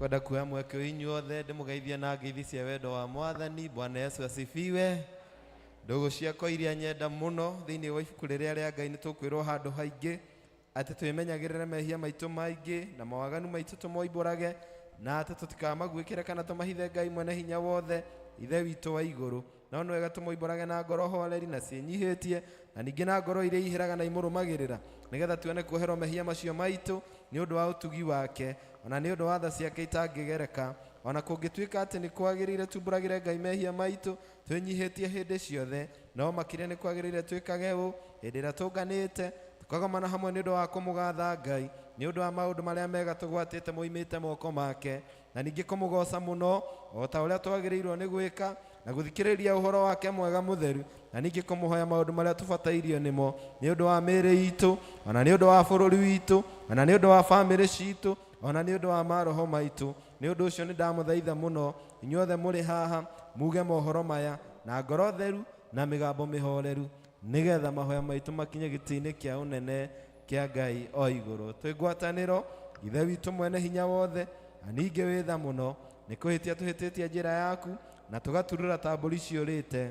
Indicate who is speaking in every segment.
Speaker 1: Kwenda kuoya mweke ũyũ inyuothe ndĩmũgeithie na ngeithi cia wendo wa Mwathani. Bwana Yesu asifiwe. Ndũgũ ciakwa iria nyenda mũno, thĩinĩ wa ibuku rĩrĩa rĩa Ngai nĩ tũkwĩrwo handũ haingĩ atĩ twĩmenyagĩrĩre mehia maitũ maingĩ na mawaganu maitũ tũmoimbũrage, na atĩ tũtikamaguĩkĩre kana tũmahithe Ngai mwene hinya wothe, Ithe witũ wa igũrũ. No nĩ wega tũmoimbũrage na ngoro horeri na ciĩnyihĩtie, na ningĩ na ngoro iria iheraga na imũrũmagĩrĩra, nĩgetha tuone kuoherwo mehia macio maitũ nĩ ũndũ wa ũtugi wake, o na nĩ ũndũ wa tha ciake itangĩgereka. O na kũngĩtuĩka atĩ nĩ kwagĩrĩire tumbũragĩre Ngai mehia maitũ twĩnyihĩtie hĩndĩ ciothe, no makĩria nĩ kwagĩrĩire twĩkage ũũ hĩndĩ ĩrĩa tũnganĩte tũkagomana hamwe nĩ ũndũ wa kũmũgatha Ngai nĩ ũndũ wa maũndũ marĩa mega tũgwatĩte moimĩte moko make, na ningĩ kũmũgooca mũno o ta ũrĩa twagĩrĩirwo nĩ gwĩka, na gũthikĩrĩria ũhoro wake mwega mũtheru, na ningĩ kũmũhoya maũndũ marĩa tũbatairio nĩmo nĩ ũndũ wa mĩĩrĩ itũ, o na nĩ ũndũ wa bũrũri witũ, o na nĩ ũndũ wa famĩlĩ citũ, o na nĩ ũndũ wa maroho maitũ. Nĩ ũndũ ũcio nĩ ndamũthaitha mũno inyuothe mũrĩ haha muge mohoro maya na ngoro theru na mĩgambo mĩhoreru, nĩgetha mahoya maitũ makinye gĩtĩ-inĩ kĩa ũnene kĩa Ngai o igũrũ. Twĩ ngwatanĩro, Ithe witũ mwene hinya wothe, na ningĩ wĩ tha mũno, nĩ kũhĩtia tũhĩtĩtie njĩra yaku, na tũgaturura ta mbũri ciũrĩte.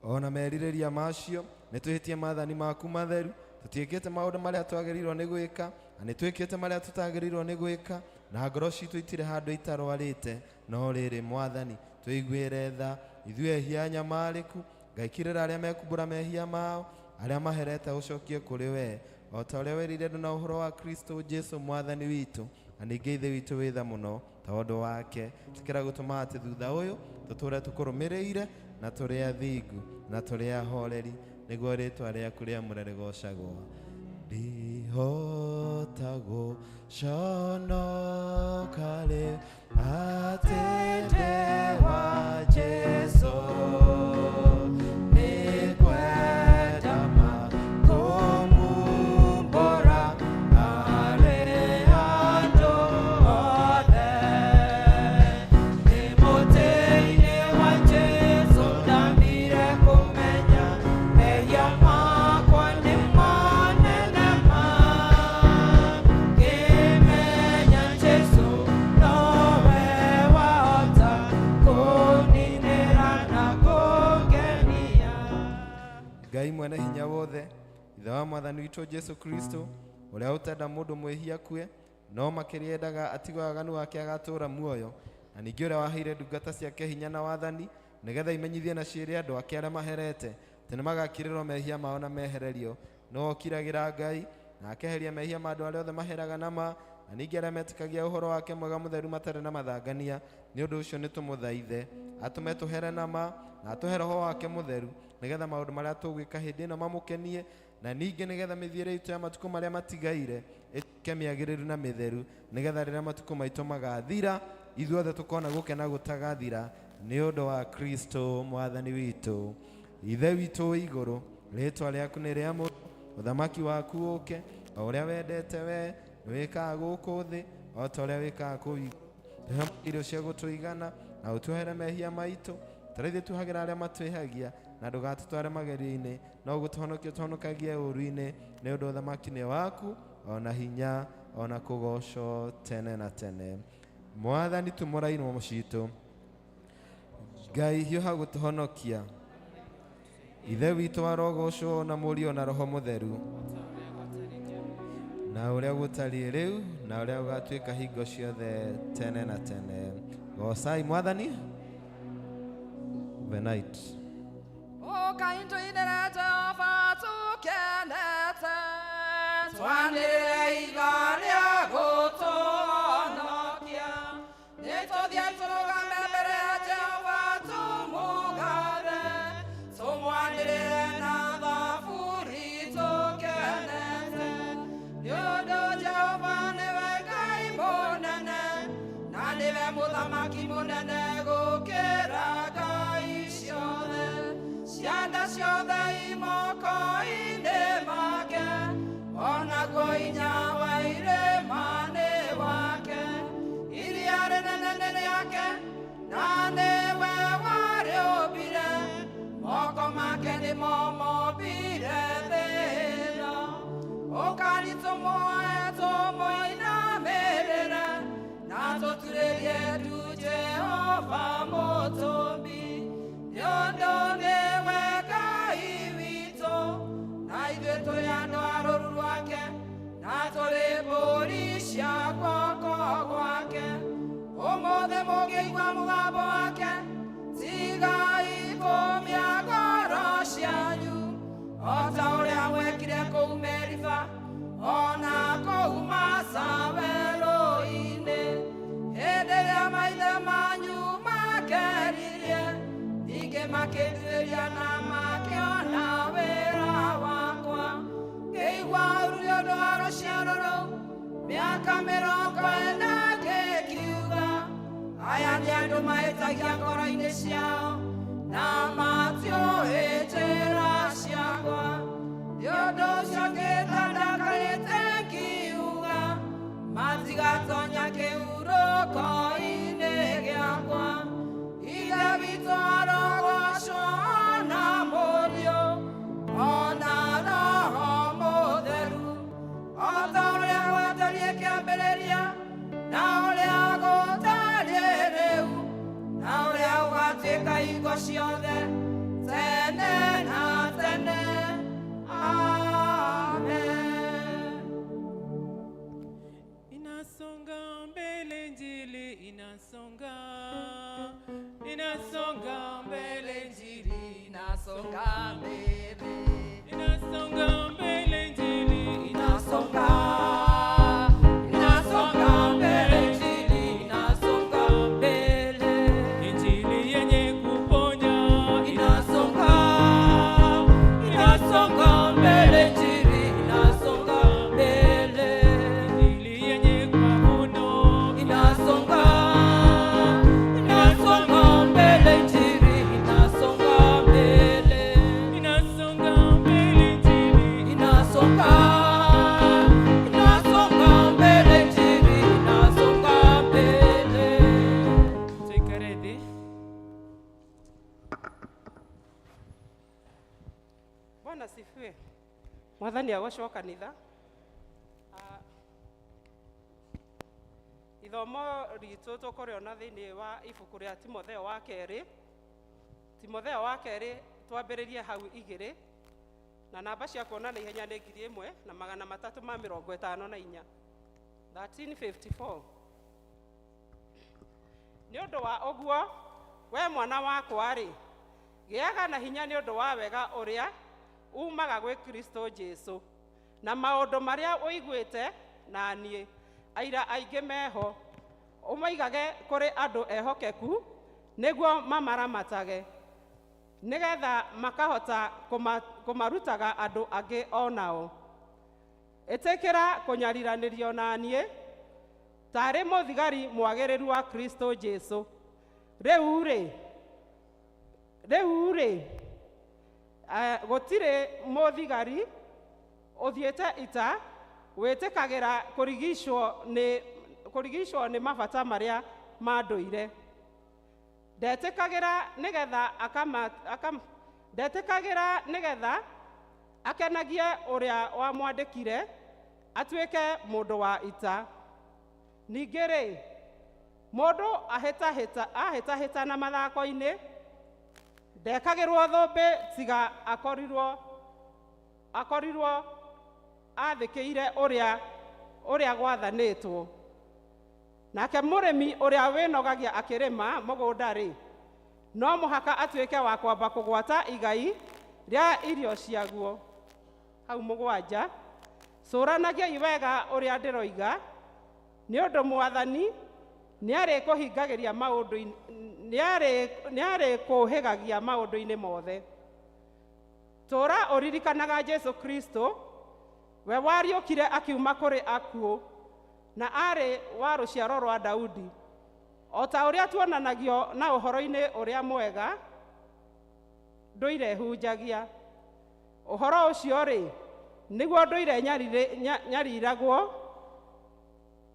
Speaker 1: O na merirĩria macio, nĩ twĩhĩtie maathani maku matheru, tũtiĩkĩte maũndũ marĩa twagĩrĩirwo nĩ gwĩka, na nĩ twĩkĩte marĩa tũtagĩrĩirwo nĩ gwĩka, na ngoro citũ itirĩ handũ itarwarĩte. No rĩrĩ, Mwathani, tũiguĩre tha, ithuĩ ehia anyamarĩku. Ngai kirĩra arĩa mekumbũra mehia mao, arĩa maherete ũcokie kũrĩ wee, o ta ũrĩa werĩire andũ na ũhoro wa Kristo Jesu Mwathani witũ. Na ningĩ Ithe witũ wĩ tha mũno, tondũ wake, ĩtĩkĩra gũtũma atĩ thutha ũyũ tũtũũre tũkũrũmĩrĩire na tũrĩ athingu na tũrĩ ahoreri, nĩguo rĩĩtwa rĩaku rĩamũre rĩgoocagwo. Ndihota gũconoka rĩu atĩ ndĩ wa Jesũ, nĩngwenda ma kũmumbũra harĩ andũ othe. Ndĩ mũtĩ-inĩ wa Jesũ ndambire kũmenya mehia makwa nĩ manene ma. Ngĩmenya Jesũ nowe wahota kũninĩra na kũngenia. Ngai mwene hinya wothe, Ithe wa Mwathani witũ Jesu Kristo, ũrĩa ũtenda mũndũ mwĩhia akue, no makĩria endaga atigwo waganu wake agatũũra muoyo, na ningĩ ũrĩa waheire ndungata ciake hinya na wathani, nĩgetha imenyithie na ciĩre andũ ake arĩa maherete atĩ nĩmagakirĩrwo mehia mao na mehererio. Nĩwe ũkiragĩra Ngai, na akeheria mehia ma andũ arĩa othe maheraga na ma, na ningĩ arĩa metĩkagia ũhoro wake mwega mũtheru matarĩ na mathangania. Nĩ ũndũ ũcio nĩtũmũthaithe atũme tũhere na ma, na atũhe Roho wake mũtheru, nĩgetha maũndũ marĩa tũgwĩka hĩndĩ ĩno mamũkenie, na ningĩ nĩgetha mĩthiĩre itũ ya matukũ marĩa matigaire ĩtuĩke mĩagĩrĩru na mĩtheru, nĩgetha rĩrĩa matukũ maitũ magathira, ithuothe tũkona gũkena gũtagathira nĩ ũndũ wa Kristo Mwathani witũ. Ithe witũ wĩ igũrũ, rĩĩtwa rĩaku nĩ rĩamũrwo, ũthamaki waku ũũke, o ũrĩa wendete wee nĩ wĩkaga gũkũ thĩ o ta ũrĩa wĩkaga kũu igũrũ. Tũhe irio cia gũtũigana, na ũtuohere mehia maitũ, ta ũrĩa ithuĩ tuohagĩra arĩa matwĩhagia, na ndũgatũtware magerio-inĩ, no gũtũhonokia ũtũhonokagie ũũru-inĩ, nĩ ũndũ ũthamaki nĩ waku, o na hinya, o na kũgoocwo tene na tene. Mwathani tumũra iromo citũ. Ngai hiũha gũtũhonokia. Ithe witũ arogocwo na Mũriũ na Roho Mũtheru, na ũrĩa gũtariĩ rĩu na ũrĩa gũgatuĩka hingo ciothe tene na tene. Gocai Mwathani. The night.
Speaker 2: Ũkai tũinĩre Jehova tũkenete, twanĩrĩre iga rĩa gũtũhonokia. Nĩtũthiĩ tũrũgame mbere ya Jehova tũmũgathe, tũmwanĩrĩre na thaburi tũkenete. Nĩ ũndũ Jehova nĩwe Ngai mũnene, na nĩwe mũthamaki mũnene gũkĩra ngai ciothe. Cianda ciothe i moko-inĩ make, onaguo hinya wa irĩma nĩ wake. Iria rĩnene nĩ rĩake, na nĩwe warĩũmbire, moko make nĩmo mombire thĩ ĩno. Ũkani tũmuoe tũmũinamĩrĩre. mũgambo wake, tigai kũũmia ngoro cianyu, o ta ũrĩa mwekire kũu Meriba, o na kũu Masa werũ-inĩ, hĩndĩ ĩrĩa maithe manyu makeririe, ningĩ makĩnduĩria na makĩona wĩra wakwa. Ngĩigua ũũru nĩ ũndũ wa rũciaro rũu, mĩaka 40 ngĩkiuga, aya nĩ andũ mahĩtagia ngoro-inĩ ciao, na matiũĩ njĩra ciakwa. Nĩ ũndũ ũcio ngĩĩta ndakarĩte ngiuga, matigatonya kĩhurũko-inĩ gĩakwa. Ithe witũ arogocwo na Mũriũ, o na Roho Mũtheru, o ta ũrĩa gwatariĩ kĩambĩrĩria, na ũrĩa gũtariĩ rĩu, na ũrĩa gũgatuĩka hingo ciothe, tene na tene. Amen.
Speaker 3: Inasonga mbele, Injili inasonga, inasonga mbele, Injili
Speaker 2: Inasonga mbele,
Speaker 3: inasonga mbele, Injili
Speaker 2: inasonga, inasonga mbele, Injili inasonga mbele,
Speaker 3: Injili yenye kuponya
Speaker 2: inasonga, inasonga mbele, Injili inasonga mbele,
Speaker 3: Injili yenye mavuno
Speaker 2: inasonga, inasonga mbele, Injili inasonga mbele,
Speaker 3: inasonga mbele, Injili
Speaker 2: inasonga, inasonga mbele, Injili inasonga mbele.
Speaker 3: Tuikare thĩ.
Speaker 4: Bwana sifiwe. Mwathani agocwo kanitha. Ithomo ritũ tũkũrĩona thĩinĩ wa ibuku rĩa Timotheo wa kerĩ. Timotheo wa kerĩ twambĩrĩrie hau 2, na namba cia kuona na ihenya nĩ 1354, 1354. Nĩ ũndũ wa ũguo, we mwana wakwa-rĩ, gĩaga na hinya nĩ ũndũ wa wega ũrĩa umaga gwĩ Kristo Jesu, na maũndũ marĩa ũiguĩte na niĩ, aira aingĩ meho, ũmaigage kũrĩ andũ ehokeku, nĩguo mamaramatage, nĩgetha makahota kũmarutaga andũ angĩ o nao. Ĩtĩkĩra kũnyariranĩrio na niĩ, tarĩ mũthigari mwagĩrĩru wa Kristo Jesu. Rĩu-rĩ, gũtirĩ mũthigari ũthiĩte ita wĩtĩkagĩra kũrigicwo nĩ mabata marĩa ma ndũire. Ndetĩkagĩra nĩgetha ndetĩkagĩra nĩgetha akenagie ũrĩa wamwandĩkire atuĩke mũndũ wa ita. Ningĩ-rĩ, mũndũ ahĩtahĩtana mathako-inĩ, ndekagĩrwo thũmbĩ tiga akorirwo athĩkĩire ũrĩa gwathanĩtwo. Nake mũrĩmi ũrĩa wĩnogagia akĩrĩma mũgũnda-rĩ, no mũhaka atuĩke wa kwamba kũgwata igai rĩa irio ciaguo. Hau 7, cũranagiai wega ũrĩa ndĩroiga, nĩ ũndũ Mwathani nĩarĩkũhingagĩria maũndũ-inĩ, nĩarĩkũhĩgagia maũndũ-inĩ mothe. Tũũra ũririkanaga Jesu Kristo, we wariũkire akiuma kũrĩ akuũ, na aarĩ wa rũciaro rwa Daudi, o ta ũrĩa tuonanagio na ũhoro-inĩ ũrĩa mwega ndũire hunjagia. Ũhoro ũcio-rĩ, nĩguo ndũire nyariragwo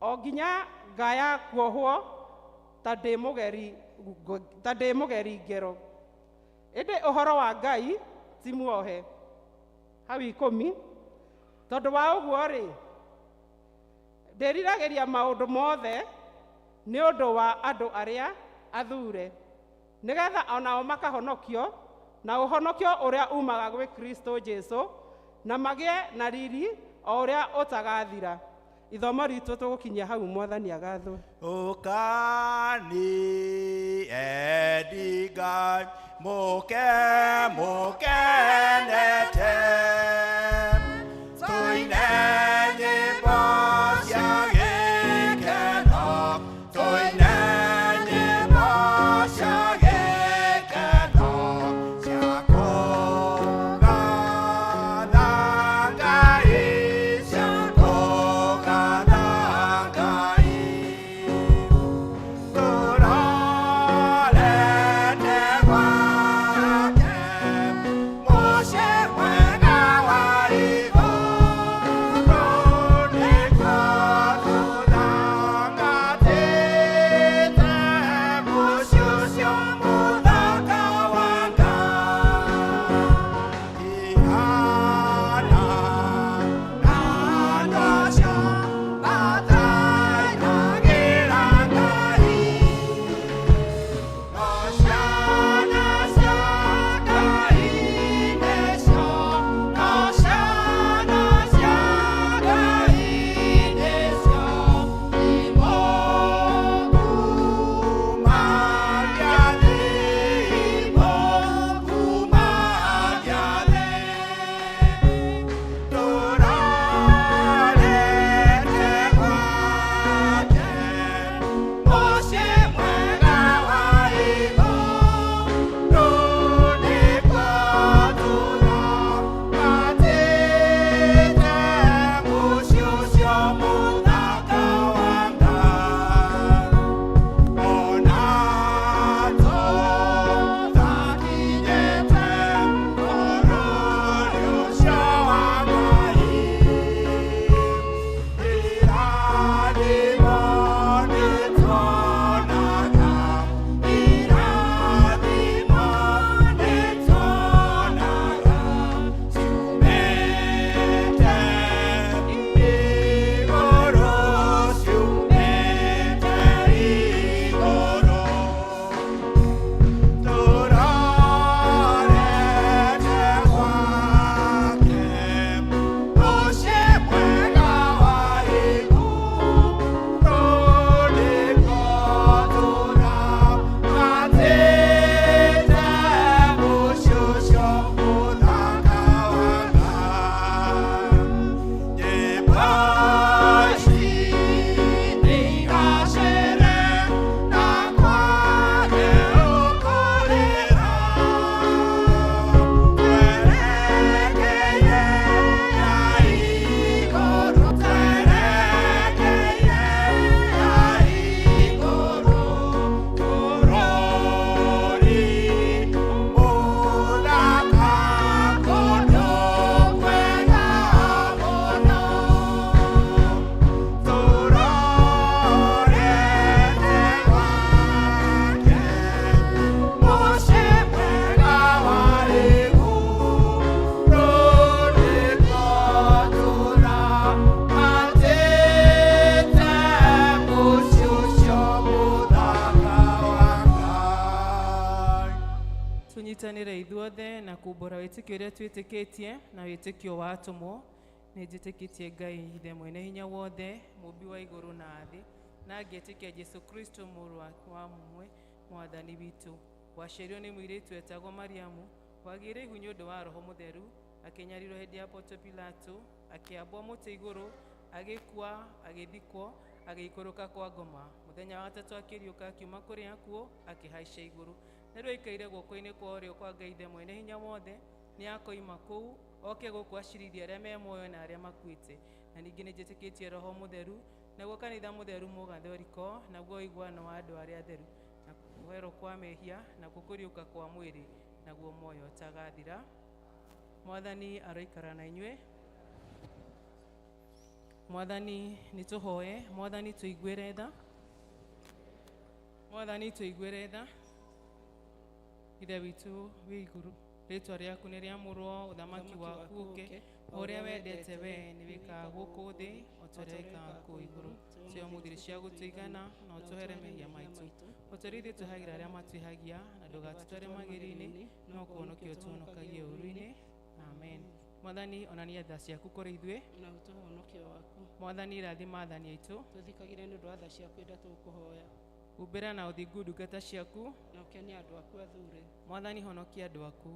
Speaker 4: o nginya ngaya kuohwo ta ndĩ mũgeri ngero. Ĩndĩ ũhoro wa Ngai ti muohe. Hau 10, tondũ wa ũguo-rĩ, ndĩriragĩria maũndũ mothe nĩ ũndũ wa andũ arĩa athure, nĩgetha onao makahonokio na ũhonokio ũrĩa umaga gwĩ Kristo Jesu, na magĩe na riri o ũrĩa ũtagathira. Ithomo ritũ tũgũkinyia hau mwathani agathwo.
Speaker 5: Ũkani endi Ngai mũke mũkenete tũine nyĩmbo cia gĩkeno tũine nyĩmbo cia gĩkeno cia kũgatha Ngai cia kũgatha Ngai. Tũrorete gwake mũciĩ mwega wa igũrũ nĩkuo tũthangatĩte mũciĩ ũcio mũthaka wa Ngai. Ihana na andũ acio matainagĩra Ngai. No ciana cia Ngai nĩcio, no ciana cia Ngai nĩcio, imũkumagia thĩ, imũkumagia thĩ. Tũrorete gwake mũciĩ mwega wa igũrũ nĩkuo tũthangatĩte mũciĩ ũcio mũthaka wa Ngai. Ona tũtakinyĩte bũrũri ũcio wa Ngai, irathimo nĩtuonaga, irathimo nĩtuonaga, ciumĩte igũrũ, ciumĩte igũrũ. Tũrorete gwake mũciĩ mwega wa igũrũ nĩkuo tũthangatĩte mũciĩ ũcio mũthaka wa Ngai. Nyĩmbo ici nĩigacĩre na kwage ũkũrĩra. Twerekeire na igũrũ, twerekeire na igũrũ, bũrũri mũthaka kũndũ kwega mũno. Tũrorete gwake mũciĩ mwega wa igũrũ nĩkuo tũthangatĩte mũciĩ ũcio mũthaka wa Ngai.
Speaker 3: Tunyitanĩre ithuothe na kumbũra wĩtĩkio ũrĩa twĩtĩkĩtie na wĩtĩkio wa atũmwo. Nĩ njĩtĩkĩtie Ngai Ithe mwene hinya wothe, mũmbi wa igũrũ na thĩ, na ngetĩkia Jesũ Kristo mũrũ wake wa mũmwe mwathani witũ, waciarirwo nĩ mũirĩtu etagwo Mariamu, wagĩire ihu nĩ ũndũ wa Roho Mũtheru, akĩnyarirwo hĩndĩ ya Ponto Pilato, akĩambwo mũtĩ igũrũ, agĩkua, agĩthikwo, agĩikũrũka kwa ngoma. Mũthenya wa gatatũ akĩriũka akiuma kũrĩ akuũ, akĩhaica igũrũ. Na rĩu aikaire guoko-inĩ kwa ũrĩo kwa Ngai Ithe mwene hinya wothe, nĩ akoima kũu oke gũkũ acirithie arĩa me muoyo na arĩa makuĩte. Na ningĩ nĩ njĩtĩkĩtie Roho Mũtheru, naguo kanitha mũtheru mũgathoriko, naguo ũiguano wa andũ arĩa atheru, na kũherwo kwa mehia, nakuo kũriũka kwa mwĩrĩ, naguo muoyo ũtagathira. Mwathani aroikara na inyuĩ. Mwathani nĩ tũhoe, Mwathani tũiguĩre tha. Mwathani tũiguĩre tha. Ithe witũ wĩ igũrũ, rĩtwa rĩaku nĩ rĩamũrwo, ũthamaki waku ũke, o ũrĩa wendete we nĩ wĩkaga gũkũ thĩ o ta ũrĩa wĩkaga kũu igũrũ. Tũhe ũmũthĩ cia gũtũigana na ũtũhere mehia maitũ, o ta ũrĩa ithuĩ tũhagĩra arĩa matwĩhagia, na ndũgatũtware magerio-inĩ, no kũhonokia ũtũhonokagie ũũru-inĩ. Amen. Mwathani, onania tha ciaku kũrĩ ithuĩ.
Speaker 4: Na ũtũhe ũhonokio waku.
Speaker 3: Mwathani, rathima athani aitũ.
Speaker 4: Tũthikagĩre nĩ ũndũ wa tha ciaku ĩrĩa tũgũkũhoya.
Speaker 3: Humbĩra na ũthingu ndungata ciaku.
Speaker 4: Na ũkenie andũ aku athure.
Speaker 3: Mwathani, honokia andũ aku.
Speaker 4: Nĩ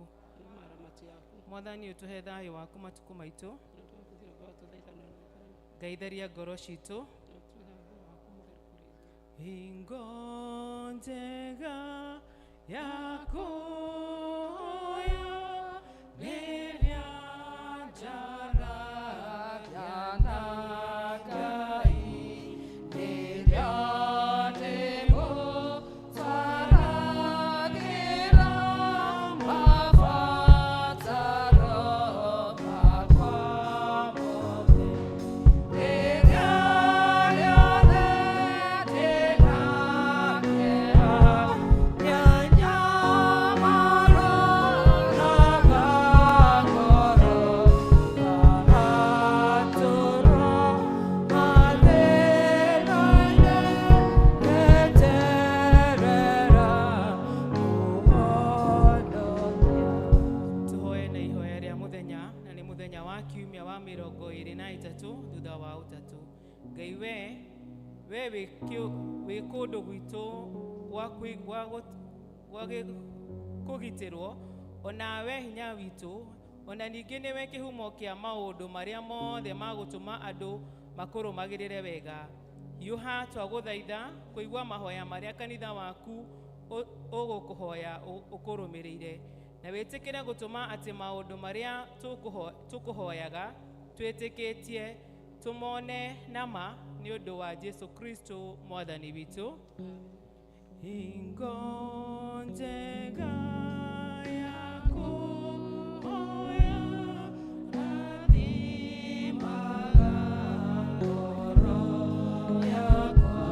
Speaker 4: maramati yaku.
Speaker 3: Mwathani, ũtũhe thayũ waku matukũ maitũ.
Speaker 4: Na tũgũthira ngoro tũthaithane na Ngai.
Speaker 3: Ngai, theria ngoro citũ.
Speaker 4: Na ũtũhe roho waku mũtheru kũrĩ ithuĩ.
Speaker 3: Hingo njega ya kuoya rĩrĩa njaragia na Ngai, rĩrĩa ndĩmũtwaragĩra mabataro makwa mothe. Rĩrĩa rĩothe ndĩna kĩeha, nĩanyamaroraga ngoro, ngahatũrwo mathĩna-inĩ, ngeterera kũhonokia. Tũhoe na ihoya rĩa mũthenya, na nĩ mũthenya wa kiumia wa 23 thutha wa ũtatũ. Ngai, we wĩ kũndũ gwitũ gwa kũgitĩrwo, onawe hinya witũ, ona ningĩ nĩwe kĩhumo kĩa maũndũ marĩa mothe ma gũtũma andũ makũrũmagĩrĩre wega. Hiũha twagũthaitha kũigua mahoya marĩa kanitha waku ũgũkũhoya ũkũrũmĩrĩire, na wĩtĩkĩre gũtũma atĩ maũndũ marĩa tũkũhoyaga twĩtĩkĩtie tũmone nama nĩ ũndũ wa Jesu Kristo Mwathani witũ. Hingo njega ya kũhoya, rathimaga ngoro yakwa,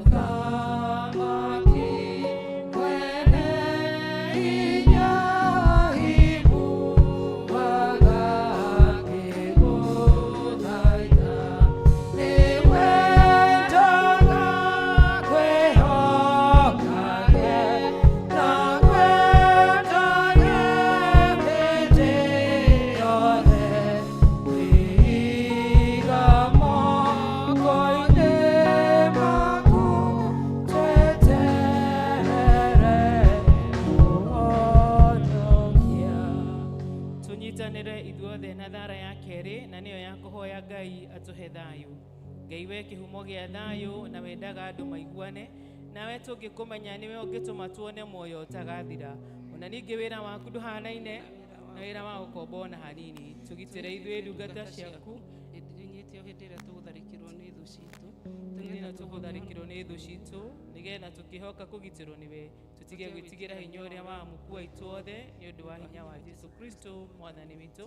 Speaker 3: Mũthamaki mwene hinya, iguaga ngĩgũthaitha. Nĩwe ndoga kwĩhokage, na kwendage hĩndĩ yothe. Iga moko-inĩ maku, tweterere kũhonokia. Tũnyitanĩre ithuothe na thara ya kerĩ, na nĩyo ya kũhoya Ngai atũhe thayũ. Ngai, we kĩhumo gĩa thayũ na wendaga andũ maiguane nawe, tũngĩkũmenya nĩwe ũngĩtũma tuone muoyo ũtagathira. Ona ningĩ wĩra waku ndũhanaine na wĩra wa gũkomba ona hanini. Tũgitĩre ithuĩ ndungata ciaku.
Speaker 4: Tũnyitio hĩndĩ ĩrĩa tũgũtharĩkĩrwo nĩ thũ citũ.
Speaker 3: Hĩndĩ ĩno tũgũtharĩkĩrwo nĩ thũ citũ, nĩgetha tũkĩhoka kũgitĩrwo nĩwe, tũtige gwĩtigĩra hinya ũrĩa wa mũkua aitũ othe, nĩ ũndũ wa hinya wa Jesu Kristo Mwathani witũ.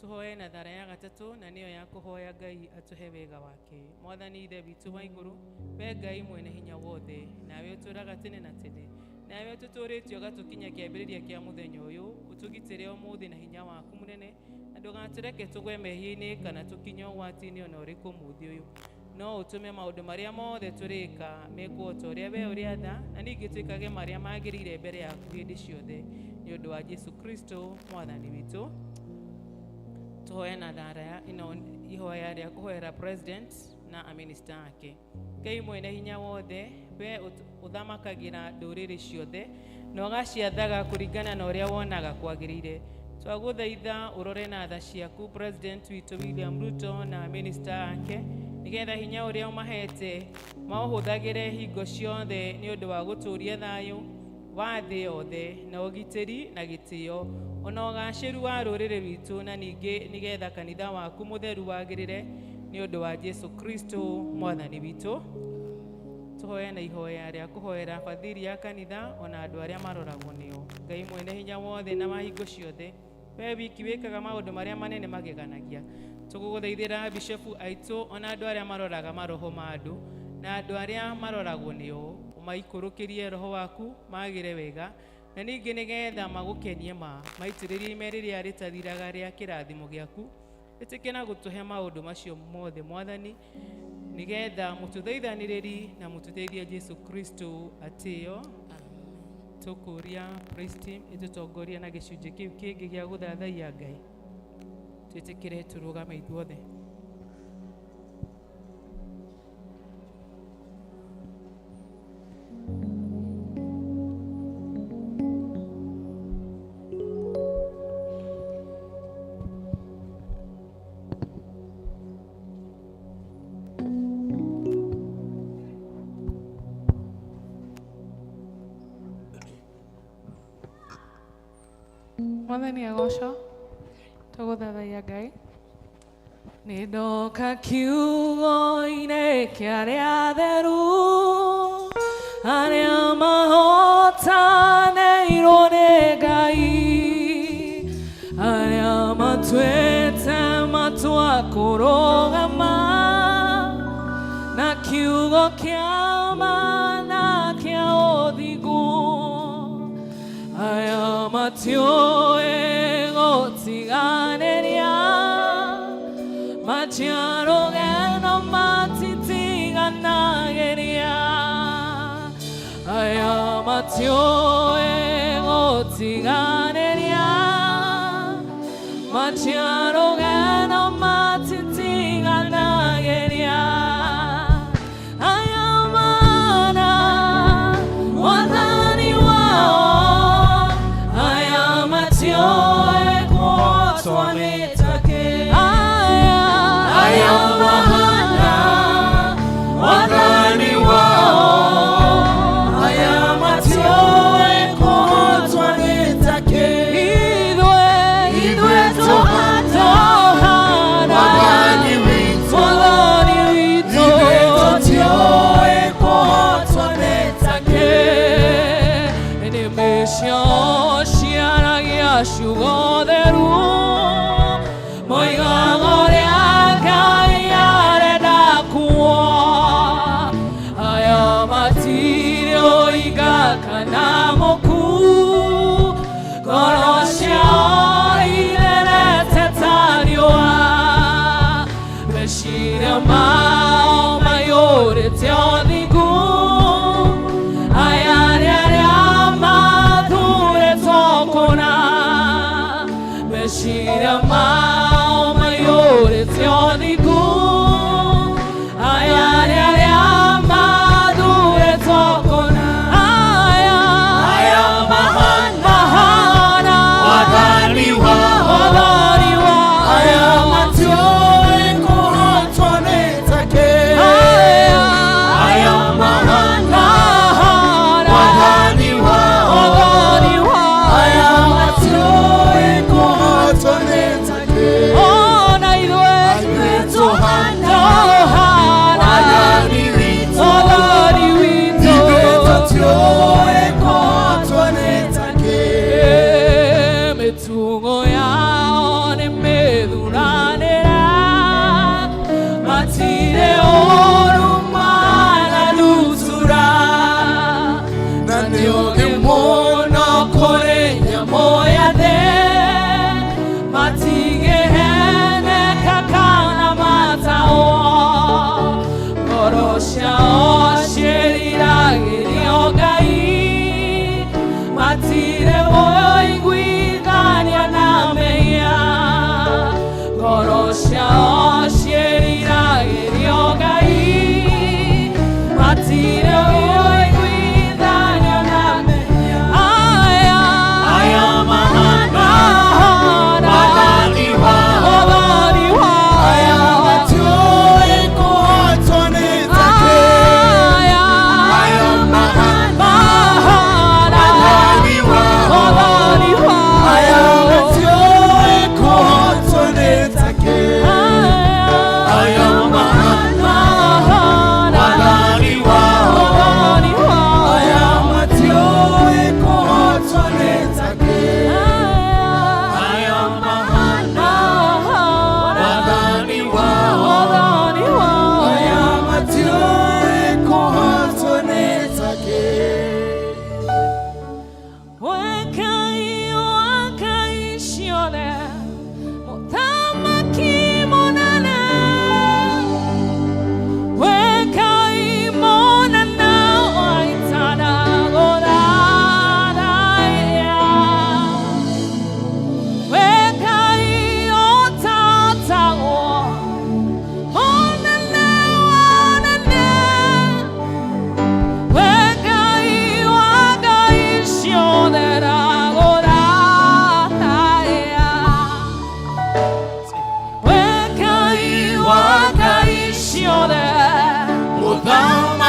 Speaker 3: Tũhoe na thara ya gatatũ, na nĩyo ya kũhoya Ngai atũhe wega wake. Mwathani Ithe witũ wa igũrũ, we Ngai mwene hinya wothe, nawe ũtũũraga tene na tene, nawe ũtũtũũrĩtie ũgatũkinya kĩambĩrĩria kĩa mũthenya ũyũ, ũtũgitĩre ũmũthĩ na hinya waku mũnene, na ndũgatũreke tũgwe mehia-inĩ kana tũkinye ũgwati-inĩ ona ũrĩkũ mũthĩ ũyũ. No ũtũme maũndũ marĩa mothe tũrĩka mekwo ta ũrĩa we ũrĩatha, na ningĩ twĩkage marĩa magĩrĩire mbere yaku hĩndĩ ciothe, nĩ ũndũ wa Jesu Kristo Mwathani witũ. Tũhoe na thara ya ĩno, ihoya rĩa kũhoera president na aminista ake. Ngai mwene hinya wothe, we ũthamakagĩra ndũrĩrĩ ciothe na ũgaciathaga kũringana na ũrĩa wonaga kwagĩrĩire, twagũthaitha ũrore na tha ciaku president witũ William Ruto na minista ake, nĩgetha hinya ũrĩa ũmahete maũhũthagĩre hingo ciothe nĩ ũndũ wa gũtũũria thayũ wa thĩ yothe na ũgitĩri na gĩtĩo ona ũgacĩru wa rũrĩrĩ rwitũ, na ningĩ nĩgetha kanitha waku mũtheru wagĩrĩre, nĩ ũndũ wa Jesu Kristo Mwathani witũ. Tũhoe na ihoya rĩa kũhoera bathiri ya kanitha ona andũ arĩa maroragwo nĩo. Ngai mwene hinya wothe na wa hingo ciothe, we wiki wĩkaga maũndũ marĩa manene mageganagia, tũgũgũthaithĩra bishofu aitũ ona andũ arĩa maroraga maroho ma andũ na andũ arĩa maroragwo nĩo, ũmaikũrũkĩrie roho waku magĩre wega, na ningĩ nĩgetha magũkenie ma maitĩrĩrie ime rĩrĩa rĩtathiraga rĩa kĩrathimo gĩaku. Ĩtĩkĩra gũtũhe maũndũ macio mothe Mwathani, nĩgetha mũtũthaithanĩrĩri na mũtũteithie Jesu Kristo atĩo.
Speaker 4: Amen.
Speaker 3: Tũkũria praise team ĩtũtongorie na gĩcunjĩ kĩu kĩngĩ gĩa gũthathaiya Ngai. Twĩtĩkĩre tũrũgame ithuothe.
Speaker 6: Mwathani agocwo, tũgũthathaiya Ngai. Nĩ ndoka kiugo-inĩ kĩa arĩa atheru, arĩa mahotanĩirwo nĩ Ngai, arĩa matuĩte matua kũrũgama na kiugo kĩa ma na kĩa ũthingu. Aya matiũĩ gũtiganĩria, maciarũgeno matitiganagĩria. Aya matiũĩ gũtiganĩria, maciarũgeno matitiganagĩria. Aya mana wathani wao, aya matiũĩ kuotwo nĩ takĩ. Aya, aya mahana wathani wao, aya matiũĩ kuotwo nĩ takĩ. Ithuĩ, ithuĩ tũhana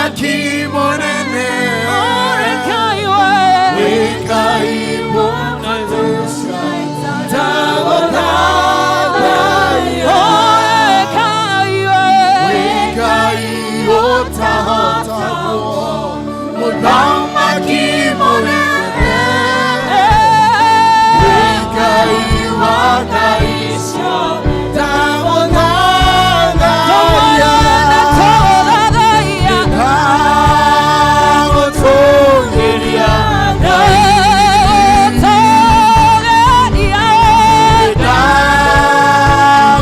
Speaker 5: Mũthamaki mũnene wĩ Ngai ndagũthathaiya wĩ Ngai ũtahotagwo Mũthamaki mũnene wĩ Ngai wa ngai ndagũthathaiya ndagũtũũgĩria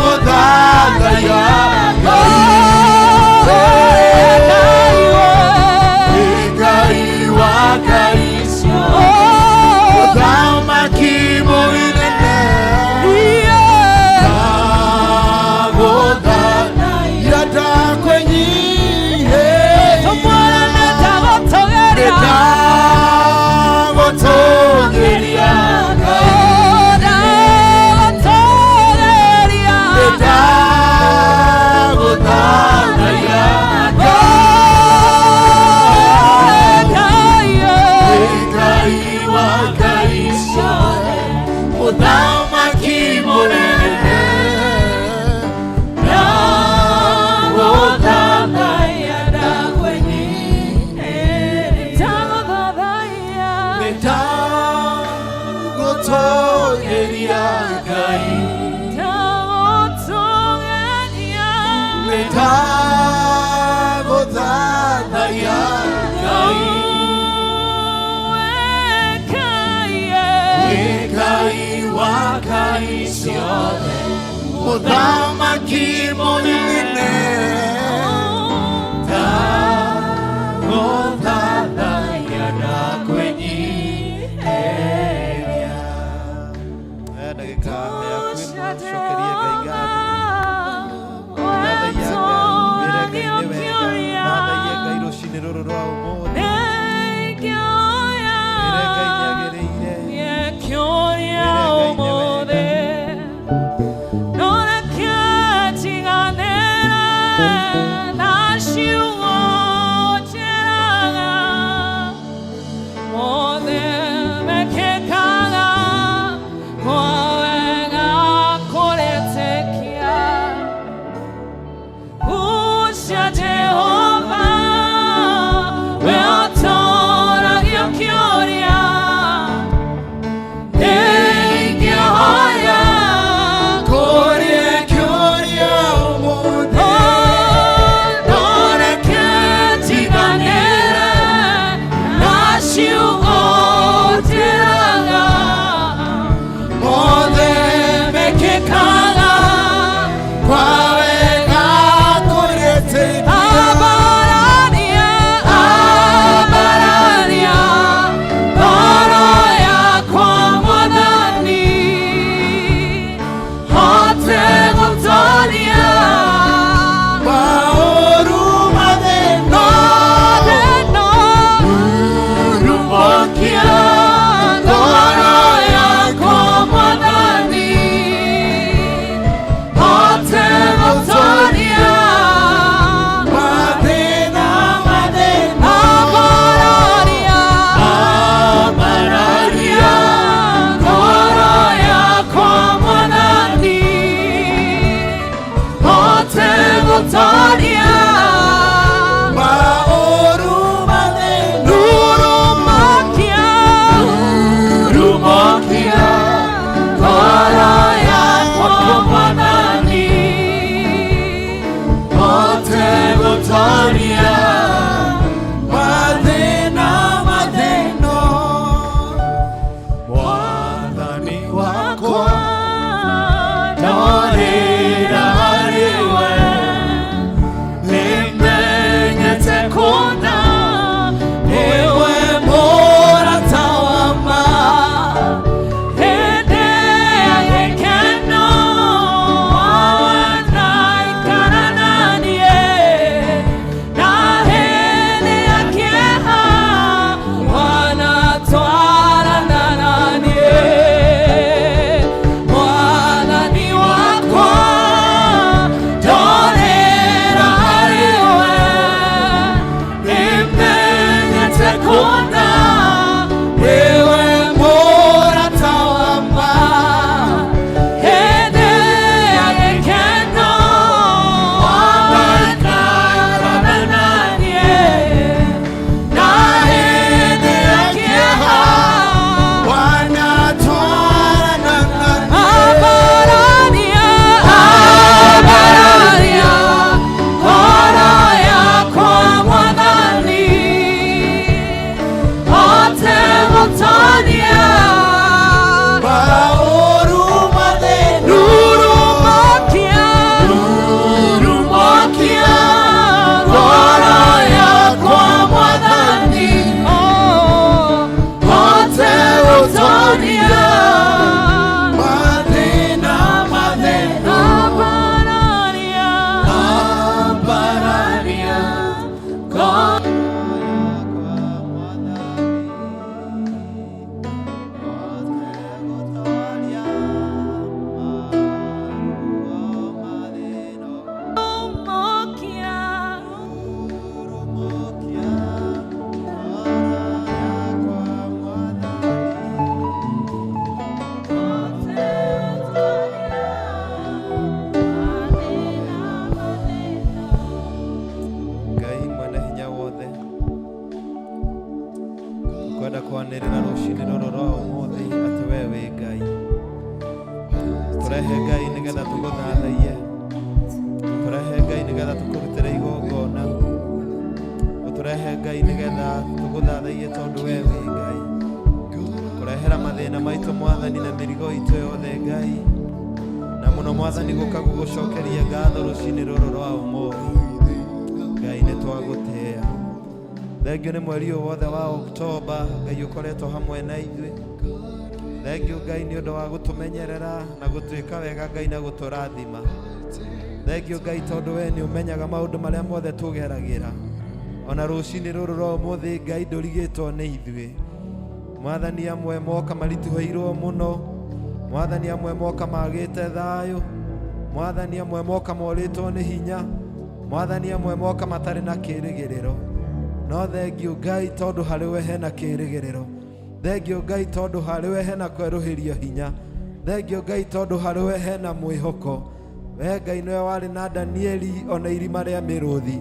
Speaker 5: ndagũthathaiya wĩ Ngai wa ngai Mũthamaki mũnene ndagũthathaiya ndakwĩnyihĩria ndagũtũũgĩria ndagũthathaiya wĩ Ngai wa ngai Mũthamaki mũnene ndagũtũũgĩria Ngai ndagũthathaiya Ngai wĩ Ngai wa ngai ciothe Mũthamaki mũnene ndagũthathaiya ndakwĩnyihĩria.
Speaker 1: Aya ndagĩka ya kwĩmũcokeria Ngai ngatho. Thathaiya Ngai, wĩre Ngai nĩ wega. Thathaiya Ngai rũcinĩ rũrũ rwa ũmũthĩ. Wĩre Ngai nĩagĩrĩire. Wĩre Ngai nĩ wega. Tũgũthathaiye tondũ we wĩ Ngai. Kũrehera mathĩna maitũ Mwathani na mĩrigo itũ yothe Ngai. Na mũno Mwathani gũka gũgũcokeria ngatho rũcinĩ rũrũ rwa ũmũthĩ. Ngai nĩ twagũtĩĩa. Thengio nĩ mweri ũyũ wothe wa Oktoba Ngai ũkoretwo hamwe na ithuĩ. Thengio Ngai nĩ ũndũ wa gũtũmenyerera na gũtwĩka wega Ngai na gũtũrathima. Thengio Ngai tondũ we nĩ ũmenyaga maũndũ marĩa mothe tũgeragĩra. Ona rũcinĩ rũrũ rwa ũmũthĩ Ngai ndũrigĩtwo nĩ ithuĩ. Mwathani amwe moka maritũhĩirwo mũno. Mwathani amwe moka magĩte thayũ. Mwathani amwe moka morĩtwo nĩ hinya. Mwathani amwe moka matarĩ na kĩrĩgĩrĩro. No thengio Ngai tondũ harĩ we hena kĩrĩgĩrĩro. Thengio Ngai tondũ harĩ we hena kwerũhĩrio hinya. Thengio Ngai tondũ harĩ we hena mwĩhoko. We Ngai nĩwe warĩ na Danieli ona irima rĩa mĩrũthi.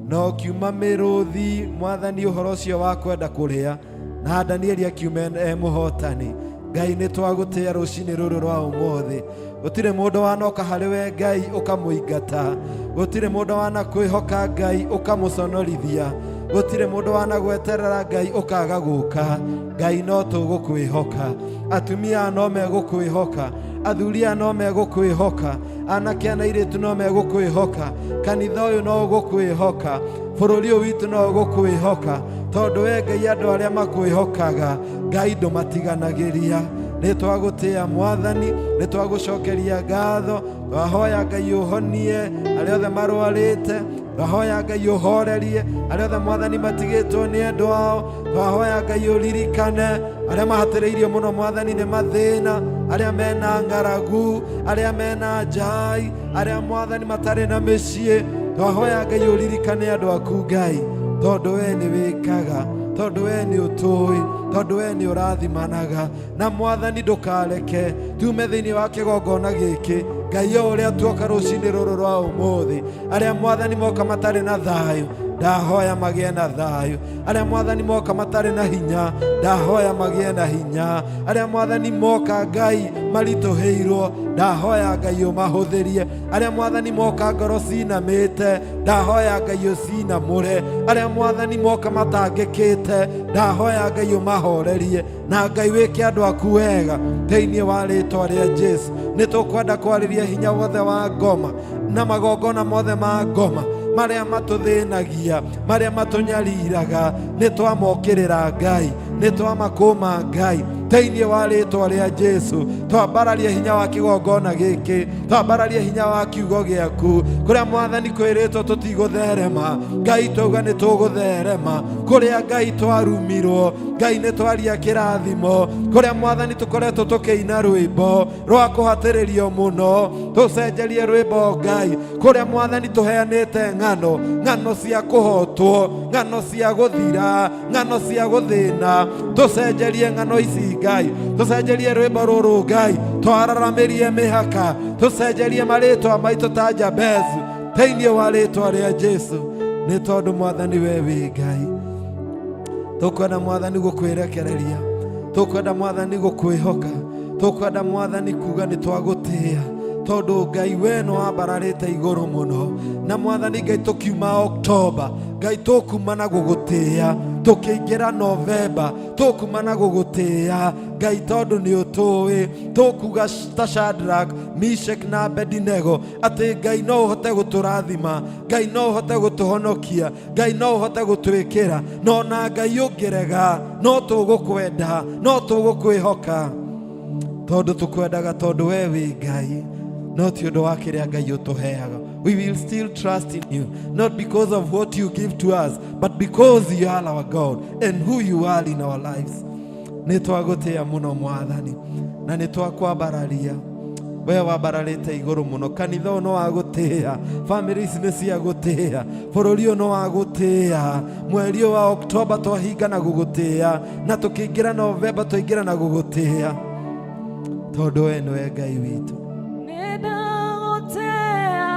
Speaker 1: Na ũkiuma mĩrũthi Mwathani ũhoro ũcio wa kwenda kũrĩa na Danieli akiuma e mũhotani. Ngai nĩ twagũtĩĩa rũcinĩ rũrũ rwa ũmũthĩ. Gũtirĩ mũndũ wanoka harĩ we Ngai ũkamũingata. Gũtirĩ mũndũ wanakwĩhoka Ngai ũkamũconorithia. Gũtirĩ mũndũ wanagweterera Ngai ũkaga gũka. Ngai no tũgũkwĩhoka. Atumia no megũkwĩhoka. Athuri aya no megũkwĩhoka. Anake na airĩtu no megũkwĩhoka. Kanitha ũyũ no ũgũkwĩhoka. Bũrũri ũyũ witũ no ũgũkwĩhoka. Tondũ we Ngai andũ arĩa makwĩhokaga Ngai ndũmatiganagĩria. Nĩ twagũtĩĩa Mwathani, nĩ twagũcokeria ngatho. Twahoya Ngai ũhonie arĩa othe marwarĩte. Twahoya Ngai ũhorerie arĩa othe Mwathani matigĩtwo nĩ endwa ao. Twahoya Ngai ũririkane arĩa mahatĩrĩirio mũno Mwathani nĩ mathĩna, arĩa mena ng'aragu, arĩa mena njai, arĩa Mwathani matarĩ na mĩciĩ. Twahoya Ngai ũririkane andũ aku Ngai, tondũ we nĩ wĩkaga, tondũ we nĩ ũtũĩ, tondũ we nĩ ũrathimanaga. Na Mwathani ndũkareke tume thĩinĩ wa kĩgongona gĩkĩ Ngai o ũrĩa tuoka rũcinĩ rũrũ rwa ũmũthĩ. Arĩa Mwathani moka matarĩ na thayũ ndahoya magĩe na thayũ. Arĩa Mwathani moka matarĩ na hinya ndahoya magĩe na hinya. Arĩa Mwathani moka Ngai maritũhĩirwo ndahoya Ngai ũmahũthĩrie. Arĩa Mwathani moka ngoro cinamĩte ndahoya Ngai ũcinamũre. Arĩa Mwathani moka matangĩkĩte ndahoya Ngai ũmahorerie. Na Ngai wĩke andũ aku wega thĩinĩ wa rĩtwa rĩa Jesu. Nĩ tũkwenda kwarĩria hinya wothe wa ngoma na magongona mothe ma ngoma marĩa matũthĩnagia, marĩa matũnyariraga. Nĩ twamokĩrĩra Ngai, nĩ twamakũma Ngai thĩinĩ wa rĩtwa rĩa Jesu. Twambararia hinya wa kĩgongona gĩkĩ, twambararia hinya wa kiugo gĩaku. Kũrĩa Mwathani kwĩrĩtwo tũtigũtherema, Ngai twauga nĩ tũgũtherema. Kũrĩa Ngai twarumirwo, Ngai nĩ twaria kĩrathimo. Kũrĩa Mwathani tũkoretwo tũkĩina rwĩmbo rwa kũhatĩrĩrio mũno, tũcenjerie rwĩmbo Ngai. Kũrĩa Mwathani tũheanĩte ng'ano, ng'ano cia kũhotwo, ng'ano cia gũthira, ng'ano cia gũthĩna, tũcenjerie ng'ano ici Ngai. Tũcenjerie rwĩmbo rũrũ Ngai, twararamĩrie mĩhaka, tũcenjerie marĩtwa maitũ ta Jabezu thĩinĩ wa rĩtwa rĩa Jesu. Nĩ tondũ Mwathani we wĩ Ngai. Tũkwenda Mwathani gũkwĩrekereria, tũkwenda Mwathani gũkwĩhoka, tũkwenda Mwathani kuga nĩ twagũtĩĩa, tondũ Ngai we nĩ wambararĩte igũrũ mũno. Na Mwathani Ngai tũkiuma Oktoba, Ngai tũkuma na gũgũtĩĩa, tũkĩingĩra Novemba tũkuma na gũgũtĩĩa Ngai tondũ nĩ ũtũĩ. Tũkuga ta Shadrach, Meshach na Abednego atĩ Ngai no ũhote gũtũrathima, Ngai no ũhote gũtũhonokia, Ngai no ũhote gũtwĩkĩra. No na Ngai ũngĩrega no tũgũkwenda, no tũgũkwĩhoka, tondũ tũkwendaga, tondũ we wĩ Ngai, no ti ũndũ wa kĩrĩa Ngai ũtũheaga. We will still trust in you, not because of what you give to us, but because you are our God and who you are in our lives. Nĩ twagũtĩĩa mũno Mwathani, na nĩ twakwambararia. We wambararĩte igũrũ mũno. Kanitha ũyũ no wagũtĩĩa, bamĩrĩ ici nĩ cia gũtĩĩa, bũrũri ũyũ no wagũtĩĩa. Mweri ũyũ wa Oktoba twahinga na gũgũtĩĩa, na tũkĩingĩra Novemba twaingĩra na gũgũtĩĩa, tondũ we nĩwe Ngai witũ.
Speaker 6: Nĩndagũtĩĩa,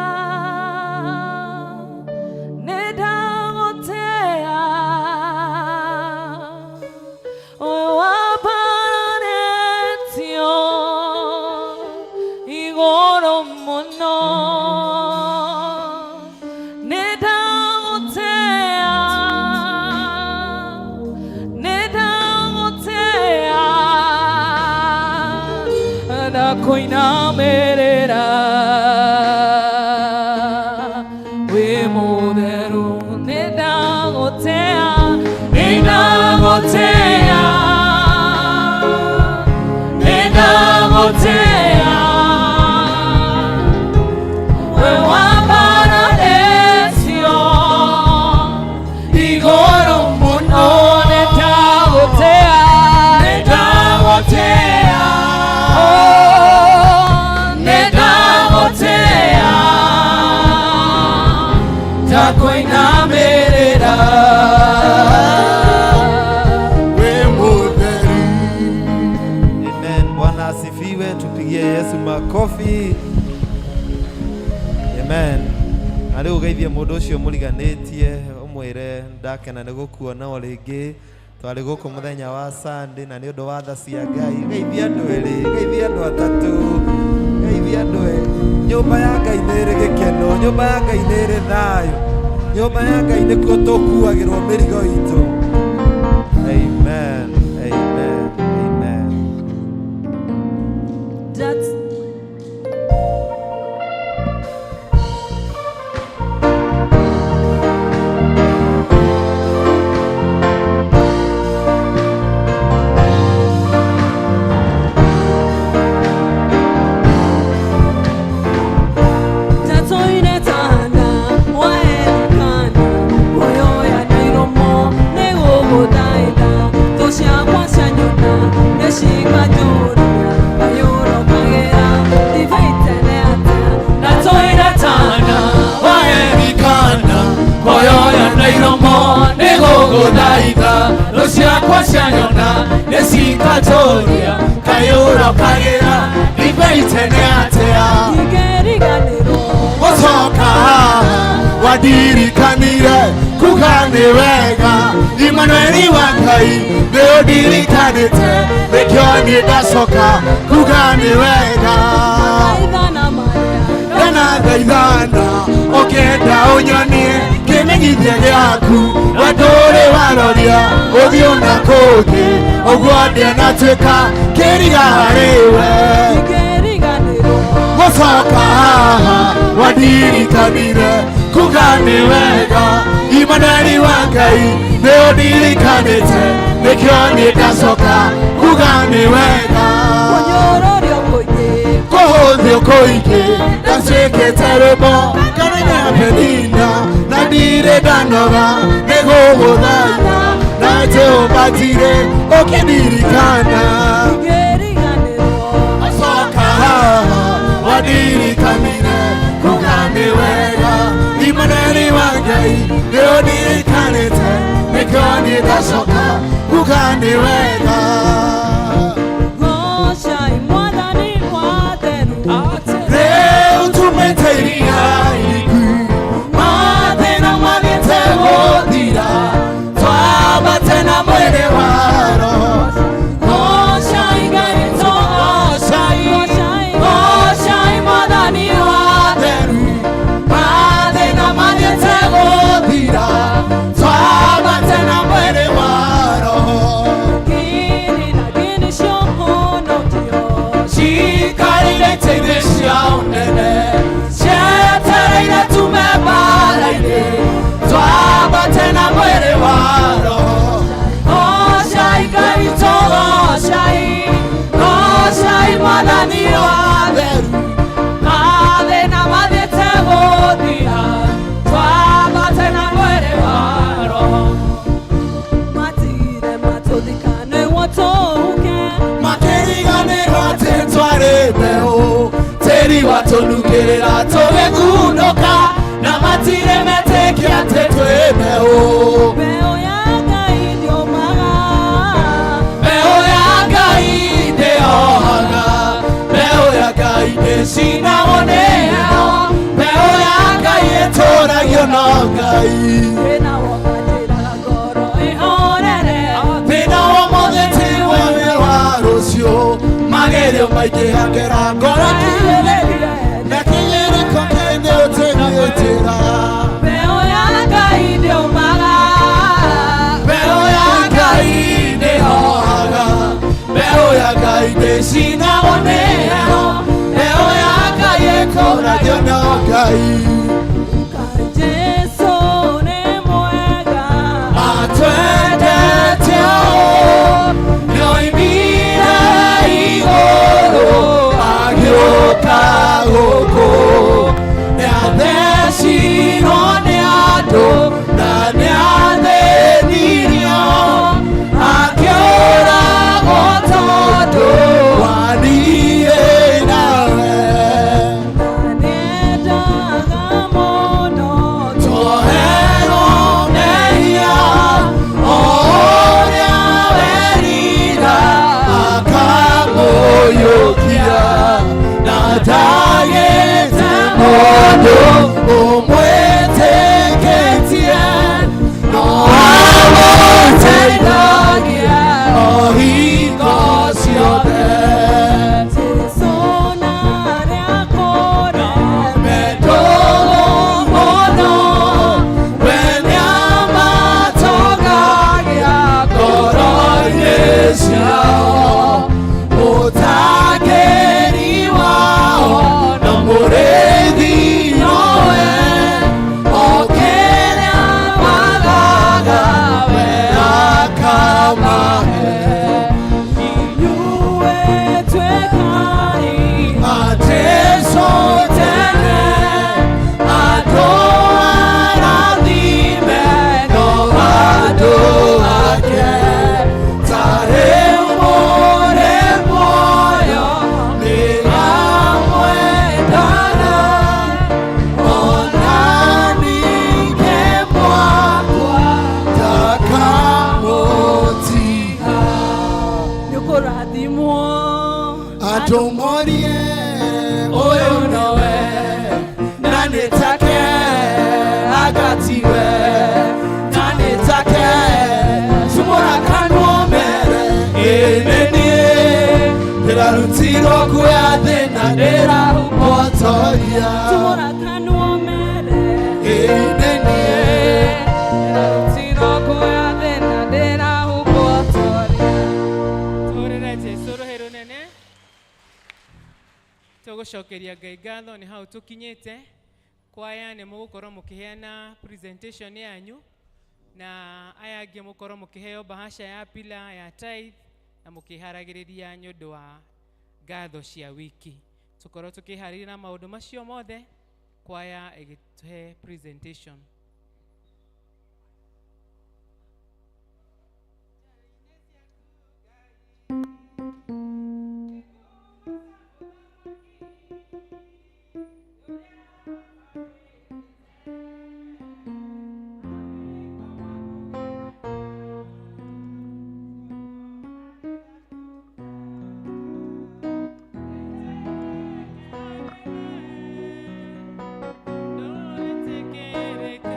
Speaker 6: nĩndagũtĩĩa, we wambararĩtio igũrũ mũno. Nĩndagũtĩĩa, Ndakuinamĩrĩra wĩ mũtheru nĩ ndagũtĩa nĩ ndagũtĩa nĩ ndagũtĩa we wambararĩtio igũrũ mũno nĩ ndagũtĩa nĩ ndagũtĩa oh nĩ ndagũtĩa ndakũinamĩrĩra
Speaker 5: Wĩ mũtheru.
Speaker 1: Amen. Bwana asifiwe. Tupigie Yesu makofi. Amen. Na rĩu ũgeithie mũndũ ũcio mũriganĩtie ũmwĩre ndakena nĩ gũkuona o rĩngĩ twarĩ gũkũ mũthenya wa Sunday na nĩ ũndũ wa tha cia Ngai. Geithie andũ erĩ, geithie andũ atatũ, geithie andũ erĩ. Nyũmba ya Ngai nĩ ĩrĩ gĩkeno, nyũmba ya Ngai nĩ ĩrĩ thayũ, nyũmba ya Ngai nĩkuo tũkuagĩrwo mĩrigo itũ. Amen. Amen. Amen.
Speaker 6: That's Tatoinetana waelikana kuyoya nairomo nĩgũgũthaitha thũ ciakwa cianyona nĩcikanjũria kayũrokagĩra ndibaitene atĩa
Speaker 2: Natoinetana waerikana koyoya na iromo nĩgũgũthaitha thũ ciakwa cianyona nĩcikanjũria kayũrokagĩra ndibaitene atĩa
Speaker 6: ndingĩriganĩrwo
Speaker 5: Gũcoka haha wandirikanire kuga nĩ wega Imanueli wa Ngai nĩ ũndirikanĩte nĩkĩo niĩ ndacoka kuga nĩ wega
Speaker 6: mathaithana marĩa
Speaker 5: ndanathaithana ũkĩenda ũnyonie kĩmenyithia gĩaku wendo ũrĩ waroria ũthiũ na kũngĩ ũguo ndĩanatuĩka kĩriga harĩwe
Speaker 6: ndingĩriganĩrwo
Speaker 5: gũcoka haha wandirikanire kuga nĩ wega Imanueli wa Ngai nĩ ũndirikanĩte nĩkĩo niĩ ndacoka kuga nĩ wega
Speaker 6: kũnyũrũrio kũingĩ
Speaker 5: kũhũthio kũingĩ ndatuĩkĩte rwĩmbo kana Penina na ndirĩ ndanoga nĩ gũgũthaitha na Jehova ndirĩ ũkĩndirikana
Speaker 6: ndingĩriganĩrwo
Speaker 5: coka haha wandirikanire kuga nĩ wega Imanueli wa Ngai nĩ ũndirikanĩte nĩkĩo niĩ ndacoka kuga nĩ wega
Speaker 6: Goocai mwathani watheru
Speaker 5: Rĩu tumĩte iria iriku mathĩna mathiĩte gũthira twambate na mwĩrĩ wa roho
Speaker 6: Goocai Ngai tũgoocai Goocai mwathani
Speaker 5: watheru mathĩna mathiĩte gũthira twambate na mwĩrĩ wa roho
Speaker 6: Ngiri na ngiri ciũhonokio
Speaker 2: cikarire itĩ-inĩ cia ũnene cietereire tume mbara-inĩ twambate na mwĩrĩ wa roho
Speaker 6: Goocai Ngai tũgoocai Goocai mwathani
Speaker 5: watheru
Speaker 6: mathĩna mathiĩte gũthira twambate na mwĩrĩ wa roho matigire matũthika nĩguo tũhuke
Speaker 5: makĩriganĩrwo atĩ twarĩ mbeũ tĩri watũnukĩrĩra tũgĩkunũka na matirĩ metĩkia atĩ twĩ mbeũ
Speaker 6: mbeũ ya Ngai ndĩũmaga
Speaker 2: mbeũ ya Ngai ndĩohaga mbeũ ya Ngai ndĩcinagwo nĩ heho mbeũ ya Ngai
Speaker 5: ĩtũragio no Ngai
Speaker 6: thĩna woka njĩraga ngoro ĩhorere
Speaker 5: thĩna wa ũmũthĩ ti wega wa rũciũ magerio maingĩhagĩra ngoro
Speaker 6: ĩhorere
Speaker 5: na kĩgĩrĩko kĩngĩ ũtĩgĩtĩra
Speaker 6: mbeũ ya Ngai ndĩũmaga
Speaker 2: mbeũ ya Ngai ndĩohaga mbeũ ya Ngai ndĩcinagwo nĩ heho
Speaker 5: Ngai
Speaker 6: Jesu nĩ mwega
Speaker 2: atwendete nĩoimire igũrũ agĩũka gũkũ nĩathecirwo nĩ andũ na nĩathĩnirio akĩũragwo tondũ wa niĩ nawe
Speaker 6: Nĩendaga mũno
Speaker 2: Tohero mehia ũrĩa werira akamũiyũkia na ndagĩte mũndũ ũmwĩtĩkĩtie no amũteithagia o hingo ciothe.
Speaker 6: Jesu narĩa kũre Inyuĩ twĩkai
Speaker 2: Ateso tene andũ arathime no andũ ake ta rĩu mũrĩ muoyo nĩ amwendana ona ningĩ mwakwa ndakamũtiga.
Speaker 6: Nĩũkũrathimwo
Speaker 5: Atũmorie
Speaker 2: Ũyũ nowe na nĩ take agatiwe na nĩ take cumũra kanua mere ĩ nĩ niĩ ndĩrarutirwo kuoya thĩna ndĩrahumbwo-toria
Speaker 6: Tumũra kanua mere
Speaker 2: ĩ nĩ niĩ
Speaker 6: Ndĩrarutirwo kuoya thĩna ndĩrahumbwo-toria
Speaker 3: Tũhũrĩre Jesũ rũhĩ rũnene. Tũgũcokeria Ngai ngatho nĩ hau tũkinyĩte. Kwaya nĩ mũgũkorwo mũkĩheana presentation yanyu na aya angĩ mũkorwo mũkĩheo bahasha ya pila ya tithe na mũkĩharagĩrĩria nĩ ũndũ wa ngatho cia wiki. Tũkorwo tũkĩharĩria na maũndũ macio mothe kwaya ĩgĩtũhe presentation. Ndũrĩtĩkĩrĩka.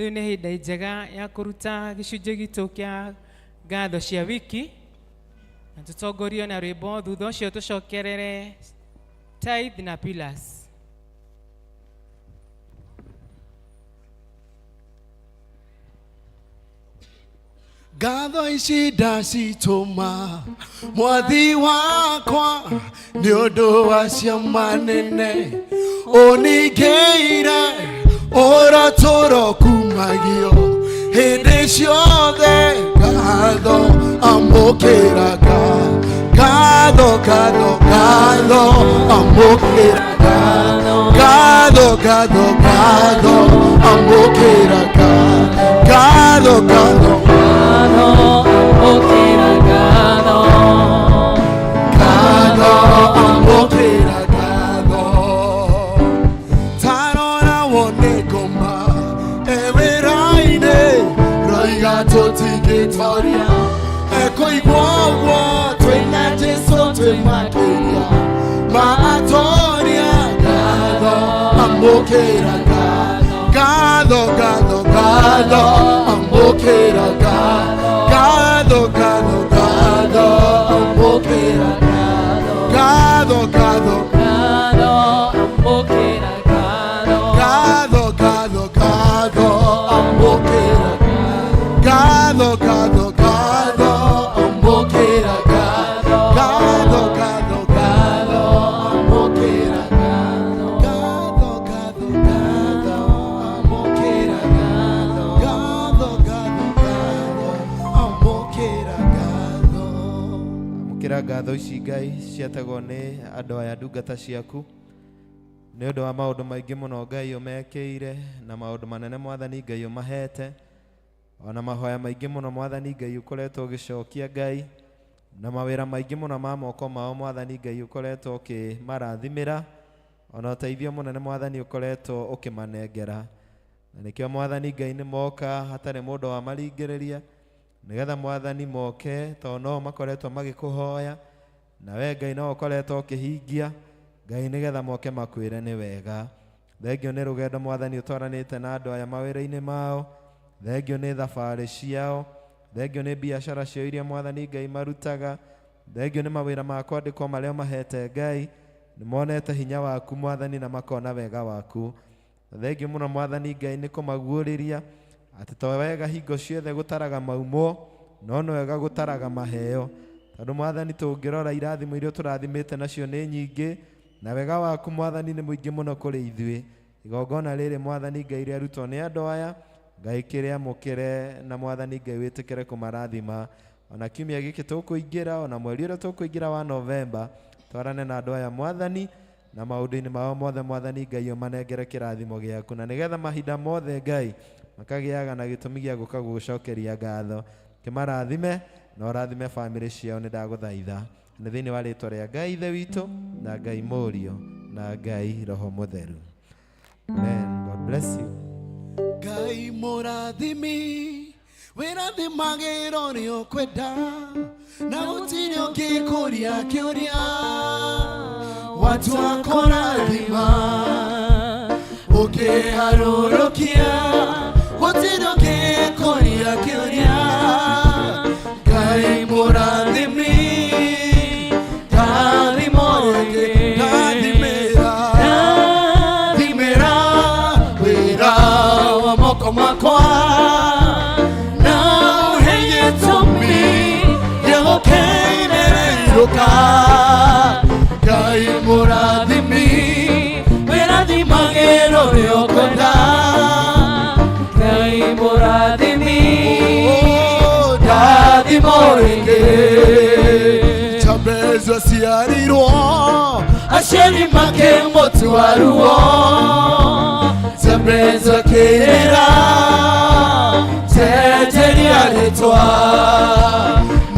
Speaker 3: Rĩu nĩ ihinda njega ya kũruta gĩcunjĩ gitũ kĩa ngatho cia wiki na tũtongorio na rwĩmbo, thutha ũcio tũcokerere tithe na pillars.
Speaker 5: Ngatho ici ndacitũma mwathi wakwa nĩ ũndũ wa ciama nene ũningĩire ũrotũro kumagio hĩndĩ ciothe. Ngatho amũkĩraga ngatho, ngatho, ngatho amũkĩraga ngatho, ngatho, ngatho amũkĩraga ngatho, ngatho ngatho amũkĩra ngatho. Tarora wone ngoma ewĩra-inĩ roiga tũtingĩtoria ekũigua ũguo twĩna Jesũ twĩ makĩria ma atoria. Ngatho amũkĩra ngatho, ngatho, ngatho amũkĩra ngatho, ngatho, ngatho amũkĩra ngatho, ngatho ngatho, ngatho, ngatho amũkĩra ngatho, ngatho, ngatho amũkĩra ngatho, ngatho, ngatho amũkĩra ngatho, ngatho, ngatho amũkĩra ngatho, ngatho, ngatho amũkĩra ngatho.
Speaker 1: Amũkĩra ngatho ici Ngai ciatagwo nĩ andũ aya ndungata ciaku nĩ ũndũ wa maũndũ maingĩ mũno Ngai ũmekĩire na maũndũ manene Mwathani Ngai ũmahete, ona mahoya maingĩ mũno Mwathani Ngai ũkoretwo ũgĩcokia Ngai, na mawĩra maingĩ mũno ma moko mao Mwathani Ngai ũkoretwo ũkĩmarathimĩra, ona ũteithio mũnene Mwathani ũkoretwo ũkĩmanengera. Na nĩkĩo Mwathani Ngai nĩ moka hatarĩ mũndũ wamaringĩrĩria, nĩgetha Mwathani moke tondũ no makoretwo magĩkũhoya, na we Ngai no ũkoretwo ũkĩhingia Ngai, nĩgetha moke makwĩre nĩ wega. Thengio nĩ rũgendo Mwathani ũtwaranĩte na andũ aya mawĩra-inĩ mao, thengio nĩ thabarĩ ciao, thengio nĩ biacara ciao iria Mwathani Ngai marutaga, thengio nĩ mawĩra ma kwandĩkwo marĩa mahete Ngai, nĩ monete hinya waku Mwathani na makona wega waku. Thengio mũno Mwathani Ngai nĩ kũmaguũrĩria atĩ to wega hingo ciothe gũtaraga maumwo, no nĩ wega gũtaraga maheo, tondũ Mwathani tũngĩrora irathimo iria tũrathimĩte nacio nĩ nyingĩ, na wega waku Mwathani nĩ mũingĩ mũno kũrĩ ithuĩ. Igongona rĩrĩ Mwathani Ngai rĩarutwo nĩ andũ aya, Ngai kĩrĩamũkĩre na Mwathani Ngai wĩtĩkĩre kũmarathima. Ona kiumia gĩkĩ tũkũingĩra, ona mweri ũrĩa tũkũingĩra wa Novemba, twarane na andũ aya Mwathani na maũndũ-inĩ mao mothe Mwathani Ngai ũmanengere kĩrathimo gĩaku, na nĩgetha mahinda mothe Ngai makagĩaga na gĩtũmi gĩa gũka gũgũcokeria ngatho. Kĩmarathime na ũrathime bamĩrĩ ciao, nĩ ndagũthaitha nĩ thĩinĩ wa rĩtwa rĩa Ngai Ithe witũ na Ngai Mũriũ na Ngai Roho Mũtheru. Amen. God bless you.
Speaker 5: Ngai mũrathimi wĩrathimagĩra ũrĩa ũkwenda na gũtirĩ ũngĩkũria kĩũria watua kũrathima ũkĩharũrũkia gũtirĩ ũngĩkũria kĩũria. Ngai mũrathimi ndathimo rĩngĩ ndathimĩra thimĩra wĩra wa moko makwa na ũhe gĩtũmi gĩa gũkenererũka. Ngai mũrathimi wĩrathimagĩra ũrĩa ũkwenda.
Speaker 6: Ngai mũrathimi
Speaker 5: ndathimo rĩngĩ Jabez aciarirwo aciari makĩmũtua ruo Jabez akĩrĩra cenjeria rĩtwa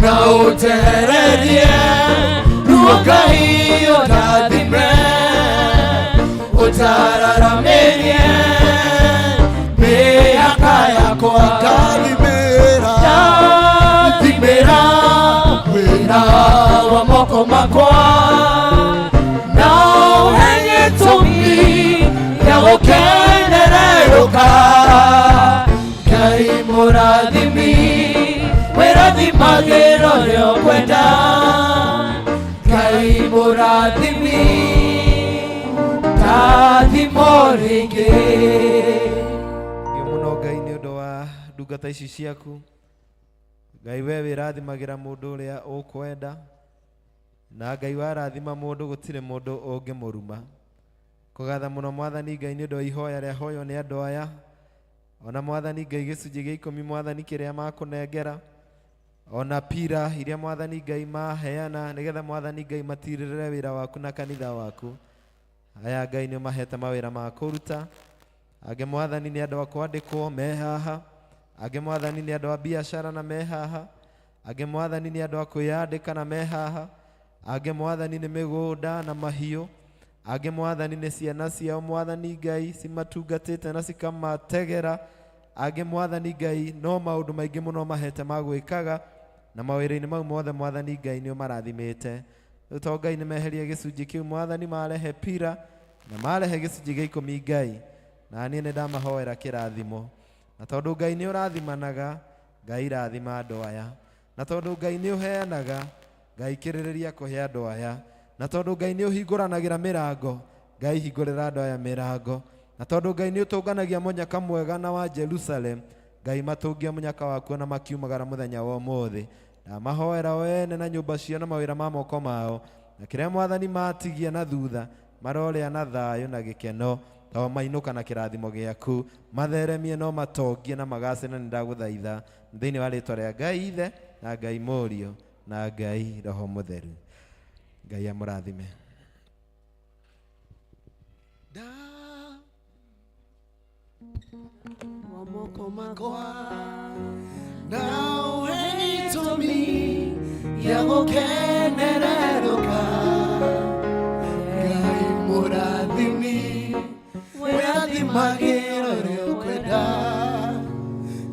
Speaker 5: na ũnjehererie ruo Ngai ũndathime ũtararamĩrie mĩaka yakwa. Ndathimĩra ndathimĩra wĩra wa moko makwa na ũhe gĩtũmi gĩa gũkenererũka.
Speaker 6: Mũrathimi, wĩrathimagĩra ũrĩa ũkwenda. Ngai mũrathimi, ndathimo rĩngĩ.
Speaker 1: Ngio mũno Ngai nĩ ũndũ wa ndungata ici ciaku. Ngai we wĩrathimagĩra mũndũ ũrĩa ũkwenda, na Ngai warathima mũndũ gũtirĩ mũndũ ũngĩmũruma. Kũgatha mũno Mwathani Ngai nĩ ũndũ wa ihoya rĩa hoywo nĩ andũ aya. Ona Mwathani Ngai gĩcunjĩ gĩa ikũmi Mwathani kĩrĩa makũnengera, ona pira iria Mwathani Ngai maheana nĩgetha Mwathani Ngai matirĩrĩre wĩra waku na kanitha waku. Aya Ngai nĩ ũmahete mawĩra ma kũruta. Angĩ Mwathani nĩ andũ a kwandĩkwo me haha, angĩ Mwathani nĩ andũ a biacara na me haha, angĩ Mwathani nĩ andũ a kwĩyandĩka na me haha, angĩ Mwathani nĩ mĩgũnda na mahiũ, angĩ Mwathani nĩ ciana ciao Mwathani Ngai cimatungatĩte na cikamategera, angĩ Mwathani Ngai no maũndũ maingĩ mũno mahete ma gwĩkaga, na mawĩra-inĩ mau mothe Mwathani Ngai nĩ ũmarathimĩte. Rĩu to Ngai nĩ meherie gĩcunjĩ kĩu Mwathani marehe pira na marehe gĩcunjĩ gĩa ikũmi Ngai, na niĩ nĩ ndamahoera kĩrathimo. Na tondũ Ngai nĩ ũrathimanaga, Ngai rathima andũ aya. Na tondũ Ngai nĩ ũheanaga, Ngai kĩrĩrĩria kũhe andũ aya. Na tondũ Ngai nĩ ũhingũranagĩra mĩrango, Ngai hingũrĩra andũ aya mĩrango. Na tondũ Ngai nĩ ũtũnganagia mũnyaka mwega na wa Jerusalem, Ngai matũngie mũnyaka waku na makiumagara mũthenya wa ũmũthĩ. Ndamahoera o ene na nyũmba ciao na mawĩra ma moko mao, na kĩrĩa Mwathani matigia na thutha, marorĩa na thayũ na gĩkeno, to mainũka na kĩrathimo gĩaku, matheremie no matongie na magacĩre, na nĩndagũthaitha thĩinĩ wa rĩtwa rĩa Ngai Ithe na Ngai Mũriũ na Ngai Roho Mũtheru. Ngai amũrathime.
Speaker 2: Wa moko makwa na ũhe gĩtũmi gĩa gũkenererũka. Ngai mũrathimi, wĩrathimagĩra ũrĩa ũkwenda.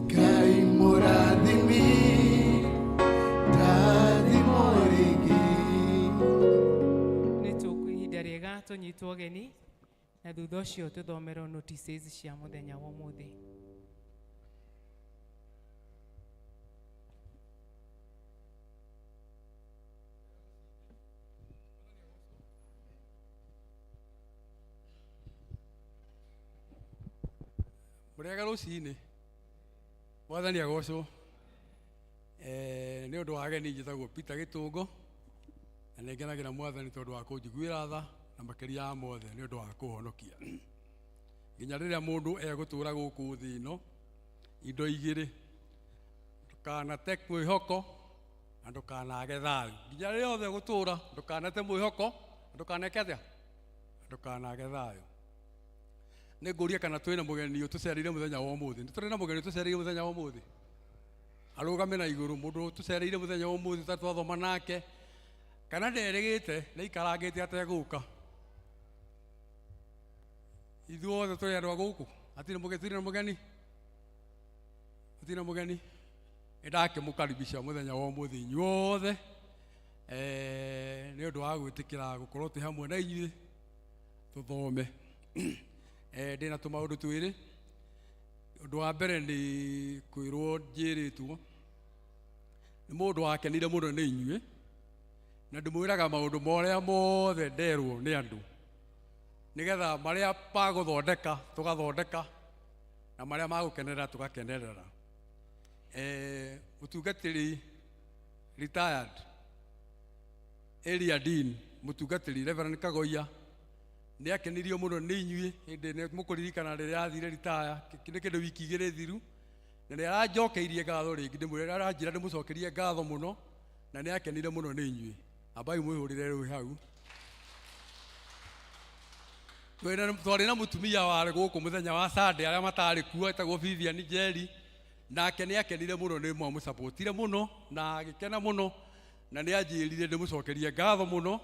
Speaker 2: Ngai mũrathimi, ndathimo rĩngĩ.
Speaker 3: Nĩ tũkũ ihinda rĩega tũnyitwo ũgeni na thutha ũcio tũthomerwo notices cia mũthenya wa ũmũthĩ.
Speaker 7: Mũrĩega rũcinĩ, Mwathani agocwo. Nĩ ũndũ wa ageni njĩtagwo Peter Gĩtũngo, na nĩ ngenagĩra Mwathani tondũ wa kũnjiguĩra tha, na makĩria ya mothe nĩ ũndũ wa kũhonokia. Nginya rĩrĩa mũndũ egũtũra gũkũ thĩ ĩno, indo igĩrĩ, ndũkanate mwĩhoko na ndũkanage thayũ. Nginya rĩrĩa othe ũgũtũra, ndũkanate mwĩhoko, ndũkaneke atĩa? Ndũkanage thayũ. Nĩ ngũria kana twĩna mũgeni ũtũcereire mũthenya wa ũmũthĩ. Nĩ tũrĩ na mũgeni ũtũcereire mũthenya wa ũmũthĩ? Arũgame na igũrũ mũndũ ũtũcereire mũthenya wa ũmũthĩ ta twathoma nake, kana nderĩgĩte nĩ aikarangĩte ategũka. Ithuothe tũrĩ andũ a gũkũ, hatirĩ mũgeni, tũtirĩ na mũgeni, tũtirĩ na mũgeni. Nĩ ndakĩmũkaribisha mũthenya wa ũmũthĩ inyuothe, nĩ ũndũ wa gwĩtĩkĩra gũkorwo twĩ hamwe na inyuĩ tũthome. Ndĩna tũmaũndũ twĩrĩ. Ũndũ wa mbere nĩ kwĩrwo njĩrĩtwo nĩ mũndũ wakenire mũno nĩ inyuĩ, na ndĩmwĩraga maũndũ marĩa mothe nderwo nĩ andũ, nĩgetha marĩa magũthondeka tũgathondeka, na marĩa magũkenerera tũgakenerera. Mũtungatĩri retired area dean mũtungatĩri Reverend Kagoia nĩ akenirio mũno nĩ inyuĩ hĩndĩ nĩ mũkũririkana rĩrĩa athire retire nĩ kĩndũ wiki igĩrĩ thiru, na nĩ aranjokeirie ngatho rĩngĩ, ndĩmwĩre aranjĩra ndĩmũcokerie ngatho mũno, na nĩ akenire mũno nĩ inyuĩ. Ambai mwĩhũrĩre rũĩ hau. Twarĩ na mũtumia warĩ gũkũ mũthenya wa Sunday arĩa matarĩ kuo, etagwo Vivian Njeri, nake nĩ akenire mũno, nĩ mwamũcapotire mũno na agĩkena mũno, na nĩ anjĩrire ndĩmũcokerie ngatho mũno,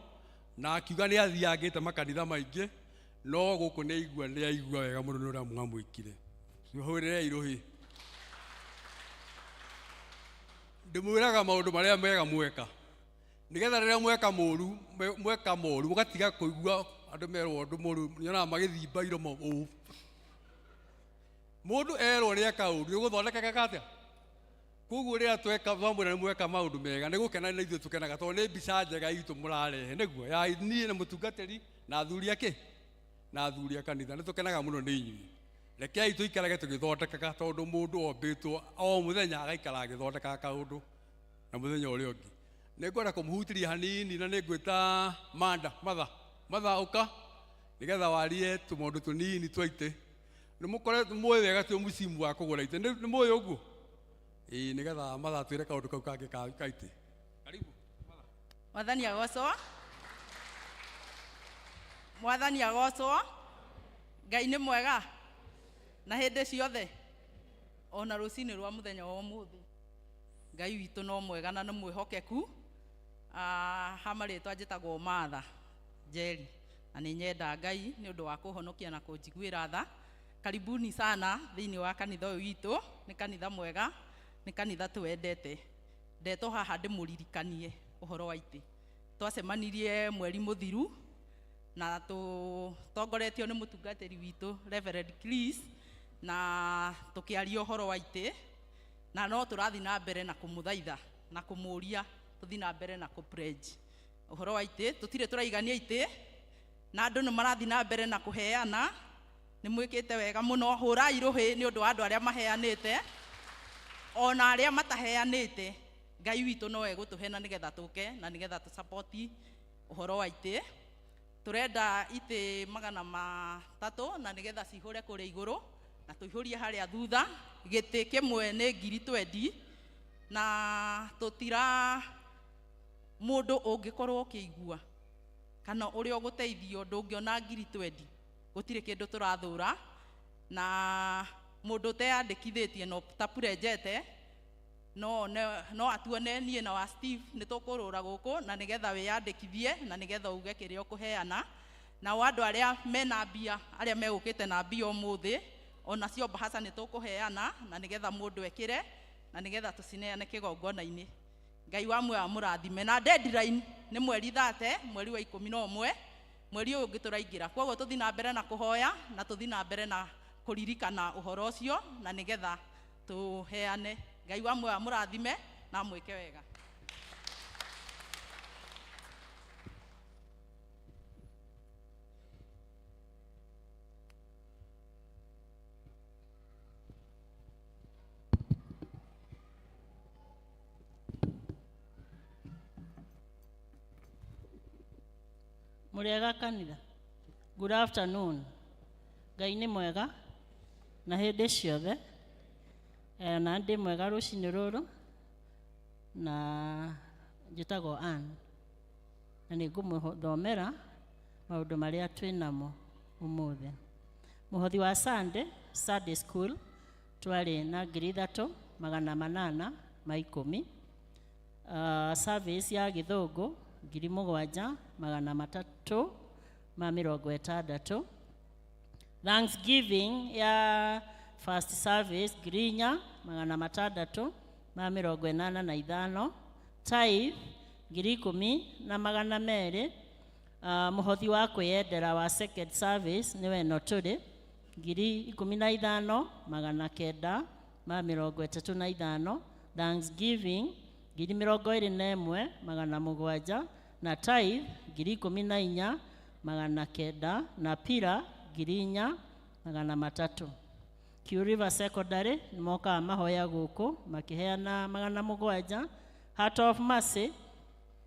Speaker 7: na akiuga nĩ athiangĩte makanitha maingĩ, no gũkũ nĩ aigua, nĩ aigua wega mũno nĩ ũrĩa mwamwĩkire. Hũrĩrei rũhĩ. Ndĩmwĩraga maũndũ marĩa mega mweka, nĩgetha rĩrĩa mweka mũru, mweka moru, mũgatiga kũigua andũ merwo ũndũ mũru, nyonaga magĩthimba iromo ũũ. Mũndũ erwo nĩ eka ũru, nĩ ũgũthondeka geka atĩa? Koguo rĩrĩa tweka twamwĩra nĩ mweka maũndũ mega, nĩ gũkena na ithuĩ tũkenaga tondũ nĩ mbica njega itũ mũrarehe, nĩguo ya niĩ na mũtungatĩri na athuri akĩ na athuri a kanitha, nĩ tũkenaga mũno nĩ inyuĩ. Rekei tũikarage tũgĩthondekaga, tondũ mũndũ ombĩtwo o mũthenya agaikara agĩthondekaga kaũndũ na mũthenya ũrĩa ũngĩ. Nĩ ngwenda kũmũhutĩria hanini na nĩ ngwĩta Manda, Matha, Matha ũka nĩgetha warie tũmaũndũ tũnini twa itĩ. Nĩ mũkoretwo mũĩ wega twĩ mũcimu wa kũgũra itĩ, nĩ mũĩ ũguo? Ĩĩ, nĩgetha Matha atwĩre kaũndũ kau kangĩ ka itĩ. Karibu.
Speaker 8: Mwathani agocwo. Mwathani agocwo. Ngai nĩ mwega na hĩndĩ ciothe, ona rũcinĩ rwa mũthenya wa ũmũthĩ. Ngai witũ no mwega na nĩ mwĩhokeku. Ha marĩtwa njĩtagwo Martha Njeri, na nĩ nyenda Ngai nĩ ũndũ wa kũhonokia na kũnjiguĩra tha. Karibuni sana thĩinĩ wa kanitha ũyũ witũ. Nĩ kanitha mwega, nĩ kanitha twendete. Ndetwo haha ndĩmũririkanie ũhoro wa itĩ. Twacemanirie mweri mũthiru na tũtongoretio nĩ mũtungatĩri witũ Reverend Chris, na tũkĩaria ũhoro wa itĩ, na no tũrathiĩ na mbere na kũmũthaitha na kũmũria tũthiĩ na mbere na kũ-pledge ũhoro wa itĩ. Tũtirĩ tũraigania itĩ, na andũ nĩ marathiĩ na mbere na kũheana. Nĩ mwĩkĩte wega mũno, hũrai rũhĩ nĩ ũndũ wa andũ arĩa maheanĩte ona arĩa mataheanĩte. Ngai witũ no egũtũhe na nĩgetha tũke na nĩgetha tũsapoti ũhoro wa itĩ. Tũrenda itĩ 300 na nĩgetha cihũre kũrĩa igũrũ na tũihũrie harĩa thutha. Gĩtĩ kĩmwe nĩ ngiri 20, na tũtira mũndũ ũngĩkorwo ũkĩigua kana ũrĩa ũgũteithio ndũngĩona ngiri 20, gũtirĩ kĩndũ tũrathũra. Na mũndũ ũteyandĩkithĩtie no tapurenjete no atuone niĩ na wa Steve nĩ tũkũrũra gũkũ na nĩgetha wĩyandĩkithie na nĩgetha uge kĩrĩa ũkũheana. Nao andũ arĩa mena mbia, arĩa megũkĩte na mbia ũmũthĩ, onacio mbahaca nĩ tũkũheana na nĩgetha mũndũ ekĩre na nĩgetha tũcineane kĩgongona-inĩ. Ngai wa muoyo amũrathime. Na deadline nĩ mweri 30, mweri wa 11, mweri ũyũ ũngĩ tũraingĩra. Koguo tũthiĩ na mbere na kũhoya na tũthiĩ na mbere na kũririkana ũhoro ũcio na nĩgetha tũheane. Ngai wa muoyo amũrathime na amwĩke wega.
Speaker 9: Mũrĩega kanitha. Good afternoon. Ngai nĩ mwega na hĩndĩ ciothe. Na ndĩ mwega rũcinĩ rũrũ, na njĩtagwo Ann, na nĩ ngũmũthomera maũndũ marĩa twĩ namo ũmũthĩ. Mũhothi wa Sunday School twarĩ na 3810. Service ya gĩthũngũ 7360. Thanksgiving ya first service 4685. Tithe 10200. Mũhothi wa kwĩyendera wa second service nĩwe ĩno tũrĩ 15935. Thanksgiving 21700 na tithe 14900 na pira 4300. Q River Secondary nĩmokaga mahoya gũkũ makĩheana 700. Heart of Mercy,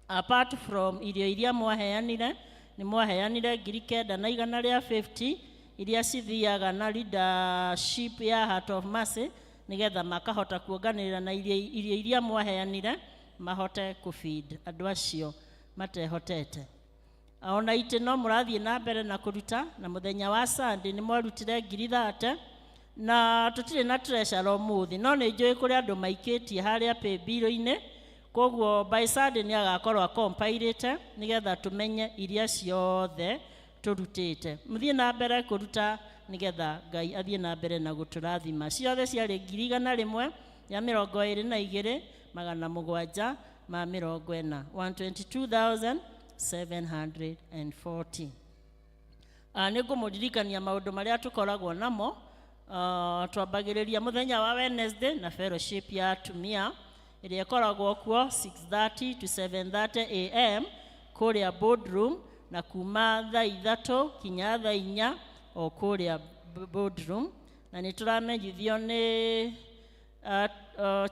Speaker 9: apart from irio iria mwaheanire, nĩ mwaheanire 9150 iria cithiaga na leadership ya Heart of Mercy nĩgetha makahota kuonganĩrĩra na irio iria mwaheanire mahote kũfeed andũ acio matehotete. Ona itĩ no mũrathiĩ na mbere na kũruta, na mũthenya wa Sunday nĩ mwarutire 30,000, na tũtirĩ na treasurer ũmũthĩ, no nĩ njũĩ kũrĩ andũ maikĩtie harĩa paybill-inĩ. Koguo by Sunday nĩ agakorwo acompilĩte nĩgetha tũmenye iria ciothe tũrutĩte. Mũthiĩ na mbere kũruta nĩgetha Ngai athiĩ na mbere na gũtũrathima. Ciothe ciarĩ 122,740, 122,740. Nĩ ngũmũririkania maũndũ marĩa tũkoragwo namo. Twambagĩrĩria mũthenya wa Wednesday na fellowship ya atumia ĩrĩa ĩkoragwo kuo 6:30 to 7:30 am kũrĩa boardroom, na kuma thaa 3 kinya thaa 4 o kũrĩa boardroom. Na nĩ tũramenyithio nĩ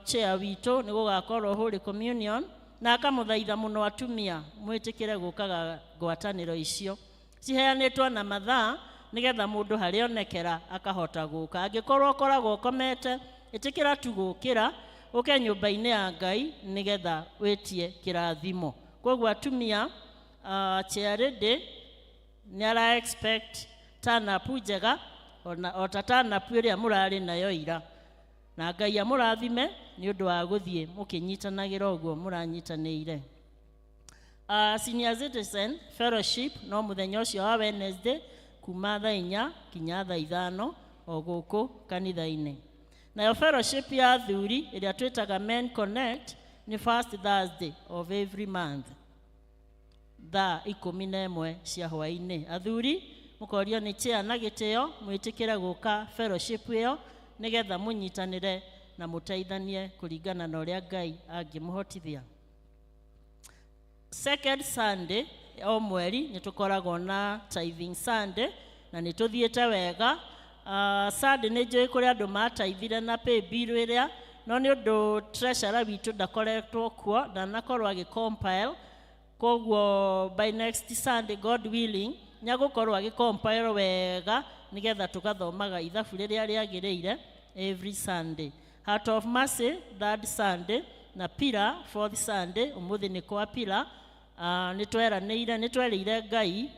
Speaker 9: chair witũ nĩ gũgakorwo Holy Communion, na akamũthaitha mũno atumia mwĩtĩkĩre gũkaga ngwatanĩro icio ciheanĩtwo na mathaa, nĩgetha mũndũ harĩa onekera akahota gũka. Angĩkorwo ũkoragwo ũkomete, ĩtĩkĩra tu gũkĩra ũke nyũmba-inĩ ya Ngai nĩgetha wĩtie kĩrathimo. Koguo atumia, chair lady nĩ ara expect turn up njega ona o ta turn up ĩrĩa mũrarĩ nayo ira, na Ngai amũrathime nĩ ũndũ wa gũthiĩ mũkĩnyitanagĩra ũguo mũranyitanĩire. Senior Citizen Fellowship no mũthenya ũcio wa Wednesday kuma thaa 4 kinya thaa 5 o gũkũ kanitha-inĩ. Nayo fellowship ya athuri ĩrĩa twĩtaga Men Connect nĩ first Thursday of every month thaa 11 cia hwaĩ-inĩ. Athuri mũkorio nĩ chair na gĩtĩo mwĩtĩkĩre gũka fellowship ĩyo, nĩgetha mũnyitanĩre na mũteithanie kũringana na ũrĩa Ngai angĩmũhotithia. Second Sunday o mweri nĩ tũkoragwo na Tithing Sunday, na nĩ tũthiĩte wega. Sunday nĩ njũĩ kũrĩ andũ mataithire na pay bill ĩrĩa, no nĩ ũndũ treasurer witũ ndakoretwo kuo, ndanakorwo agĩ compile. Koguo by next Sunday, God willing, nĩ agũkorwo agĩ compile wega, nĩgetha tũgathomaga ithabu rĩrĩa rĩagĩrĩire every Sunday. Heart of Mercy third Sunday na Pillar fourth Sunday. Ũmũthĩ nĩ kwa Pillar. Nĩ tweranĩire, nĩ twerĩire Ngai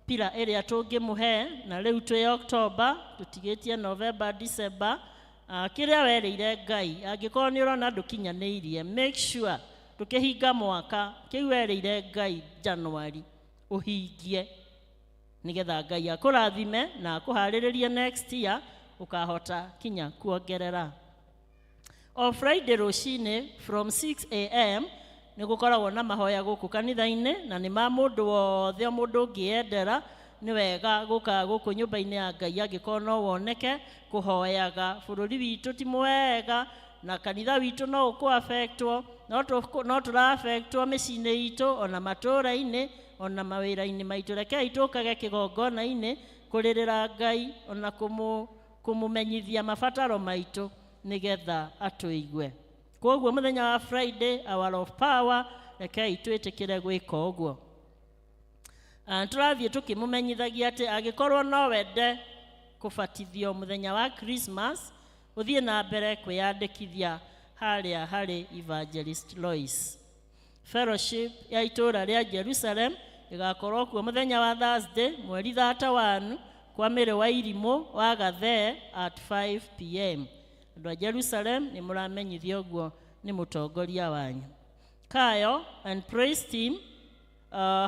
Speaker 9: pillar ĩrĩa tũngĩmũhe, na rĩu twĩ October, tũtigĩtie November, December. Kĩrĩa werĩire Ngai, angĩkorwo nĩ ũrona ndũkinyanĩirie, make sure tũkĩhinga mwaka kĩu werĩire Ngai January ũhingie, nĩgetha Ngai akũrathime na akũharĩrĩrie next year ũkahota kinya kuongerera. O Friday rũcinĩ from 6 am nĩ gũkoragwo na mahoya gũkũ kanitha-inĩ, na nĩ ma mũndũ wothe, o mũndũ ũngĩyendera. Nĩ wega gũka gũkũ nyũmba-inĩ ya Ngai angĩkorwo no woneke kũhoyaga. Bũrũri witũ ti mwega na kanitha witũ no ũkũ affectwo, no tũra affectwo mĩciĩ-inĩ itũ, ona matũũra-inĩ, ona mawĩra-inĩ maitũ. Rekei tũkage kĩgongona-inĩ kũrĩrĩra Ngai, ona kũmũmenyithia mabataro maitũ, nĩgetha atũigue. Koguo mũthenya wa Friday, hour of power, rekei twĩtĩkĩre gwĩka ũguo. Tũrathiĩ tũkĩmũmenyithagia atĩ angĩkorwo no wende kũbatithio mũthenya wa Christmas, ũthiĩ na mbere kwĩyandĩkithia harĩa harĩ Evangelist Lois. Fellowship ya itũũra rĩa Jerusalem ĩgakorwo kuo mũthenya wa Thursday mweri 31 kwa Mĩrĩ wa Irimũ wa Gathee at 5 p.m. Andũ a Jerusalem nĩ mũramenyithio ũguo nĩ mũtongoria wanyu. Kayo and praise team,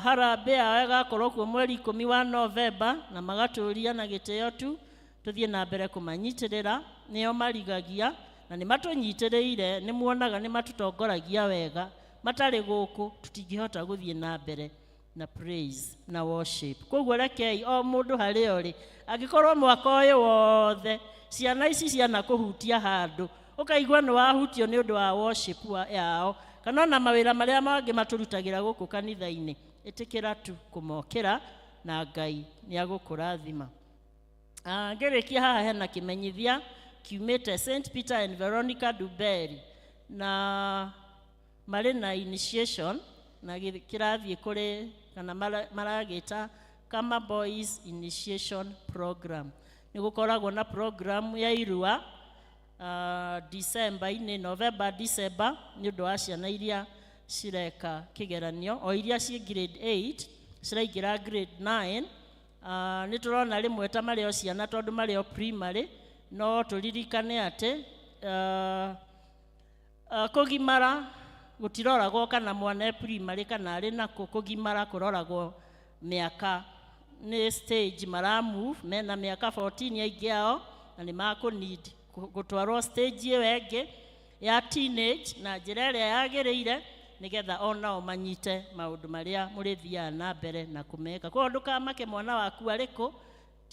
Speaker 9: harambee yao ĩgakorwo kuo mweri 10 wa Novemba, na magatũria na gĩtĩo tu tũthiĩ na mbere kũmanyitĩrĩra. Nĩo marigagia na nĩ matũnyitĩrĩire, nĩ muonaga nĩ matũtongoragia wega. Matarĩ gũkũ tũtingĩhota gũthiĩ na mbere na praise na worship. Koguo rekei o mũndũ harĩa ũrĩ, angĩkorwo mwaka ũyũ wothe ciana ici ciana kũhutia handũ ũkaigua nĩ wahutio nĩ ũndũ wa worship yao, kana ona mawĩra marĩa mangĩ matũrutagĩra gũkũ kanitha-inĩ, ĩtĩkĩra tu kũmokĩra na Ngai nĩ agũkũrathima. Ngĩrĩkia haha hena kĩmenyithia kiumĩte St Peter and Veronica Duberi, na marĩ na initiation na kĩrathiĩ kũrĩ kana maragĩta Kama Boys Initiation Program. Nĩ gũkoragwo na program ya irua December-inĩ, November, December, nĩ ũndũ wa ciana iria cireka kĩgeranio, o iria ciĩ grade 8 ciraingĩra grade 9. Nĩ tũrona rĩmwe ta marĩ o ciana tondũ marĩ o primary, no tũririkane atĩ kũgimara gũtiroragwo kana mwana e primary kana arĩ nako. Kũgimara kũroragwo mĩaka, nĩ stage mara move mena mĩaka 14 aingĩ ao, na nĩ makũ need gũtwarwo stage ĩyo ĩngĩ ya teenage na njĩra ĩrĩa yagĩrĩire, nĩgetha onao manyite maũndũ marĩa mũrĩthiaga na mbere na kũmeka. Koguo ndũkamake mwana waku arĩkũ.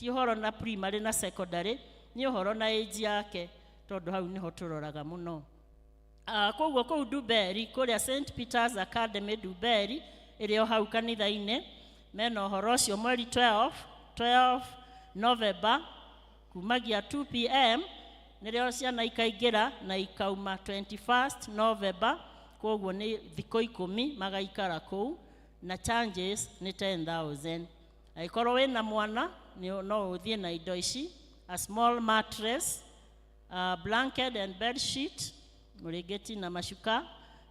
Speaker 9: Ti ũhoro na primary na secondary, nĩ ũhoro na age yake, tondũ hau nĩho tũroraga mũno. Koguo kũu Ndumberi, kũrĩa St Peter's Academy Ndumberi, ĩrĩ o hau kanitha-inĩ, mena ũhoro ũcio mweri 12 November, kumagia 2 p.m. nĩrĩo ciana ikaingĩra na ikauma 21st November, koguo nĩ thikũ 10 magaikara kũu, na charges nĩ 10,000. Angĩkorwo wĩna mwana no ũthiĩ na indo ici: a small mattress, a blanket and bed sheet, mũrĩngĩti na macuka,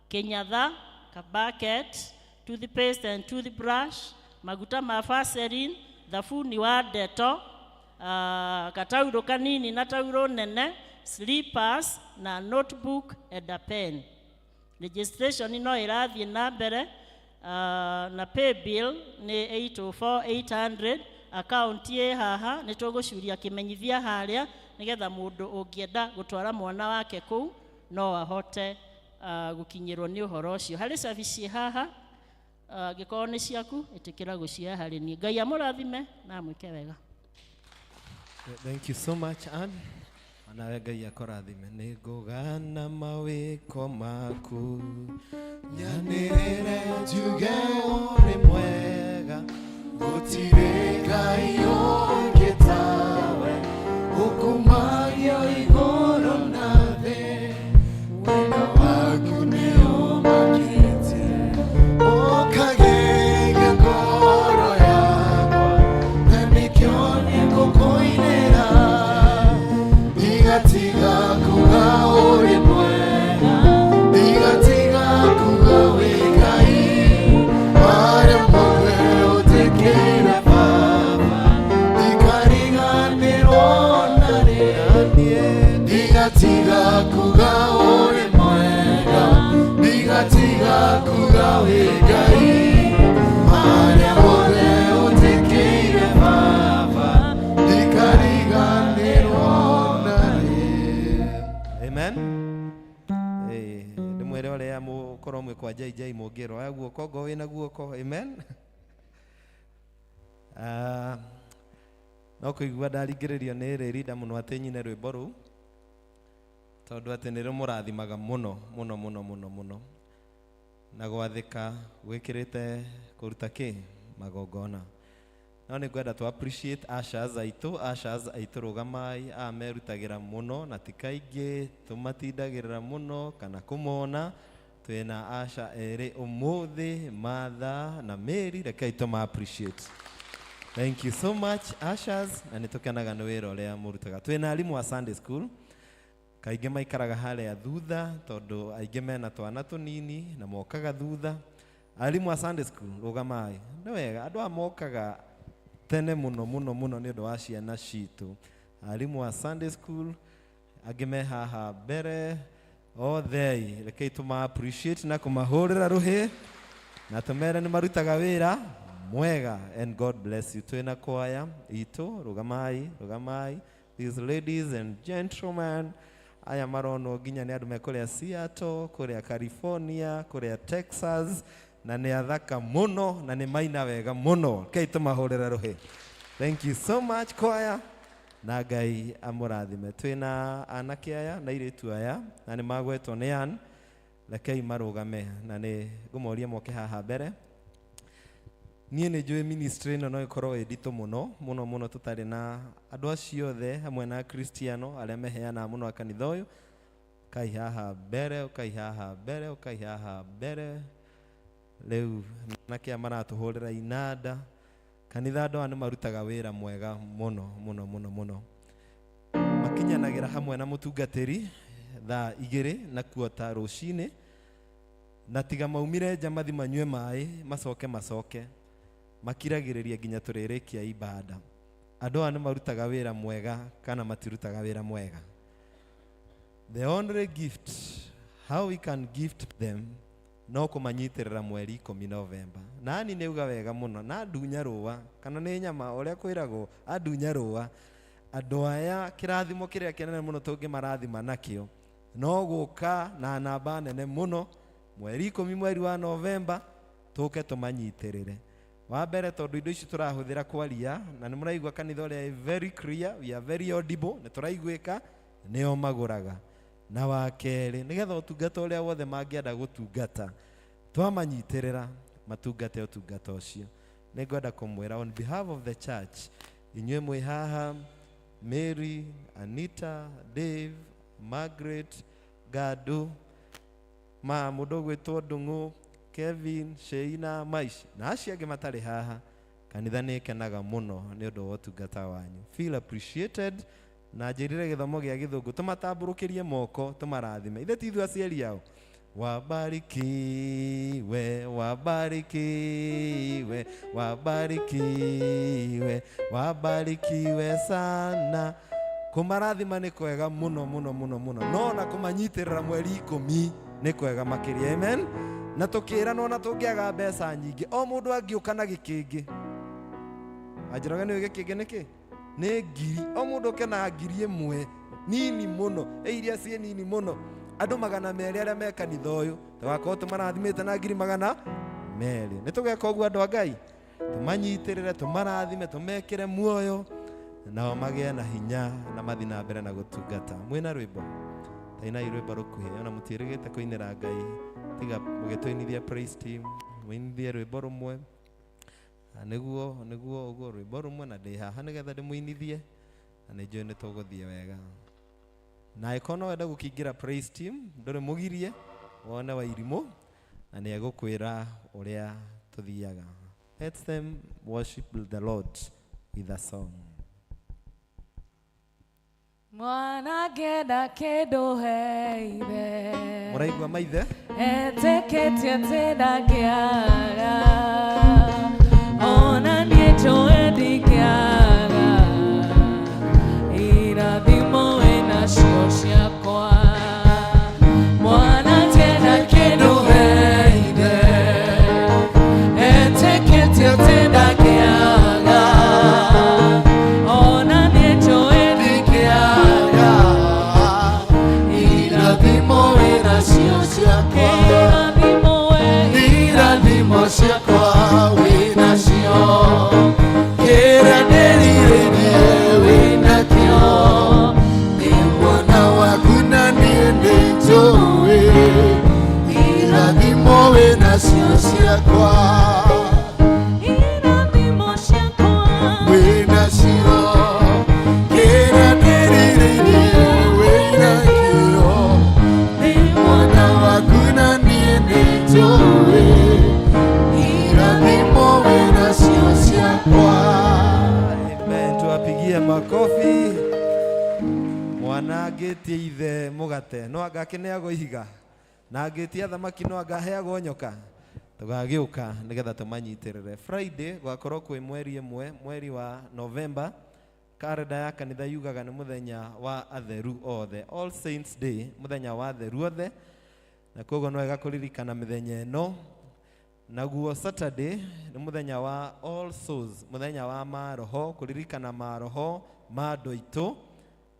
Speaker 9: kĩnyatha, ka bucket, toothpaste and toothbrush, maguta ma Vaseline, thabuni wa Dettol, gatauro kanini na tauro nene, slippers na notebook and a pen. Registration no ĩrathiĩ na mbere, na pay bill nĩ 804800, account ĩ haha, nĩ tũgũcuria kĩmenyithia harĩa nĩgetha mũndũ ũngĩenda gũtwara mwana wake kũu no ahote gũkinyĩrwo nĩ ũhoro ũcio. Harĩ cabi ciĩ haha, angĩkorwo nĩ ciaku, ĩtĩkĩra gũcioya harĩ niĩ. Ngai amũrathime na amwĩke wega.
Speaker 1: Thank you so much, Ann. Onawe Ngai akũrathime. Nĩ ngũgana mawĩko maku,
Speaker 2: nyanĩrĩre njuge ũrĩ mwega, gũtirĩ Ngai ũngĩ tawe, ũkumagio igũrũ na thĩ, wendo waku nĩ ũmakĩtie, ũkagega ngoro yakwa, na nĩkĩo nĩngũkũinĩra, ndigatiga kuga ũrĩ mwega, ndigatiga kuga wĩ Ngai, marĩa mothe ũnjĩkĩire Baba, ndikariganĩrwo na rĩ, ndigatiga kuga ũrĩ mwega, ndigatiga kuga wĩ Ngai, marĩa mothe ũnjĩkĩire Baba, ndikariganĩrwo na rĩ.
Speaker 1: Amen. Ndĩmwĩre ũrĩa mũkorwo mwĩ kwa JJ mũngĩroya guoko ngo wĩna guoko. Amen. No kũigua ndaringĩrĩrio nĩ rĩrinda mũno atĩ nyine rwĩmbo rũu, tondũ atĩ nĩ rũmũrathimaga mũno mũno mũno mũno mũno, na gwathĩka gwĩkĩrĩte kũruta kĩ magongona. No nĩ ngwenda tũ appreciate ushers aitũ, ushers aitũ, rũgamai. Aya merutagĩra mũno na ti kaingĩ tũmatindagĩrĩra mũno kana kũmona. Twĩna usher erĩ ũmũthĩ, Martha na Mary, rekei tũma appreciate. Thank you so much, ushers, na nĩ tũkenaga nĩ wĩra ũrĩa mũrutaga. Twĩna arimũ a Sunday school, kaingĩ maikaraga harĩa thutha tondũ aingĩ mena twana tũnini na mokaga thutha. Arimũ a Sunday school, rũgamai. Nĩ wega andũ aya mokaga tene mũno mũno mũno nĩ ũndũ wa ciana citũ. Arimũ a Sunday school angĩ me haha mbere othe, rekei tũma appreciate na kũmahũrĩra rũhĩ na tũmere nĩ marutaga wĩra mwega, and God bless you. Twĩna kwaya itũ, rũgamai, rũgamai. These ladies and gentlemen aya maronwo nginya nĩ andũ me kũrĩa Seattle, kũrĩa California, kũrĩa Texas, na nĩ athaka mũno na nĩ maina wega mũno. Rekei tũmahũrĩre rũhĩ. Thank you so much, choir, na Ngai amũrathime. Twĩna anake aya na airĩtu aya na nĩ magwetwo nĩ Ann, rekei marũgame na nĩ ngũmoria moke haha mbere. Niĩ nĩ njũĩ ministry ĩno no ĩkorwo ĩ nditũ mũno mũno mũno tũtarĩ na andũ acio othe hamwe na Kristiano arĩa meheanaga mũno a kanitha ũyũ. Kai haha mbere, ũkai haha mbere, ũkai haha mbere. Rĩu anake aya maratũhũrĩra inanda kanitha, andũ aya nĩ marutaga wĩra mwega mũno mũno mũno mũno. Makinyanagĩra hamwe na mũtungatĩri thaa 2 na kuota rũcinĩ, na tiga maumire nja mathi manyue maĩ, macoke macoke makiragĩrĩria nginya tũrĩrĩkia ibada. Andũ aya nĩ marutaga wĩra mwega kana matirutaga wĩra mwega? The only gift how we can gift them no kũmanyitĩrĩra mweri 10 November. Nani nĩ uga wega mũno na ndunya rũa kana nĩ nyama ũrĩa kwĩragwo andunya rũa. Andũ aya kĩrathimo kĩrĩa kĩnene mũno tũngĩmarathima nakĩo no gũka na namba nene mũno mweri 10 mweri wa Novemba, tũke tũmanyitĩrĩre. Wa mbere tondũ indo ici tũrahũthĩra kwaria na nĩ mũraigua kanitha ũrĩa ĩ very clear, we are very audible, nĩ tũraiguĩka, nĩo magũraga. Na wa kerĩ, nĩgetha ũtungata ũrĩa wothe mangĩenda gũtungata, twamanyitĩrĩra matungate ũtungata ũcio. Nĩ ngwenda kũmwĩra on behalf of the church, inyuĩ mwĩ haha, Mary, Anita, Dave, Margaret, Gadu, ma mũndũ ũgwĩtwo Ndung'u, Kevin, Sheina, Maish na acio angĩ matarĩ haha, kanitha nĩ ĩkenaga mũno nĩ ũndũ wa ũtungata wanyu. Feel appreciated. Na njĩrire gĩthomo gĩa gĩthũngũ tũmatambũrũkĩrie moko tũmarathime. Ithe ti ithuĩ aciari ao. Wabarikiwe, wabarikiwe, wabarikiwe, wabarikiwe sana. Kũmarathima nĩ kwega mũno mũno mũno mũno, no na kũmanyitĩrĩra mweri 10 nĩ kwega makĩria. Amen. Na tũkĩranwo na tũngĩaga mbeca nyingĩ, o mũndũ angĩũka na gĩkĩngĩ. Anjĩraga nĩ gĩkĩngĩ nĩkĩ? Nĩ ngiri. O mũndũ ũke na ngiri ĩmwe nini mũno, ĩ iria ciĩ nini mũno. Andũ 200 arĩa me kanitha ũyũ tũgakorwo tũmarathimĩte na ngiri 200. Nĩ tũgeka ũguo andũ a Ngai, tũmanyitĩrĩre, tũmarathime, tũmekĩre muoyo, nao magĩe na hinya na mathiĩ na mbere na gũtungata. Mwĩna rwĩmbo, tainai rwĩmbo rũkuhĩ, ona mũtiĩrĩgĩte kũinĩra Ngai, tiga mũgĩtũinithia praise team, mũinithie rwĩmbo rũmwe. Na nĩguo nĩguo ũguo rwĩmbo rũmwe, na ndĩ haha nĩgetha ndĩmũinithie, na nĩ njũĩ nĩ tũgũthiĩ wega. Na angĩkorwo no wende gũkĩingĩra praise team, ndũrĩ mũgirie, wone Wairimũ, na nĩ egũkwĩra ũrĩa tũthiaga. Let them worship the Lord with a song.
Speaker 6: Mwana ngĩenda kĩndũ he ithe,
Speaker 1: Mũraigua maithe?
Speaker 6: Etĩkĩtie atĩ ndangĩaga, ona niĩ njũĩ ndingĩaga, irathimo wĩnacio ciakwa. Mwana ngĩenda kĩndũ he ithe, etĩkĩtie atĩ ndangĩaga, ona niĩ njũĩ ndingĩaga,
Speaker 2: Irathimo wĩnacio ciakwa.
Speaker 6: Irathimo we,
Speaker 2: Irathimo ciakwa wĩnacio, kĩrĩa ndĩrirĩirie wĩnakĩo, ndĩ mwana waku na niĩ nĩnjũĩ, irathimo wĩnacio ciakwa.
Speaker 6: Irathimo ciakwa
Speaker 2: Wĩnacio, kĩrĩa ndĩrirĩirie wĩnakĩo, ndĩ mwana waku na niĩ nĩnjũĩ, irathimo wĩnacio ciakwa.
Speaker 1: Amen. Tuwapigie makofi. Mwana angĩtia ithe mũgate no anga akĩneagwo ihiga, na angĩtia thamaki no anga aheagwo nyoka. Tũgagĩũka nĩgetha tũmanyitĩrĩre. Friday gwakorwo kwĩ mweri 1, mweri wa November. Karenda ya kanitha yugaga nĩ mũthenya wa atheru othe, All Saints Day, mũthenya wa atheru othe, na koguo nĩ wega kũririkana mĩthenya ĩno. Naguo Saturday nĩ mũthenya wa All Souls, mũthenya wa maroho, kũririkana maroho ma andũ aitũ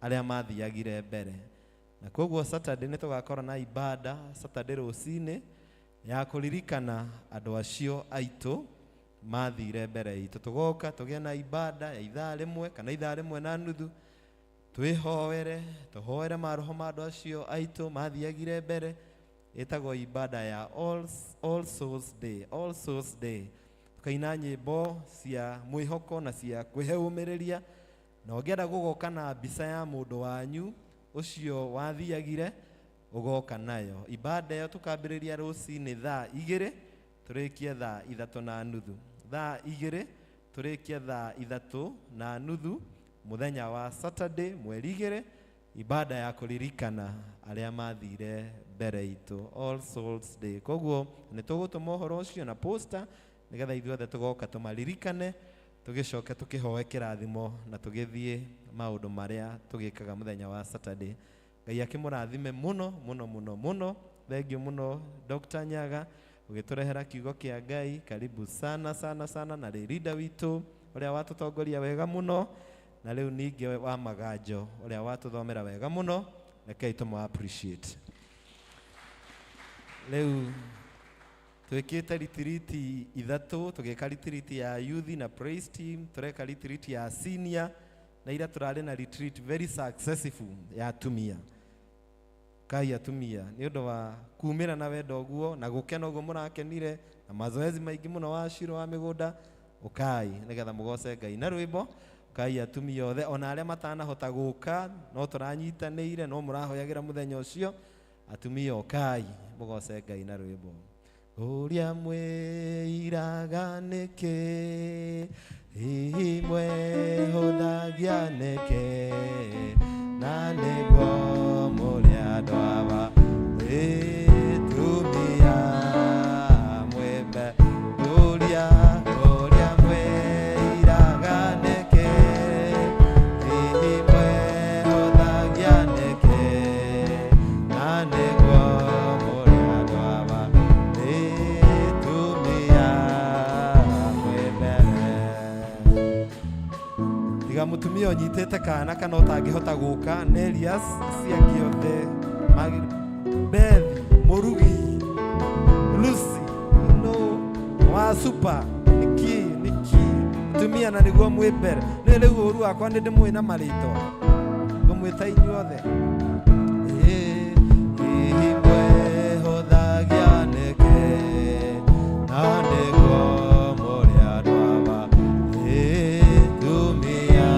Speaker 1: arĩa mathiagire mbere. Na koguo Saturday nĩ tũgakorwo na ibada Saturday rũcinĩ ya kũririkana andũ acio aitũ mathire mbere itũ. Tũgoka tũgĩe na ibada ya ithaa rĩmwe kana ithaa rĩmwe na nuthu, twĩhoere, tũhoere maroho ma andũ acio aitũ mathiagire mbere. Ĩtagwo ibada ya All Souls Day, All Souls Day. Tukaina nyĩmbo cia mwĩhoko na cia kwĩhe ũmĩrĩria, na ũngĩenda gũgoka na mbica ya mũndũ wanyu ũcio wathiagire, ũgoka nayo. Ibada ĩyo tũkambĩrĩria rũcinĩ thaa 2 tũrĩkie thaa 3:30. Thaa 2 tũrĩkie thaa 3:30 mũthenya wa Saturday mweri 2, ibada ya kũririkana arĩa mathire mbere itũ, All Souls Day. Koguo nĩ tũgũtũma ũhoro ũcio na poster nĩgetha ithuothe tũgoka tũmaririkane, tũgĩcoke tũkĩhoe kĩrathimo na tũgĩthiĩ maũndũ marĩa tũgĩkaga mũthenya wa Saturday. Ngai akĩmũrathime mũno mũno mũno mũno. Thank you mũno Dr. Nyaga ũgĩtũrehera kiugo kĩa Ngai. Karibu sana sana sana, na rĩrinda witũ ũrĩa watũtongoria wega mũno, na rĩu ningĩ wa Maganjo ũrĩa watũthomera wega mũno. Rekei tũmũ appreciate. Rĩu Twĩkĩte ritiriti ithatũ, tũgĩka ritiriti ya youth na praise team, tũreka ritiriti ya senior, na ira tũrarĩ na retreat very successful ya atumia. Kai atumia nĩ ũndũ wa kumĩra na wendo ũguo na gũkena ũguo mũrakenire na mazoezi maingĩ mũno wa ciro wa mĩgũnda, ũkai nĩgetha mũgoce Ngai na rwĩmbo. Ũkai atumia othe ona arĩa matanahota gũka no tũranyitanĩire no mũrahoyagĩra mũthenya ũcio, atumia ũkai mũgoce Ngai na rwĩmbo. Ũrĩa mwĩiraga nĩkĩ, hihi mwĩhũthagia nĩkĩ, na nĩguo mũrĩ andũ aba ĩtumia mwĩmbe. Ũrĩa ũrĩa mwĩiraga nĩkĩ, hihi mwĩhũthagia nĩkĩ, na nĩguo mũrĩ andũ aba ĩtumia mwĩmbere. Tiga mũtumia ũnyitĩte kana kana ũtangĩhota gũka, Nelias ciangĩ othe, Beth, Mũrugi, Lucy, no wa super, nĩkĩ nĩkĩ mũtumia na nĩguo mwĩ mbere. Nĩ rĩu ũru wakwa nĩ ndĩmũĩ na marĩtwa, ngũmwĩta inyuothe. Hihi mwĩhũthagia nĩkĩ, na nĩguo mũrĩ andũ aba ĩtumia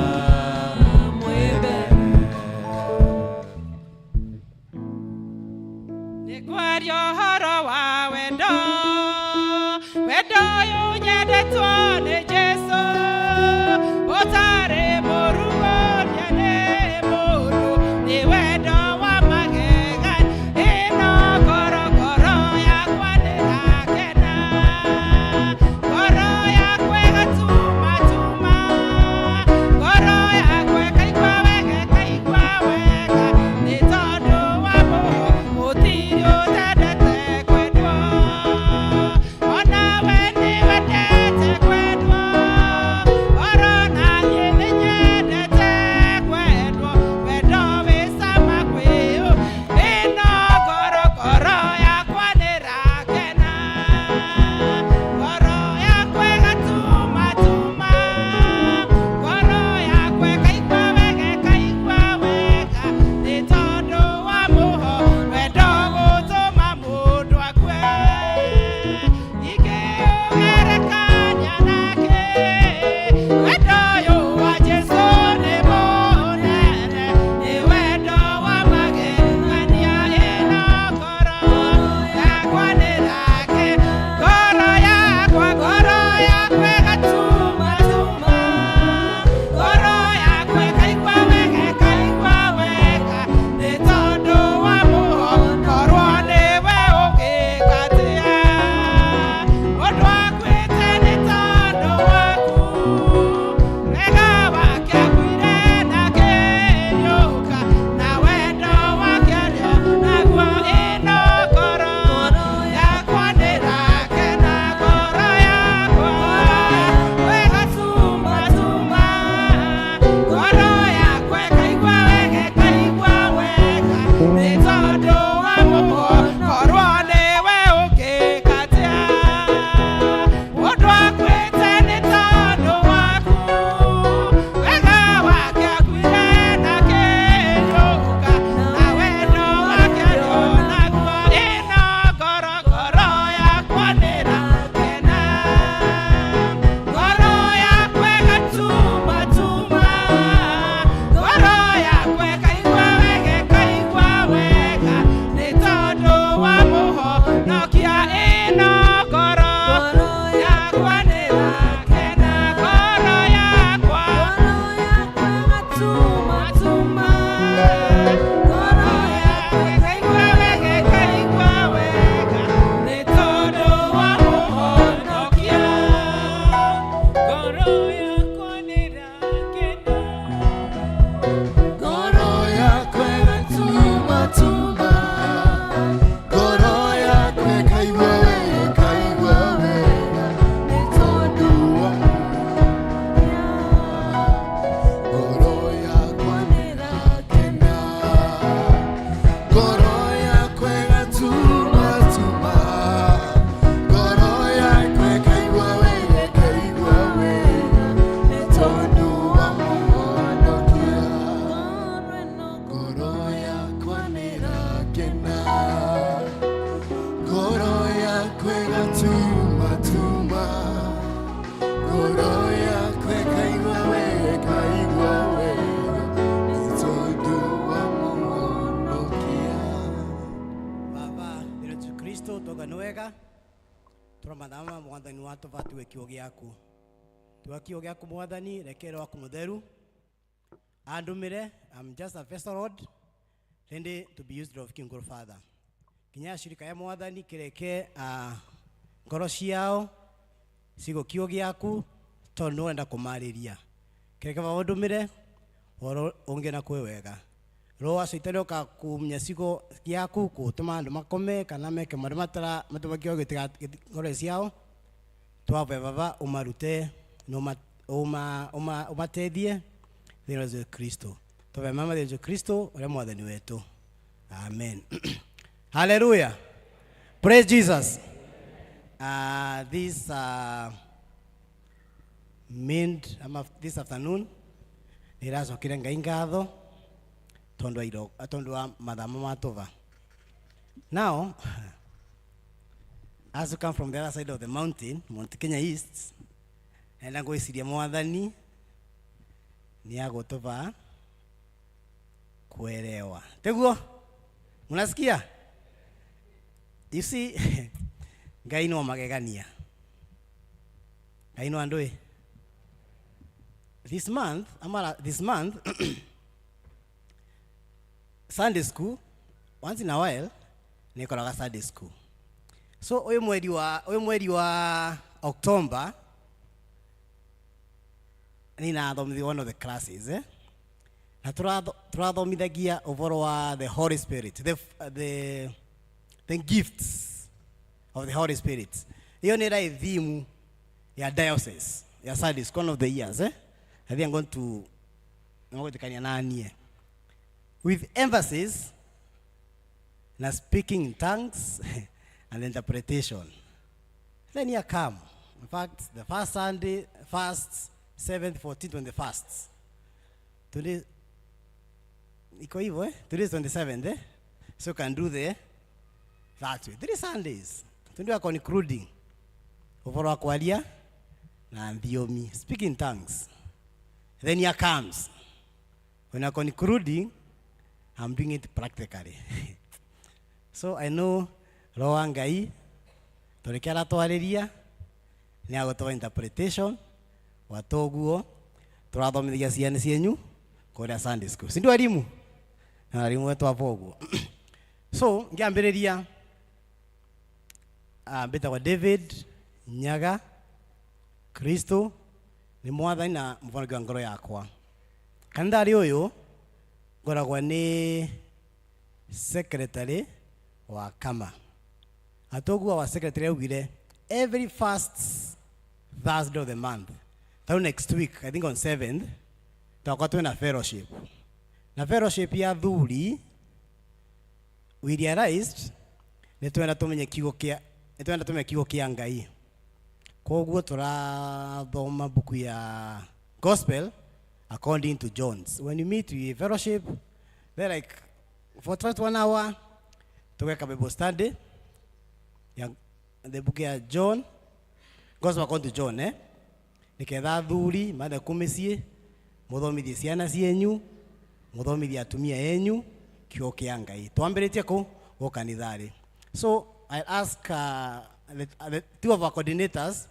Speaker 1: mwĩ mbere.
Speaker 4: Nĩngwaria ũhoro wa wendo, wendo ũyũ nyendetwo nĩ Jesũ, ũtarĩ mũrugũrie nĩ mũndũ, nĩ wendo wa magegania. Ĩno ngoro, ngoro yakwa nĩrakena, ngoro yakwa ĩgatumatuma, ngoro yakwa ĩkaigua wega, ĩkaigua wega, nĩ tondũ wa mũtiri ũtendete kwendwo, ona we nĩ wendete kwendwo.
Speaker 10: Tũramathama Mwathani watũba tuwe kiugo gĩaku. Tuwe kiugo gĩaku Mwathani, reke Roho waku mũtheru andũmĩre. I'm just a vessel, Lord, ready to be used of King God Father. Kinya shirika ya Mwathani kĩreke ngoro ciao cigo kiugo gĩaku tondũ nĩũrenda kũmarĩria. Kĩreke Baba ũndũmĩre ũhoro ũngĩ na kwĩ wega. Roho wa Caitani oka kumya cigo gĩaku gũtũma andũ makome kana meke maũndũ matara matũma kiugo gĩtiga ngoro ciao. Twavoya Baba ũmarute na ũmateithie thĩinĩ wa Yesu Kristo. Twavoya mama Yesu Kristo ũrĩa Mwathani wetu. Amen. Hallelujah. Praise Jesus. This mid ama this afternoon nĩracokire Ngai ngatho tondu wa iro tondu wa mathamo matũva. Now, as you come from the other side of the mountain, Mount Kenya East, enda ngwĩciria Mwathani nĩ agũtũva kuelewa. Teguo? Mnasikia? You see, Ngai no magegania. Ngai no andũ. This month, amara this month, Sunday school, once in a while, nĩkoraga Sunday school. So ũyũ mweri wa October nĩ nathomithia one of the classes, eh? Na tũrathomithagia ũhoro wa the Holy Spirit, the gifts of the Holy Spirit. Iyo nĩ ĩraĩ theme ya diocese ya Sunday school, one of the years, eh? I think I'm going to nĩmagwĩtĩkania na niĩ with emphasis na speaking in tongues and interpretation. Then here come. In fact, the first Sunday, first, 7th, 14th, 21st. Today, iko hivyo, eh? Today is 27th, eh? So you can do the that way. Three Sundays. Today we are concluding. Ũhoro wa kwaria na thiomi, speaking in tongues. Then here comes. When I'm concluding, I'm doing it practically. So I know Roho wa Ngai tũrĩke aratwarĩria nĩ agũtũha interpretation watoguo tũrathomithagia ciana cienyu kũrĩa Sunday school, si ndio arimu na arimu wetu hapo ũguo? So ngĩambĩrĩria, mbĩtagwo David Nyaga. Kristo nĩ Mwathani na mũvonoki wa ngoro yakwa. Kanitharĩ ũyũ ngoragwo nĩ secretary wa kama atoguo wa secretary augire every first Thursday of the month, tau next week, I think on 7th, twakorwo twĩna fellowship na fellowship ya thuri. We realized nĩ twenda tũmenye kiugo kĩa nĩ twenda tũmenye kiugo kĩa Ngai, koguo tũrathoma buku ya Gospel according to John's. When you meet, we fellowship, they're like for 21 hour tugeka Bible study ya the book ya John, Gospel according to John, eh, niketha athuri mathe kũ mĩciĩ mũthomithie ciana cienyu, mũthomithie atumia enyu kiugo kĩa Ngai. Twambĩrĩtie kũ gũ kanitharĩ. So I ask the two of our coordinators,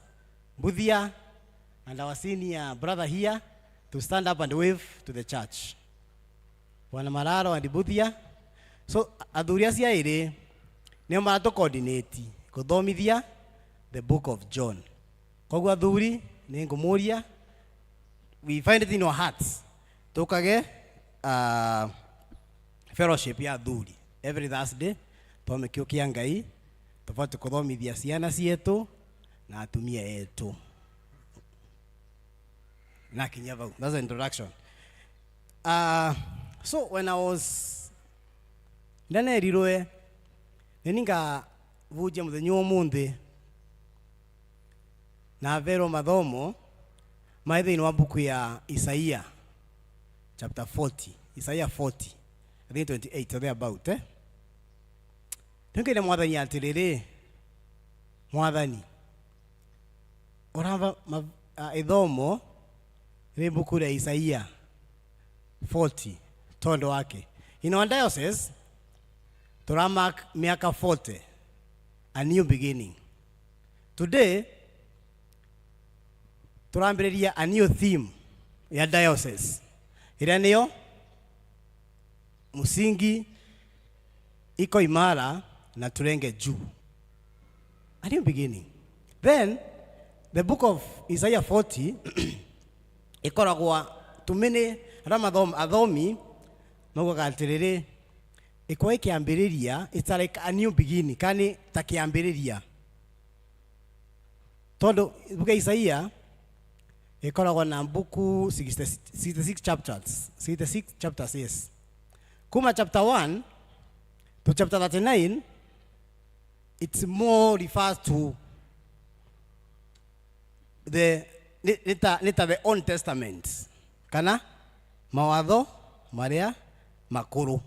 Speaker 10: Buthia and our senior brother here, to stand up and wave to the church. Bwana Mararo and Buthia. So athuri acio erĩ nĩo maratũ coordinate gũthomithia the book of John. Koguo athuri nĩ ngũmũria, we find it in our hearts tũkage fellowship ya athuri every Thursday, thome kiugo kĩa Ngai, tũbatiĩ kũthomithia ciana cietũ na atumia etũ. Na kinya vau, that's the introduction. So when I was ndanerirwe nĩ ningavunjia mũthenya ũmũthĩ na verwo mathomo marĩ thĩinĩ wa mbuku ya Isaia chapter 40, Isaia 40, I think 28 or thereabout, eh? Nĩngĩire Mwathani atĩrĩrĩ, Mwathani, ũramba ithomo rĩ mbuku rĩa Isaia 40 tondũ wake in our diocese tũramark mĩaka 40, a new beginning. Today turambĩrĩria a new theme ya diocese ĩrĩa nĩyo msingi iko imara na tulenge juu. A new beginning. Then the book of Isaiah 40 ĩkoragwo tumene arĩa athomi maugaga atĩrĩrĩ, ĩkorwo ĩkĩambĩrĩria, it's like a new beginning, kana ta kĩambĩrĩria, tondũ ibuku ya Isaia ĩkoragwo na mbuku 66 chapters, 66 chapters, yes. Kuma chapter 1 to chapter 39, it's more refers to the nĩ ta the Old Testament kana mawatho marĩa makũrũ,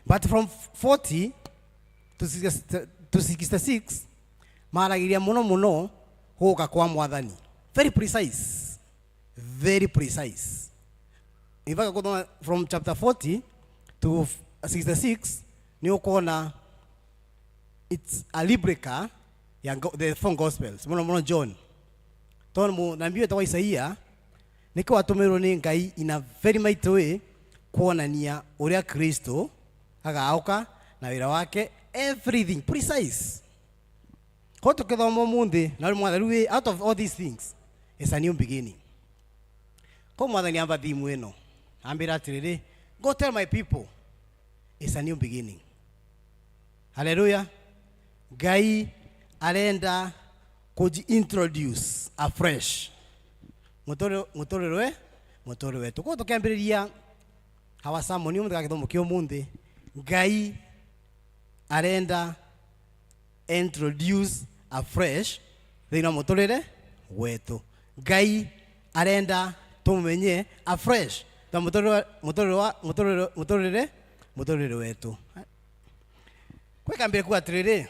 Speaker 10: but from 40 to 60 to 66 maragĩria mũno mũno gũka kwa Mwathani, very precise, very precise. In fact, gũthoma from chapter 40 to 66 nĩ ũkuona it's a replica ya the four gospels, mũno mũno John, tondũ mũnabii wetagwo Isaia nĩkĩo watũmĩrwo nĩ Ngai in a very mighty way kuonania ũrĩa Kristo agaũka na wĩra wake, everything precise. Ko tũkĩthoma ũmũthĩ na rĩu Mwathani rĩu, out of all these things it's a new beginning. Ko Mwathani amba thimu ĩno ambĩra atĩrĩrĩ, "Go tell my people it's a new beginning." Haleluya! Ngai arenda kuji introduce afresh mũtũrĩre wetu. Koguo tũkĩambĩrĩria our sermon ũmũthĩ ga gĩthomo kĩa ũmũthĩ, Ngai arenda introduce afresh thĩinĩ wa mũtũrĩre wetu. Ngai arenda tũmenye afresh ta mũtũrĩre wetu. Kwĩ kambĩre kuga atĩrĩrĩ,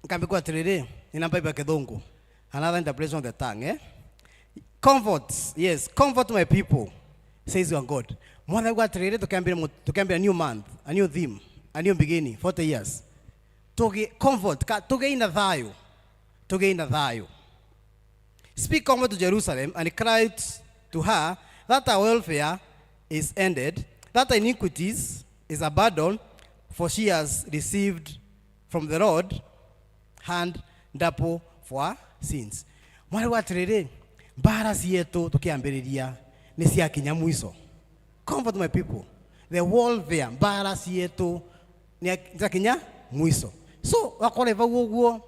Speaker 10: kambĩre kuga atĩrĩrĩ, nina Bible ya Kĩthũngũ, another interpretation of the tongue, eh? "Comfort, yes, comfort my people, says your God." Mwathani kuga atĩrĩrĩ, tũkĩambĩra new month, a new theme, a new beginning, 40 years, tugi comfort ka tugĩi na thayũ, tugĩi na thayũ. "Speak comfort to Jerusalem and cry to her that her welfare is ended, that her iniquities is abandoned, for she has received from the Lord hand double for her sins." Mwarĩ wa atĩrĩrĩ, mbara cietũ tũkĩambĩrĩria nĩ ciakinya mwico. Comfort my people, the warfare, mbara cietũ nĩ ciakinya mwico. So wakore vau ũguo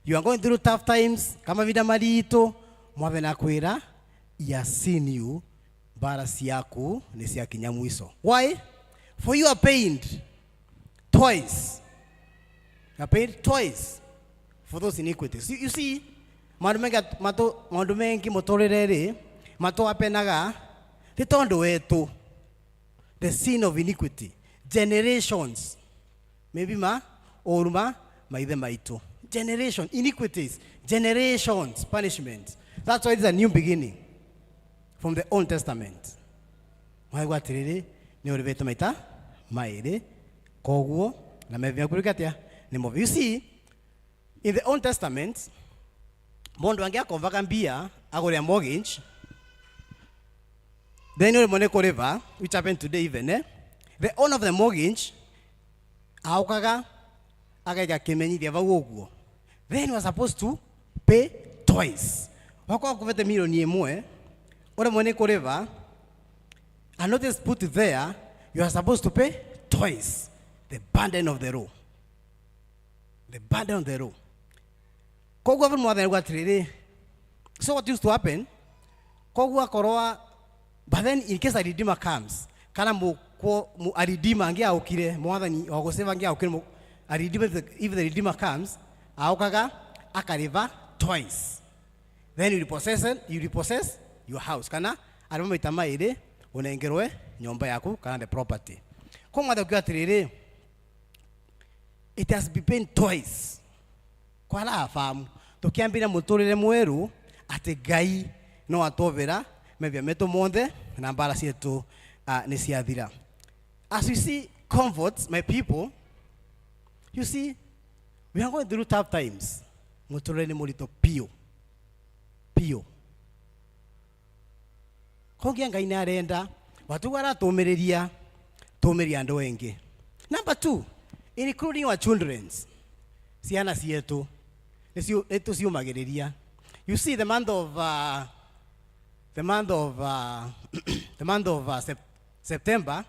Speaker 10: you are going through tough times, kama vinda maritũ, Mwathani akwĩra, "He has seen you, mbara ciaku nĩ ciakinya mwico." Why? "For you are pained twice." You are paid twice for those iniquities. You see, maũndũ maingĩ maũndũ maingĩ mũtũrĩre rĩ matũapenaga nĩ tondũ wetu, the sin of iniquity, generations, maybe ma ũru ma maithe maitũ, generation iniquities, generations punishment. That's why it's a new beginning from the Old Testament. Mwaigua atĩrĩrĩ, nĩ ũrĩbĩte maita maĩrĩ, koguo na methia kũrĩka atĩa nĩ move. You see, in the Old Testament mũndũ angĩakombaga mbia agũrĩa mortgage, then ũrĩmwe nĩ kũrĩva, which happened today even, eh? The owner of the mortgage aukaga agaiga kĩmenyithia vau ũguo, then you are supposed to pay twice. Wakorwo kũbete 1 million ũremwo nĩ kũrĩva, a notice put there, you are supposed to pay twice the burden of the law, the burden of the law. Koguo vau Mwathani auga atĩrĩrĩ, so what used to happen, koguo akorwo, but then in case a redeemer comes, kana a redeemer angĩaũkire, Mwathani wa gũcĩva angĩaũkire, a redeemer, if the redeemer comes, aũkaga akarĩva twice, then you repossess it, you repossess your house, kana arĩma maita maĩrĩ ũnengerwe nyũmba yaku kana the property. Kwa Mwathani akiuga atĩrĩrĩ, it has been paid twice. Kwara abamu tukiambira muturire mweru ati Ngai no atobera mebia metu monthe na mbara cietu nĩ ciathira. As we see, comforts my people, you see, we are going through tough times. Mũtũrĩre nĩ mũritũ piũ piũ. Koguo Ngai nĩ arenda watugu aratũmĩrĩria tũmĩrĩria andũ engĩ. Number two, including our children, ciana cietu nĩ tũciũmagĩrĩria. You see, the month of September,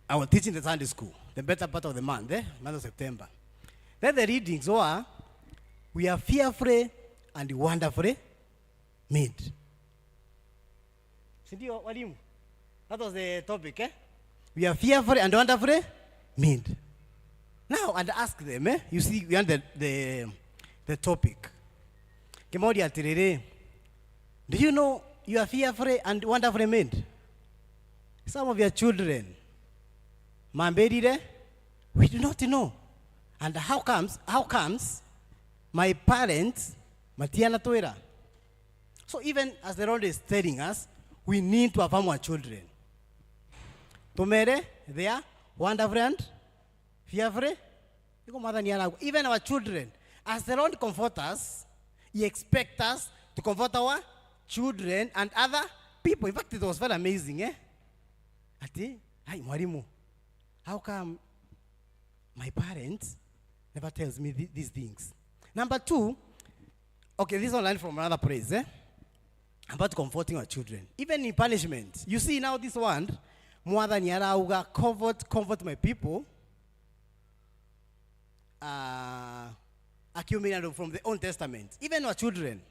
Speaker 10: I was teaching the Sunday school, the better part of the month, month of September. Then the readings were, we are fearfully and wonderfully made. Sindio, walimu? That was the topic, eh? We are fearfully and wonderfully made. Now, and ask them, eh? You see, we have the topic. Kimoria atiriri, do you know you are fearfully and wonderfully made? Some of your children, mambirire, we do not know. And how comes my parents, matiana twira? So even as the Lord is telling us, we need to affirm our children. Tumere, they are wonderfully and fearfully. Niko Mwathani arauga. Even our children, as the Lord comfort us, He expects us to comfort our children and other people. In fact, it was very amazing, eh? Ati, hi, mwalimu, how come my parents never tells me these things? Number two, okay, this one learned from another place, eh? About comforting our children. Even in punishment. You see now this one, Mwathani arauga, comfort, comfort my people. Accumulated from the Old Testament. Even our children,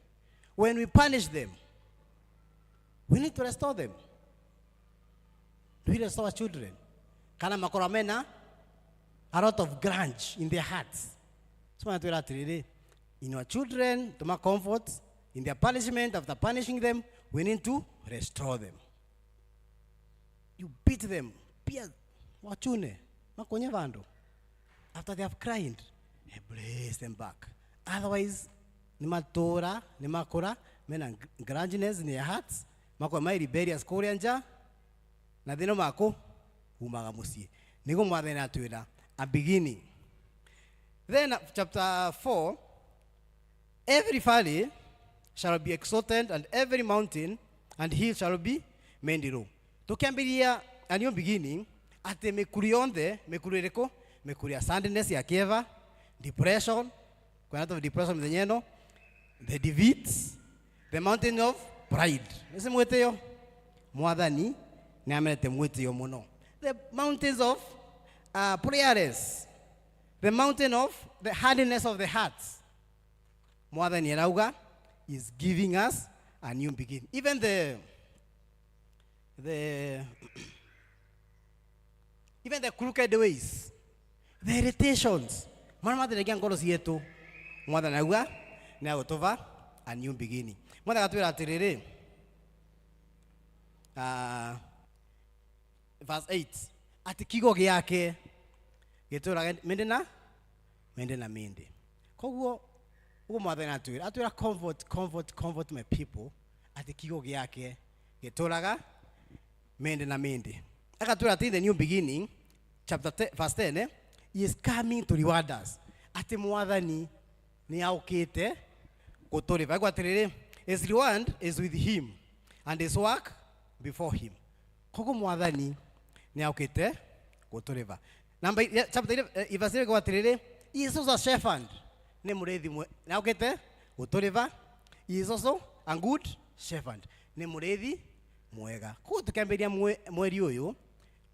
Speaker 10: when we punish them, we need to restore them. Do we restore our children? Kana makorwo mena a lot of grudge in their hearts. So atwĩra atĩrĩrĩ, in our children, to make comfort, in their punishment, after punishing them, we need to restore them. You beat them, pia wachune, makonye vandu. After they have cried, embrace them back. Otherwise, ni matora, ni makora, mena grudginess in their hearts, makwa mai rebellious kũrĩa nja, na thĩna mako umaga mũciĩ. Nĩguo Mwathani atwĩra, a beginning. Then chapter 4, every valley shall be exalted and every mountain and hill shall be made low. Tukiambiria a new beginning, atĩ mĩkuru yonthe, mĩkuru ĩrĩkũ? Mĩkuru ya sadness ya kĩeva, depression, kwĩna lot of depression mĩthenya ĩno, the defeats, the mountain of pride. Nĩci mwĩtĩo? Mwathani nĩ amenete mwĩtĩo mũno. The mountains of prayerless, the mountain of the hardness of the hearts. Mwathani arauga is giving us a new beginning. Even the crooked ways, the irritations, marĩa mathĩnagia ngoro cietu, Mwathani auga nĩ agũtũva a new beginning. Mwathani agatwĩra atĩrĩrĩ, verse 8, atĩ kiugo gĩake gĩtũraga mĩndĩ na mĩndĩ na mĩndĩ. Koguo ũguo Mwathani atwĩra comfort, comfort, comfort my people, atĩ kiugo gĩake gĩtũraga mĩndĩ na mĩndĩ. Agatwĩra atĩ in the new beginning, chapter 10, verse 10, he is coming to reward us. Atĩ Mwathani nĩ aũkĩte gũtũrĩva. Aigua atĩrĩrĩ, his reward is with him and his work before him. Koguo Mwathani nĩ aũkĩte gũtũrĩva. Number chapter 11, verse 11 atĩrĩrĩ, he is also a shepherd. Nĩ mũrĩithi nĩ aũkĩte gũtũrĩva. He is also a good shepherd. Nĩ mũrĩithi mwega. Koguo tũkĩambĩrĩria mweri ũyũ,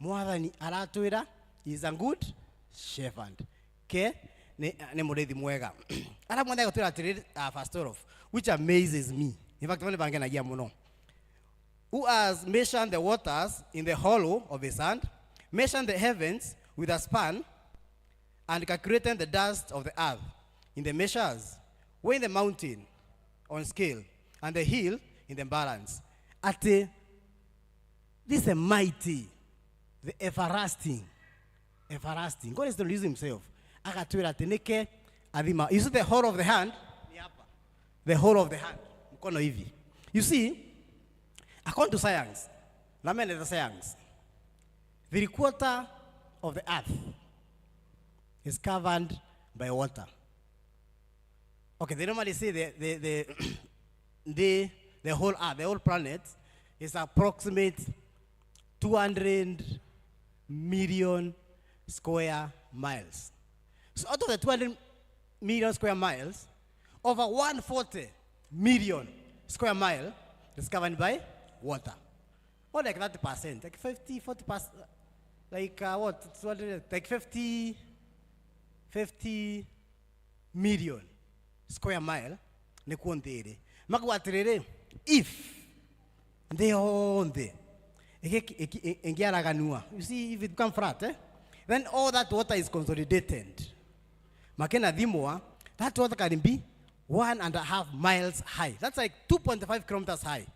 Speaker 10: Mwathani aratwĩra he is a good shepherd. Ke nĩ mũrĩithi mwega. Ara Mwathani agũtwĩra atĩrĩrĩ, verse 12, which amazes me. In fact, nĩ bangenagia mũno. Who has measured the waters in the hollow of his hand, measured the heavens with a span, and calculated the dust of the earth in the measures, weigh the mountain on scale, and the hill in the balance. Ati, this is a mighty, the everlasting, everlasting. God is to use himself. Akatwĩra atĩ nĩke athima. You see the whole of the hand? Ni hapa. The whole of the hand. Mkono hivi. You see, according to science, the science, 3/4 of the earth is covered by water. Okay, they normally say the whole earth, the whole planet is approximate 200 million square miles. So out of the 200 million square miles, over 140 million square mile is covered by water. Or like 30%, like 50, 40%, like what, 200, like 50 million square mile nĩkuo nthĩ ĩrĩ. Makauga atĩrĩrĩ, if nthĩ yothe ĩngĩaraganua, you see if it become flat, eh? Then all that water is consolidated. Makena thimwa, that water can be 1.5 miles high. That's like 2.5 kilometers high.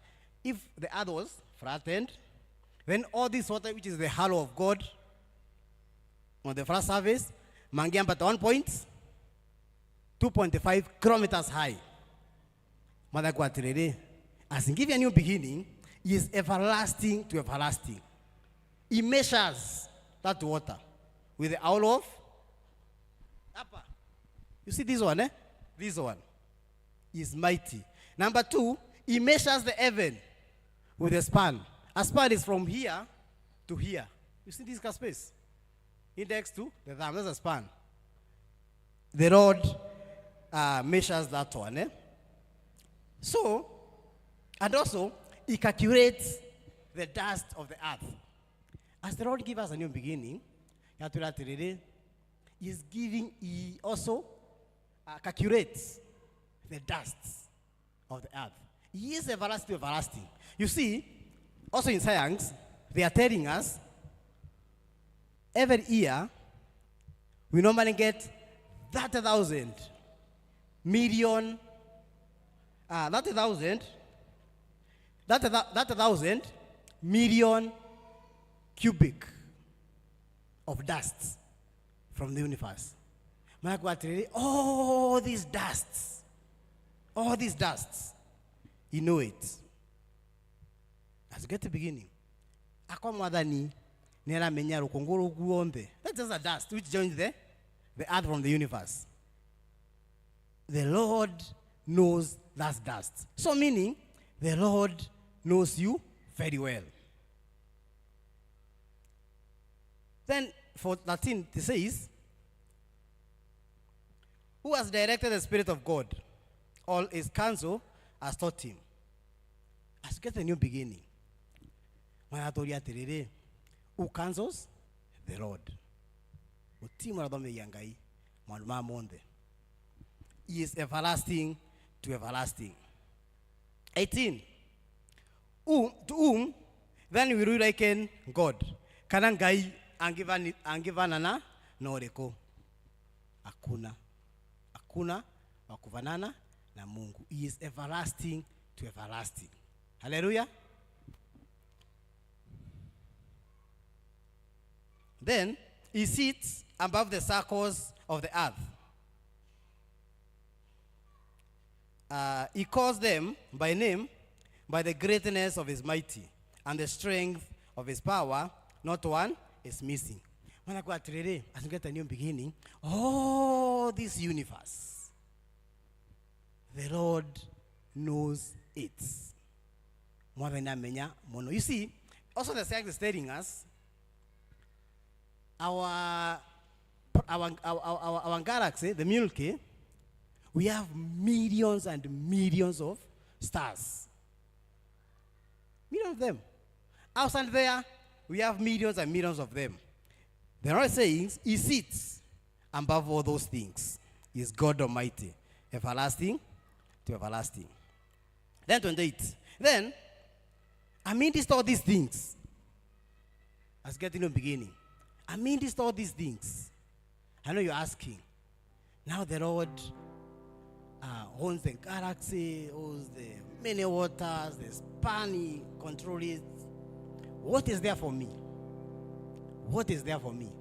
Speaker 10: If the earth was flattened, then all this water, which is the halo of God on the first surface, mangiambata 1.2.5 kilometers high. Mother atĩrĩrĩ, as in give you a new beginning, he is everlasting to everlasting. He measures that water with the owl of upper. You see this one, eh? This one is mighty. Number two, he measures the heaven with a span. A span is from here to here. You see this space? Index to the thumb. That's a span. The Lord measures that one. Eh? So, and also, he calculates the dust of the earth. As the Lord gives us a new beginning, he is giving, he also calculates the dust of the earth. He is everlasting, everlasting. You see, also in science, they are telling us every year we normally get 30,000 million, 30,000 million cubic of dust from the universe. All these dusts, all these dusts, you know it. As you get to the beginning, akwa mwathani nĩaramenya rũkũngũ rũu guothe. That's just a dust which joins the earth from the universe. The Lord knows that dust. So meaning, the Lord knows you very well. Then for 13, it says, who has directed the Spirit of God? All his counsel has taught him. As you get a new beginning, who counsels? The Lord. He is everlasting to everlasting. 18. To whom then will we liken God? Kana Ngai angivanana na ũrĩkũ? Hakuna. Hakuna wa kufanana na Mungu. He is everlasting to everlasting. Hallelujah. Then he sits above the circles of the earth. He calls them by name, by the greatness of his mighty and the strength of his power, not one is missing. When I go at as you get a new beginning, all this universe, the Lord knows it. You see, also the science is telling us our galaxy, the Milky, we have millions and millions of stars. Millions of them. Outside there, we have millions and millions of them. The Lord saying, he sits above all those things. He is God Almighty, everlasting to everlasting. Then 28. Then, amidst all these things, as getting in the beginning, amidst all these things, I know you're asking, now the Lord owns the galaxy, owns the many waters, the span, he controls it. What is there for me? What is there for me?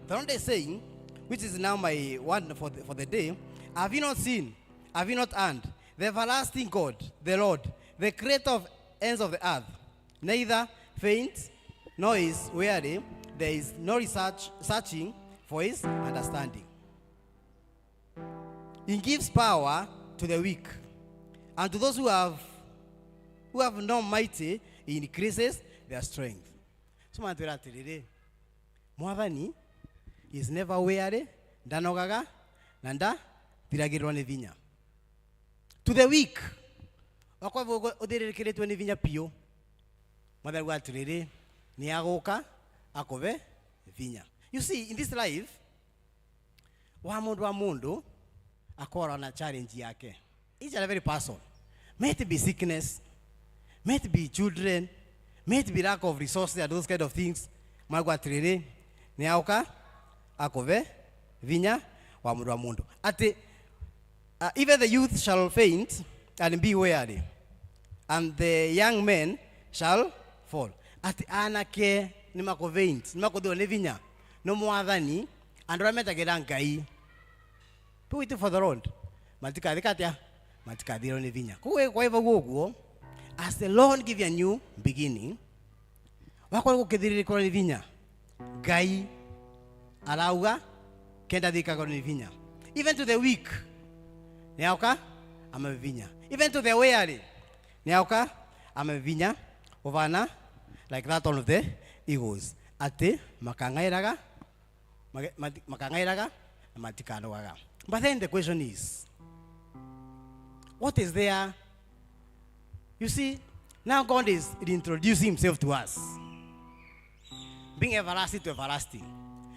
Speaker 10: The Lord is saying, which is now my word for the day, have you not seen, have you not heard, the everlasting God, the Lord, the creator of ends of the earth, neither faint nor is weary, there is no research searching for his understanding. He gives power to the weak, and to those who have no might, he increases their strength. So matwĩra atĩrĩrĩ, Mwathani is never weary, ndanogaga na ndathiragĩrwo nĩ vinya. To the weak, wakorwo ũthĩrĩrĩkĩrĩtwo nĩ vinya biũ, Mwathani auga atĩrĩrĩ, nĩ agũka akũve vinya. You see, in this life, wa mũndũ akorwo na challenge yake. Each and every person. May it be sickness, may it be children, may it be lack of resources and those kind of things. Magwa atĩrĩrĩ, nĩ aũka akũve vinya wa mũndũ. Atĩ even the youth shall faint and be weary, and the young men shall fall. Atĩ anake nĩ makũ faint, nĩ makũthirwo nĩ vinya. No Mwathani, andũ arĩa metagĩra Ngai, wait for the Lord, matikathika atĩa? Matikathirwo nĩ vinya. Koguo kwa hivyo ũguo, as the Lord give you a new beginning, wakorwo gũkĩthirĩrĩkwo nĩ vinya, Ngai arauga kenda thikagwo nĩ vinya. Even to the weak, nĩ aũka amavinya. Even to the weary, nĩ aũka amavinya ũvana like that one of the eagles. Atĩ makang'airaga makang'airaga na matikanogaga. But then the question is, what is there? You see, now God is reintroducing himself to us, being everlasting to everlasting,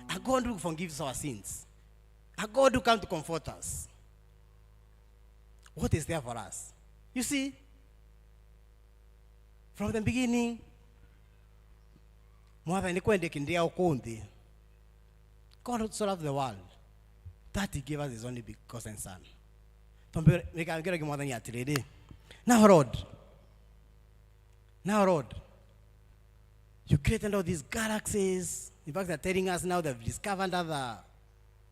Speaker 10: a God who forgives our sins, a God who comes to comfort us. What is there for us? You see, from the beginning, Mwathani kwende kindia ũkũnthĩ. God so loved the world that he gave us his only begotten son. Twambĩre Mwathani atĩrĩrĩ, now Lord, now Lord, you created all these galaxies. In fact, they're telling us now they've discovered other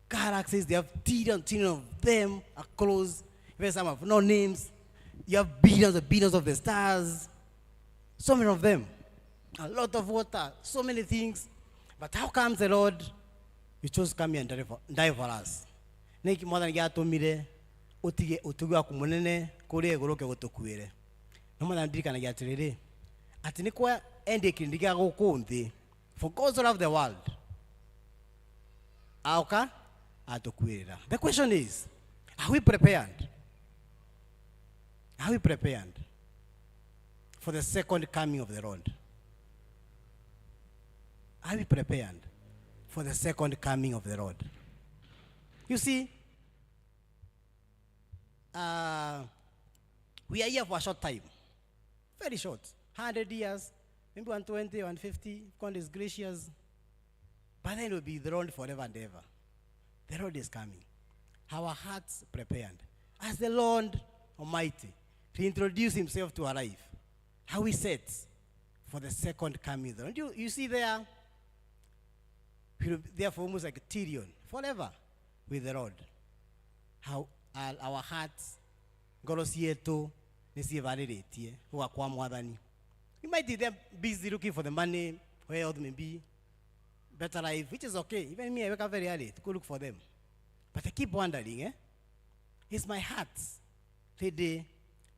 Speaker 10: galaxies. They have trillions, trillions of them are close. Even some have no names. You have billions and billions of the stars. So many of them. A lot of water, so many things. But how comes the Lord, you chose to come here and die for us? Nĩkĩ Mwathani gĩatũmire ũtige ũtugi waku mũnene kũrĩa igũrũ ũke gũtũkuĩre? No Mwathani ndirikanagia atĩrĩrĩ, atĩ nĩ kwa endie kĩrĩndĩ gĩa gũkũ thĩ, for God so loved the world, aoka atũkuĩrĩra. The question is, are we prepared? Are we prepared for the second coming of the Lord? Are we prepared for the second coming of the Lord? You see, we are here for a short time, very short, 100 years, maybe 120, 150, God is gracious. But then it will be the Lord forever and ever. The Lord is coming. Our hearts prepared. As the Lord Almighty reintroduce himself to our life, how we set for the second coming of the Lord. You see there, we'll be there for almost like a trillion, forever with the Lord. How our hearts, ngoro cietu nĩ ciĩvarĩrĩtie gũka kwa Mwathani. You might be there busy looking for the money, where may be, better life, which is okay. Even me, I wake up very early to go look for them. But I keep wondering, eh? Is my heart ready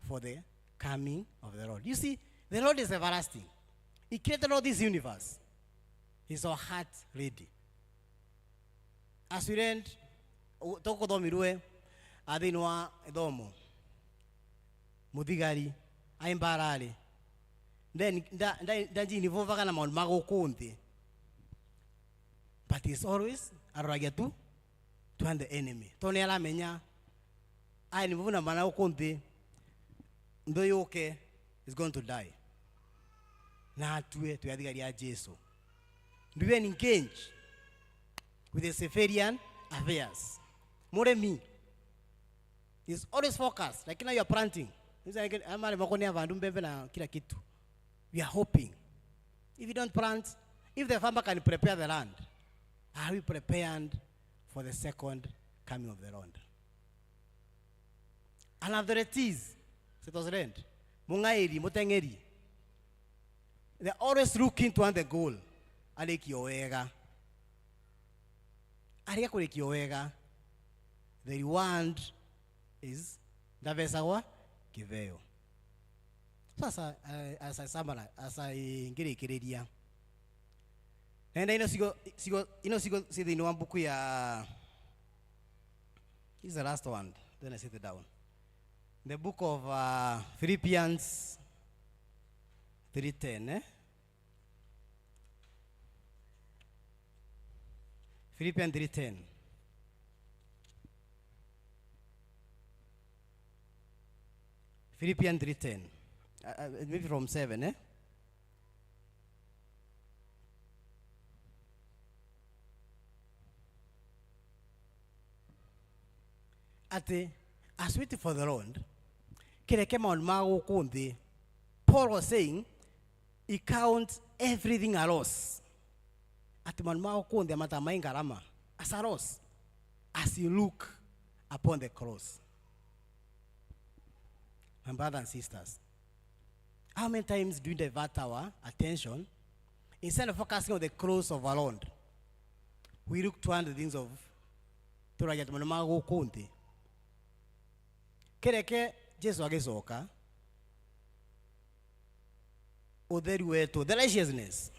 Speaker 10: for the coming of the Lord? You see, the Lord is everlasting. He created all this universe. Is our heart ready? As we read, tũkũthomirwe thĩinĩ wa ithomo, mũthigari ai mbararĩ ndanjinivovaga na maũndũ ma gũkũ nthĩ, but is always aroragia tu to the enemy tondũ nĩ aramenya aya nĩ mavuna mana gũkũ nthĩ, nthũ yũke is going to die na atue twĩ athigari a Jesu. Do we engage with the civilian affairs? Mũrĩmi is always focused, like now you are planting. Ama makoni avandu mbembe na kila kitu. We are hoping if you don't plant, if the farmer can prepare the land, are we prepared for the second coming of the Lord? And authorities sitosrend mungairi mutengeri, they're always looking to the goal. Arĩkio wega, arĩa kũrĩkio wega, the reward is Ndavecagwa kĩheo. Sasa as I summarize, as I ngĩrĩkĩrĩria, nenda ino cigo cigo ino cigo ci thĩinĩ wa mbuku ya. This is the last one, then I sit down. The book of Philippians 3:10, eh? Philippians 3:10. Philippians 3:10. Maybe from 7, eh? Ati, as wait for the Lord, kireke maũndũ ma gũkũ thĩ. Paul was saying, he counts everything a loss. Ati maũndũ ma gũkũ thĩ amatamai ngarama, as a loss, as you look upon the cross. My brothers and sisters, how many times do we divert our attention? Instead of focusing on the cross of our Lord, we look to the things of tũragia maũndũ ma gũkũ thĩ. Kereke Jesu agĩcoka, ũtheru wetũ, the righteousness,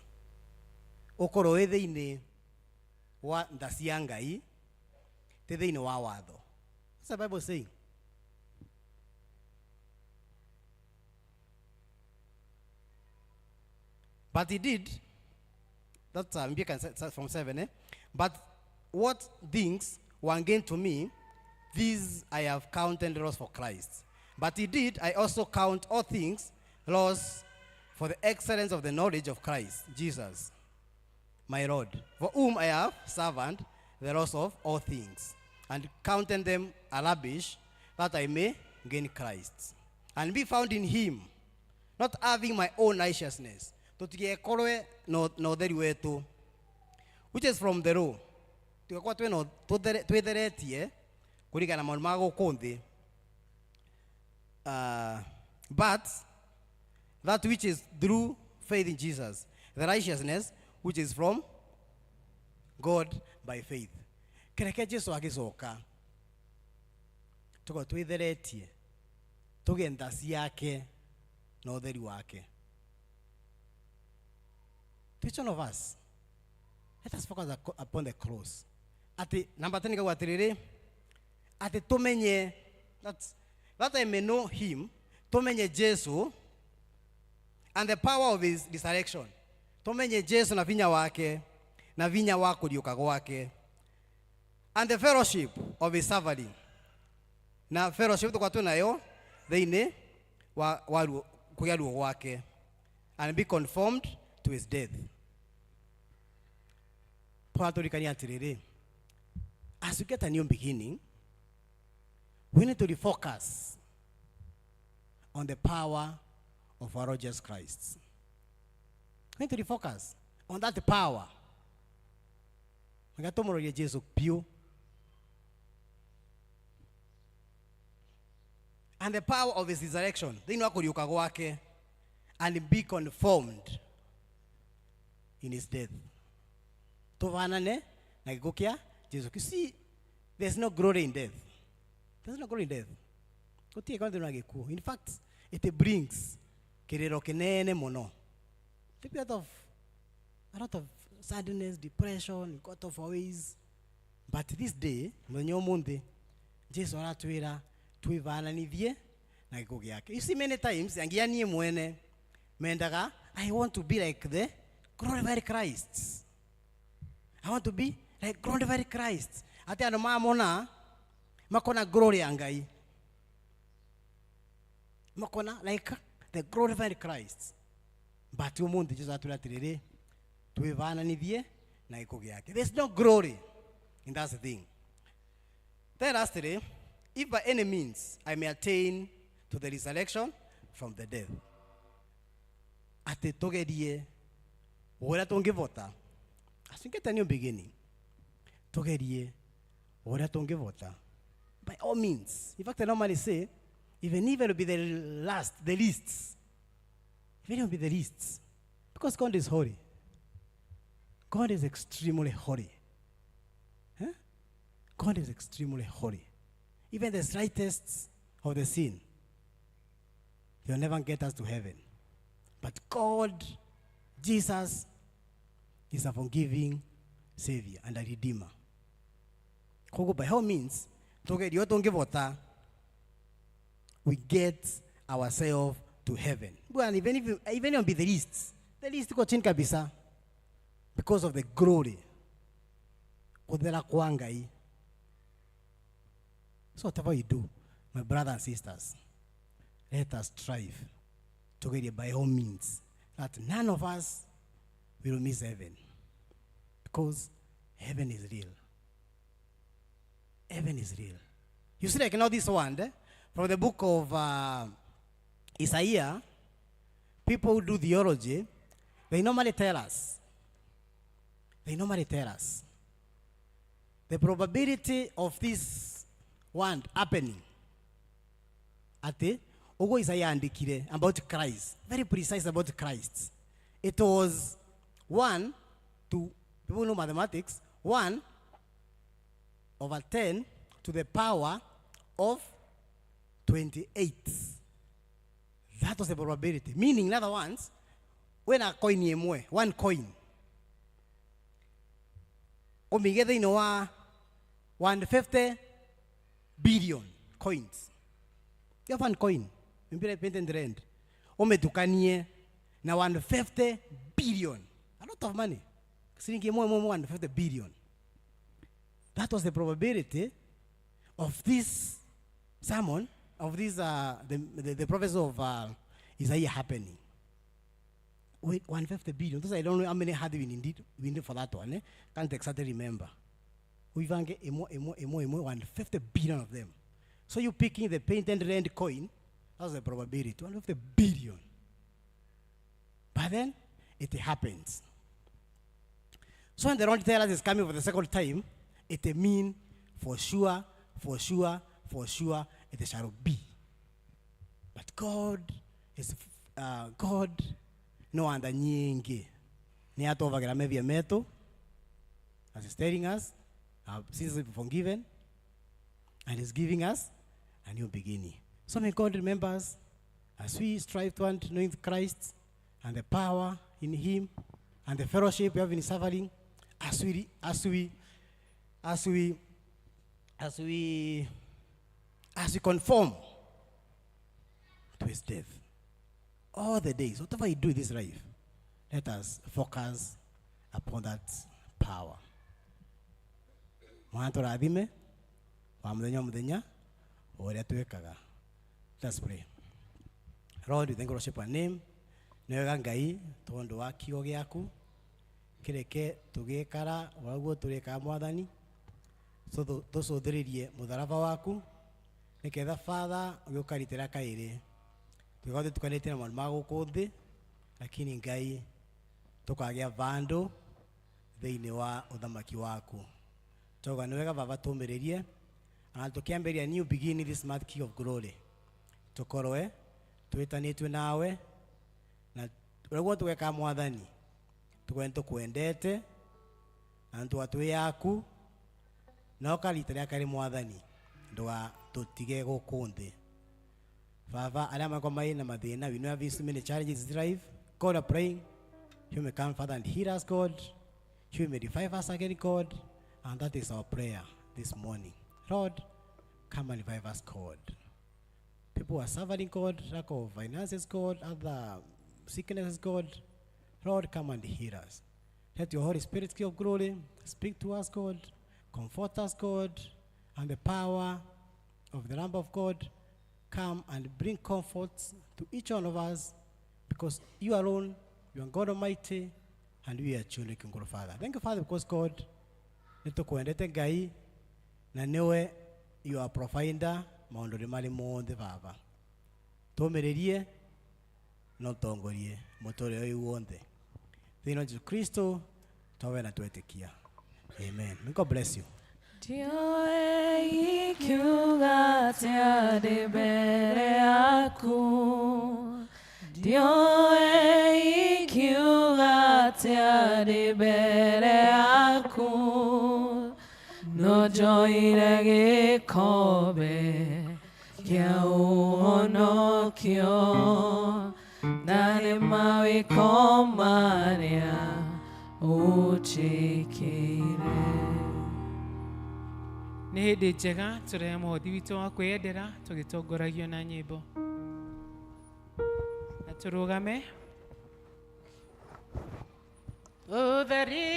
Speaker 10: ũkorwo wĩ thĩinĩ wa nda cia Ngai, ti thĩinĩ wa watho. What's the Bible saying? But he did, that's maybe can start from 7, eh? But what things were gained to me, these I have counted loss for Christ. But he did, I also count all things loss for the excellence of the knowledge of Christ Jesus, my Lord, for whom I have served the loss of all things, and counted them a rubbish, that I may gain Christ, and be found in him, not having my own righteousness, tutigekorwe na ũtheru wetu, which is from the law, tugakorwo twĩna twĩtheretie kũringana na maũndũ ma gũkũ thĩ, but that which is through faith in Jesus, the righteousness which is from God by faith. Kereke Jesu agĩcoka tukorwo twĩtheretie tũgĩe nda ciake na ũtheri wake. To each one of us, let us focus upon the cross. Ati namba 10 ikauga atĩrĩrĩ, atĩ tũmenye, that I may know him, tũmenye Jesu and the power of his resurrection. Tũmenye Jesu na vinya wake, na vinya wa kũriũka gwake, and the fellowship of his suffering. Na fellowship tũkorwo twĩ nayo thĩinĩ wa kũgĩa ruo gwake, and be conformed to his death. Paul atũririkania atĩrĩrĩ, as we get a new beginning, we need to refocus on the power of our Lord Jesus Christ. We need to refocus on that power. Ngatũmũrorie Jesu piũ. And the power of his resurrection, thĩinĩ wa kũriũka gwake, and be conformed in his death. Tũhanane na gĩkuũ kĩa Jesu. You see, there's no glory in death. There's no glory in death. Gũtirĩ kwa thĩinĩ wa gĩkuũ. In fact, it brings kĩrĩro kĩnene mũno. A lot of sadness, depression, got off our ways. But this day, mũthenya ũmũthĩ, Jesu aratwĩra twĩvananithie na gĩkuũ gĩake. You see, many times, angia niĩ mwene, mendaga, I want to be like the glorified Christ. I want to be like glorified Christ. Ati andũ mamona, makona glory ya Ngai. Makona like the glorified Christ. But ũmũthĩ Jesu atwĩra atĩrĩrĩ, twĩvananithie na gĩkuũ gĩake. There's no glory in that thing. Then lastly, if by any means I may attain to the resurrection from the dead. Atĩ tũgerie ũrĩa tũngĩvota. As we get a new beginning, tũgerie ũrĩa tũngĩvota. By all means. In fact, I normally say, even if it will be the last, the least. Even if it will be the least. Because God is holy. God is extremely holy. Huh? God is extremely holy. Even the slightest of the sin, they'll never get us to heaven. But God, Jesus, is a forgiving Savior and a Redeemer. Koguo by all means, tugerio tungivota, we get ourselves to heaven. Bwana, even if you, even if be the least iko chini kabisa because of the glory. Kuthera kwa Ngai. So whatever you do, my brothers and sisters, let us strive to get it by all means that none of us will miss heaven. Because heaven is real. Heaven is real. You see, like now this one, from the book of Isaiah, people who do theology, they normally tell us. They normally tell us the probability of this one happening. Ati, ugo Isaiah andikire about Christ, very precise about Christ. It was 1 to, people know mathematics, 1 over 10 to the power of 28. That was the probability. Meaning, in other words, when a coin yemwe, one coin, umige thĩinĩ wa 150 billion coins. You have one coin, mpira painted red. Umetukanie na 150 billion. A lot of money. Siringi imwe imwe 150 billion. That was the probability of this sermon, of this the prophecy of Isaiah happening. Wait, 150 billion. Those I don't know how many had we indeed we need for that one. Can't exactly remember. We vange emo emo emo emo 150 billion of them. So you picking the painted red coin, that's the probability, 150 billion. But then it happens. So when the Lord tells us is coming for the second time, it means for sure, for sure, for sure, it shall be. But God is God no anda nyingi. Ni atovagira mevia metu, as he's telling us, our sins have been forgiven, and he's giving us a new beginning. So may God remember us as we strive to knowing Christ and the power in him and the fellowship we have in suffering, as we conform to his death. All the days, whatever you do in this life, let us focus upon that power. Mwana tũrathime wa mũthenya o mũthenya o ũrĩa twĩkaga. Let us pray. Lord, we thank you, worship your name. Nĩ wega Ngai tondũ wa kiugo gĩaku kĩreke tũgĩkara ũguo tũrĩkaga Mwathani, tũcũthĩrĩrie mũtharaba waku nĩketha Father ũgĩũkaritĩra kaĩrĩ tũgĩkorwo tũtukanĩtie na maũndũ ma gũkũ thĩ, lakini Ngai tũkagĩa vandũ thĩinĩ wa ũthamaki waku. Toga nĩ wega Baba tũmĩrĩrie na tũkĩambĩrĩria new beginning this month King of Glory, tũkorwe twĩtanĩtue nawe na ũrĩa tũgeka Mwathani tũkorwe nĩtũkwendete na nĩtũga twĩ yaku na ũkarita rĩa kerĩ Mwathani ndũgatũtige gũkũ thĩ. Baba arĩa makorwo marĩ na mathĩna, we know have so many challenges in life. God, are praying you may come, Father, and heal us, God. You may revive us again, God. And that is our prayer this morning. Lord, come and revive us, God. People are suffering, God, lack of finances, God, other sicknesses, God. Lord, come and heal us. Let your Holy Spirit, King of glory, speak to us, God. Comfort us, God. And the power of the Lamb of God, come and bring comfort to each one of us, because you alone, you are God Almighty, and we are children, King God, Father. Thank you, Father, because God, nĩtũkwendete Ngai, na nĩwe you are provider maũndũ marĩ mothe Baba. Tũmĩrĩrie na ũtongorie mũtũrĩre ũyũ wothe. Thĩinĩ wa Jesu Kristo twawe na twetĩkia. Amen. May God bless you.
Speaker 6: Ndioe ikiuga atĩa ndĩ mbere yaku, ndioe ikiuga atĩa ndĩ mbere yaku, no njoire gĩkombe Kĩa ũhonokio na nĩ mawĩko marĩa ũnjĩkĩire.
Speaker 3: Nĩ hĩndĩ njega tũrehe mũhothi witũ wa kwĩyendera tũgĩtongoragio na nyĩmbo na tũrũgame.
Speaker 4: Ũtheri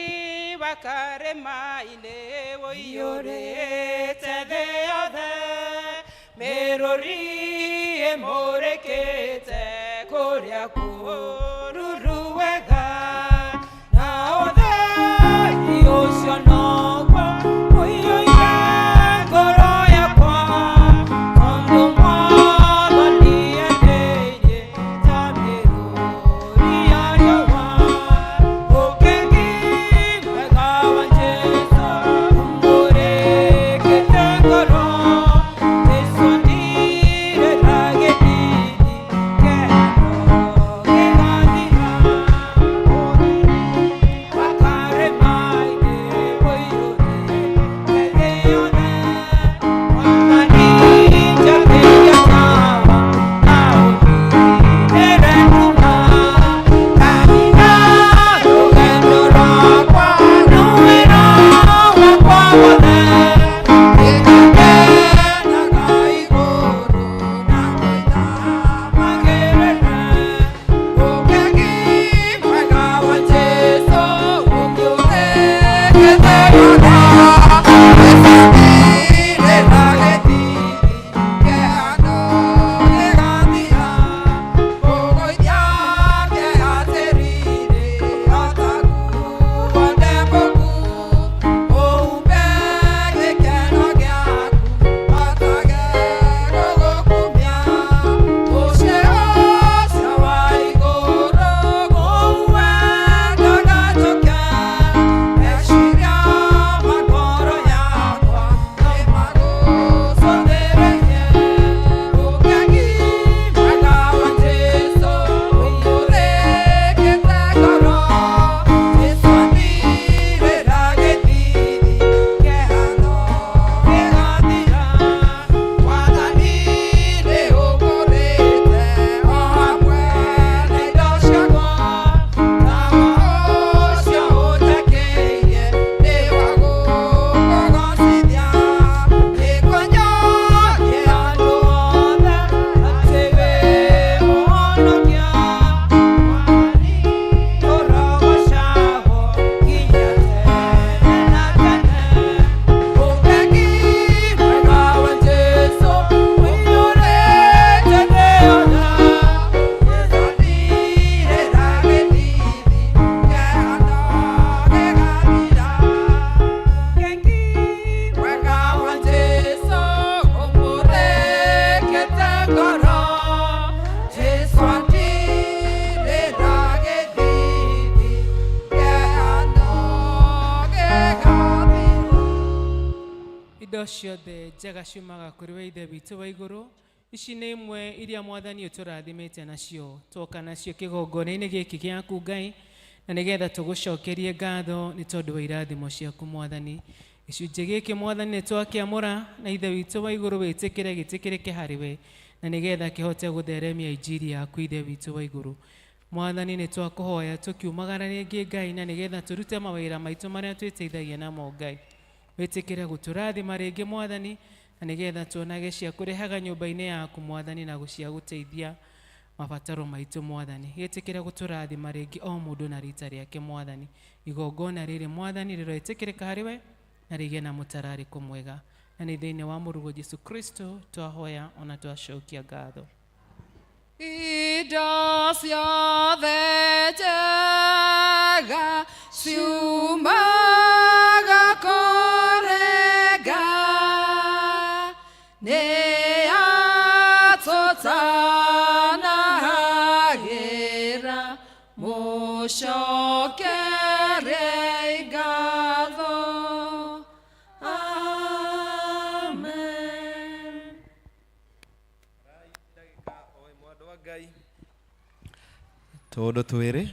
Speaker 4: wa karĩma-inĩ ũiyũrĩte thĩ yothe, mĩrũri ĩmũrĩkĩte kũrĩa kũruru wega, na ũtheri ũcio noguo ũiyũire ngoro yakwa, tondũ Mwathani endeirie ta mĩrũri ya riũa. Ũkĩngi mwega wa Jesũ ũmũrĩkĩte ngoro, Jesũ ndirĩra gĩthithi kĩhano gĩgathira. Wa karĩma-inĩ ũiyũrĩte thĩ yothe, Mwathani njakĩria tawa na ũndirĩre nduma, ndanina rũgendo rwakwa na wĩra wakwa wothe, nĩngakenaga igũrũ na ngwĩtamagĩrĩre. Ũkĩngi mwega wa Jesũ ũmũrĩkĩte ngoro, Jesũ ndirĩra gĩthithi kĩhano gĩgathira, kũgũithia kĩeha tĩri-inĩ o ta nguo ndembũku, ũhumbe gĩkeno gĩaku hotage gũgũkumia. Mũciĩ ũcio wa igũrũ ngũwendaga njũke, meciria ma ngoro yakwa nĩmagũcũthĩrĩrie. Ũkĩngi mwega wa Jesũ ũmũrĩkĩte ngoro, Jesũ andirĩra gĩthithi kĩhano gĩgathira, Mwathani nĩũngũrĩte o hamwe na indo ciakwa, tawa ũcio ũnjakĩirie nĩ wa gũkũgoocithia. Nĩngũnyonia andũ othe atĩ wĩ mũhonokia, Mwathani ũrogocagwo nginya tene na tene. Ũkĩngi mwega wa Jesũ ũiyũrĩte thĩ yothe, Jesũ ndirĩra gĩthithi kĩhano gĩgathira. Ũkĩngi mwega wa Jesũ ũmũrĩkĩte ngoro, Jesũ andirĩra gĩthithi kĩhano gĩgathira.
Speaker 3: Indo ciothe njega ciumaga kũrĩ we Ithe witũ wa igũrũ. Ici nĩ imwe iria Mwathani ũtũrathimĩte nacio, twoka nacio kĩgongona-inĩ gĩkĩ gĩaku Ngai, na nĩgetha tũgũcokerie ngatho nĩ tondũ wa irathimo ciaku Mwathani. Gĩcunjĩ gĩkĩ Mwathani nĩ twakĩamũra na Ithe witũ wa igũrũ wĩtĩkĩre gĩtĩkĩrĩke harĩ we, na nĩgetha kĩhote gũtheremia injiri yaku Ithe witũ wa igũrũ. Mwathani nĩ twakũhoya tũkiumagara rĩngĩ Ngai, na nĩgetha tũrute mawĩra maitũ marĩa twĩteithagia namo Ngai. Wĩtĩkĩre gũtũrathima rĩngĩ Mwathani, na nĩgetha tuonage cia kũrehaga nyũmba-inĩ yaku Mwathani, na cia gũteithia mabataro maitũ Mwathani. Gĩtĩkĩre gũtũrathima rĩngĩ o mũndũ na rita rĩake Mwathani. Igongona rĩrĩ Mwathani rĩroĩtĩkĩrĩka harĩ we na rĩgĩe na mũtararĩko mwega. Na nĩ thĩinĩ wa mũrũguo Jesu Kristo twahoya ona twacokia ngatho.
Speaker 8: Indo ciothe njega ciumaga kũrĩ Ngai, nĩ atũtanahagĩra, mũcokerei ngatho. Amen.
Speaker 1: Tũũndũ twĩrĩ.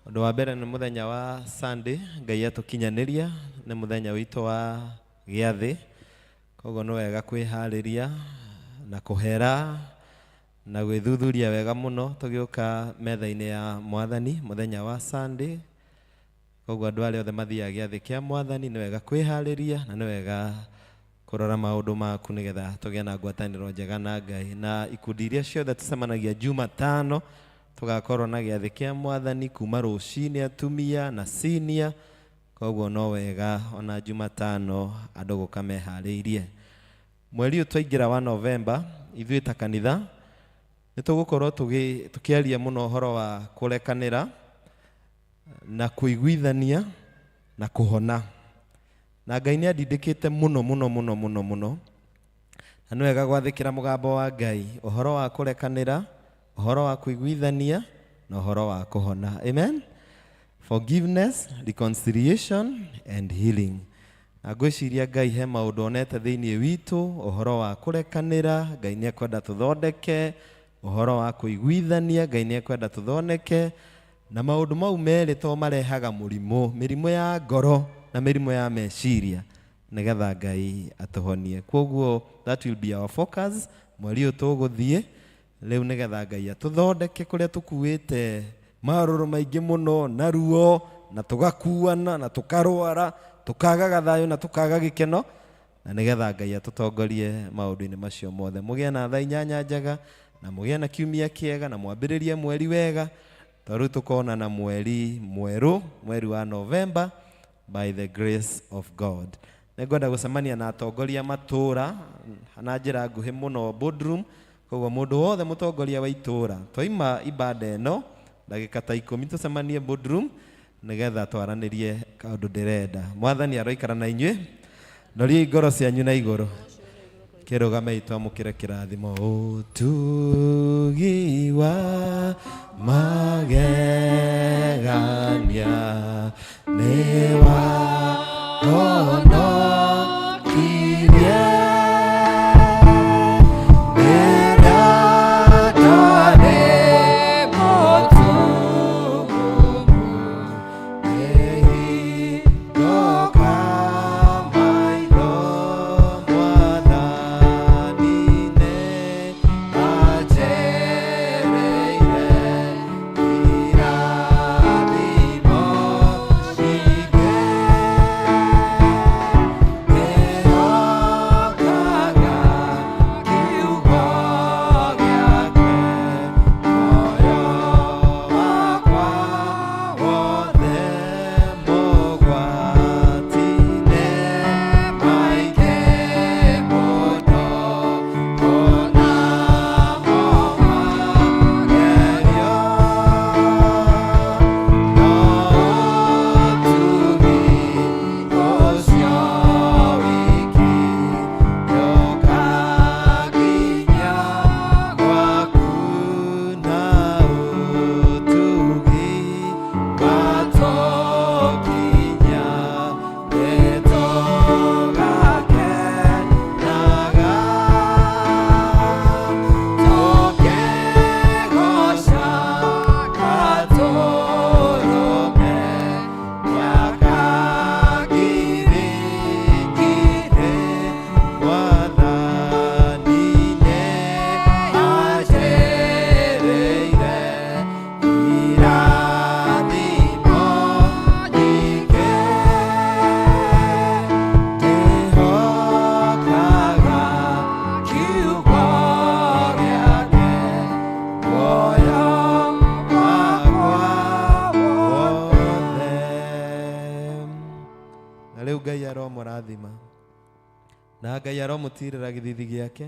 Speaker 1: Ũndũ wa mbere nĩ mũthenya wa Sunday, Ngai atũkinyanĩria, nĩ mũthenya witũ wa gĩathĩ, koguo nĩ wega kwĩharĩria na kũhera na gwĩthuthuria wega mũno tũgĩũka metha-inĩ ya mwathani mũthenya wa Sunday. Koguo andũ arĩa othe mathiaga gĩathĩ kĩa mwathani nĩ wega kwĩharĩria na nĩ wega kũrora maũndũ maku nĩgetha tũgĩe na ngwatanĩro njega na Ngai. Na ikundi iria ciothe tũcemanagia Jumatano tũgakorwo na gĩathĩ kĩa mwathani kuma rũcinĩ atumia na senior. Koguo no wega ona Jumatano andũ gũka meharĩirie. Mweri ũyũ twaingĩra wa Novemba, ithuĩ ta kanitha nĩ tũgũkorwo tũkĩaria mũno ũhoro wa kũrekanĩra na kũiguithania na kũhona. Na Ngai nĩ andindĩkĩte mũno mũno mũno mũno mũno, na nĩ wega gwathĩkĩra mũgambo wa Ngai ũhoro wa kũrekanĩra, ũhoro wa kũiguithania na ũhoro wa kũhona. Amen. Forgiveness, reconciliation and healing. Na ngwĩciria Ngai he maũndũ onete thĩinĩ witũ, ũhoro wa kũrekanĩra, Ngai nĩ ekwenda tũthondeke, ũhoro wa kũiguithania, Ngai nĩ ekwenda tũthondeke, na maũndũ mau merĩ to marehaga mũrimũ, mĩrimũ ya ngoro na mĩrimũ ya meciria, nĩgetha Ngai atũhonie. Koguo that will be our focus mweri ũyũ tũgũthiĩ rĩu, nĩgetha Ngai atũthondeke kũrĩa tũkuĩte marũrũ maingĩ mũno na ruo na tũgakuana na tũkarwara tũkagaga thayũ na tũkaga gĩkeno, na nĩgetha Ngai atũtongorie maũndũ-inĩ macio mothe. Mũgĩe na thaa inyanya njega na mũgĩe na kiumia kĩega na mwambĩrĩrie mweri wega, tondũ rĩu tũkonana mweri mwerũ, mweri wa November, by the grace of God. Nĩngwenda gũcemania na atongoria matũra na njĩra nguhĩ mũno boardroom. Koguo mũndũ wothe mũtongoria wa itũra, twaima ibada ĩno ndagĩka ta 10 tũcemanie boardroom nĩgetha twaranĩrie kaũndũ ndĩrenda. Mwathani aroikara na inyuĩ, noriai ngoro cianyu na igũrũ, kĩrũgamei twamũkĩre kĩrathimo. Ũtugi wa magegania nĩ wahonokirie rĩrĩa ndarĩ mũtumumu, ngĩhingũka maitho, Mwathani nĩ anjereire irathimo nyingĩ. Ndĩhokaga kiugo gĩake, muoyo wakwa wothe mogwati-inĩ maingĩ mũno, onamo magerio, no ũtugi ũcio wiki nĩũkanginya gwaku, na ũtugi watũkinya nĩtũgakenaga, tũkĩgooca Gatũrũme mĩaka ngiri ngiri. Mwathani nĩ anjĩrĩire irathimo nyingĩ. Ndĩhokaga kiugo gĩake, muoyo wakwa wothe. Na rĩu Ngai aromũrathima, na Ngai aromũtirĩra gĩthithi gĩake,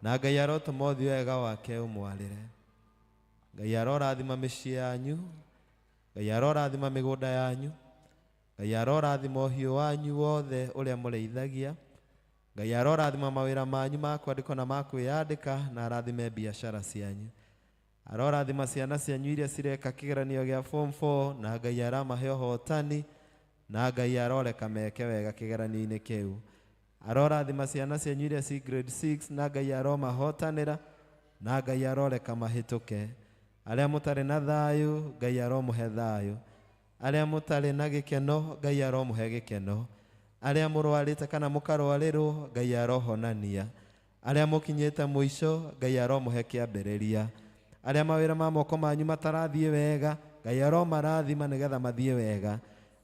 Speaker 1: na Ngai arotũma ũthiũ wega wake ũmwarĩre. Ngai arorathima mĩciĩ yanyu, Ngai arorathima mĩgũnda yanyu, Ngai arorathima ũhiũ wanyu wothe ũrĩa mũrĩithagia, Ngai arorathima mawĩra manyu ma kwandĩkwo na ma kwĩyandĩka, na arathime biacara cianyu. Arorathima ciana cianyu iria cireka kĩgeranio gĩa form 4, na Ngai aramahe ũhotani, na Ngai aroreka meke wega kĩgeranio-inĩ kĩu. Arorathima ciana cianyu iria ci grade 6, na Ngai aromahotanĩra, na Ngai aroreka mahĩtũke. Arĩa mũtarĩ na thayũ, Ngai aromũhe thayũ. Arĩa mũtarĩ na gĩkeno, Ngai aromũhe gĩkeno. Arĩa mũrwarĩte kana mũkarwarĩrwo, Ngai arohonania. Arĩa mũkinyĩte mũico, Ngai aromũhe kĩambĩrĩria. Arĩa mawĩra ma moko manyu matarathiĩ wega, Ngai aromarathima nĩgetha mathiĩ wega.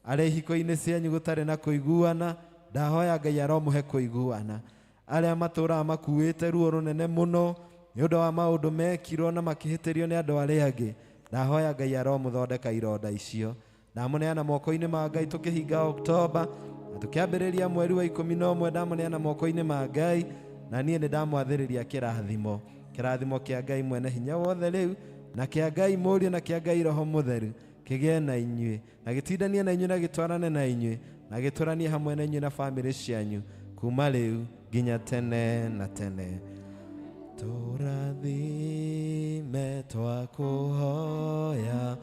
Speaker 1: Arĩa ihiko-inĩ cianyu gũtarĩ na kũiguana, ndahoya Ngai aromũhe kũiguana. Arĩa matũraga makuĩte ruo rũnene mũno nĩ ũndũ wa maũndũ mekirwo na makĩhĩtĩrio nĩ andũ arĩa angĩ, ndahoya Ngai aromũthondeka ironda icio. Ndamũneana moko-inĩ ma Ngai tũkĩhinga Oktoba na tũkĩambĩrĩria mweri wa 11, ndamũneana moko-inĩ ma Ngai, na niĩ nĩ ndamwathĩrĩria kĩrathimo, kĩrathimo kĩa Ngai mwene hinya wothe rĩu, na kĩa Ngai Mũriũ, na kĩa Ngai Roho Mũtheru kĩgĩe na inyuĩ, na gĩtindanie na inyuĩ, na gĩtwarane na inyuĩ, na gĩtũranie hamwe na inyuĩ na bamĩrĩ cianyu kuma rĩu nginya tene na tene. Tũrathime twakũhoya,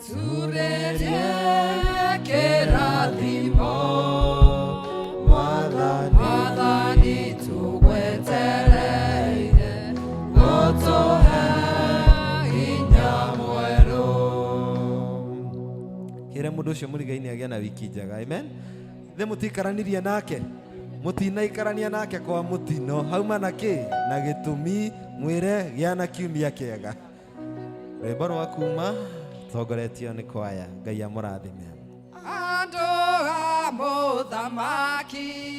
Speaker 6: Turerie kĩrathimo,
Speaker 1: Mwathani,
Speaker 6: Mwathani tũgwetereire, ũtũhe hinya mwerũ.
Speaker 1: Kĩre mũndũ ũcio mũrigaine agĩe na wiki njega. Amen. Thĩ mũtikaranirie nake, mũtinaikarania nake kwa mũtino, hauma na kĩ na gĩtũmi, mwĩre gĩa na kiumia kĩega. Rwĩmbo rwa kuma tongoretio nĩ kwaya. Ngai amũrathime.
Speaker 6: Andũ a mũthamaki.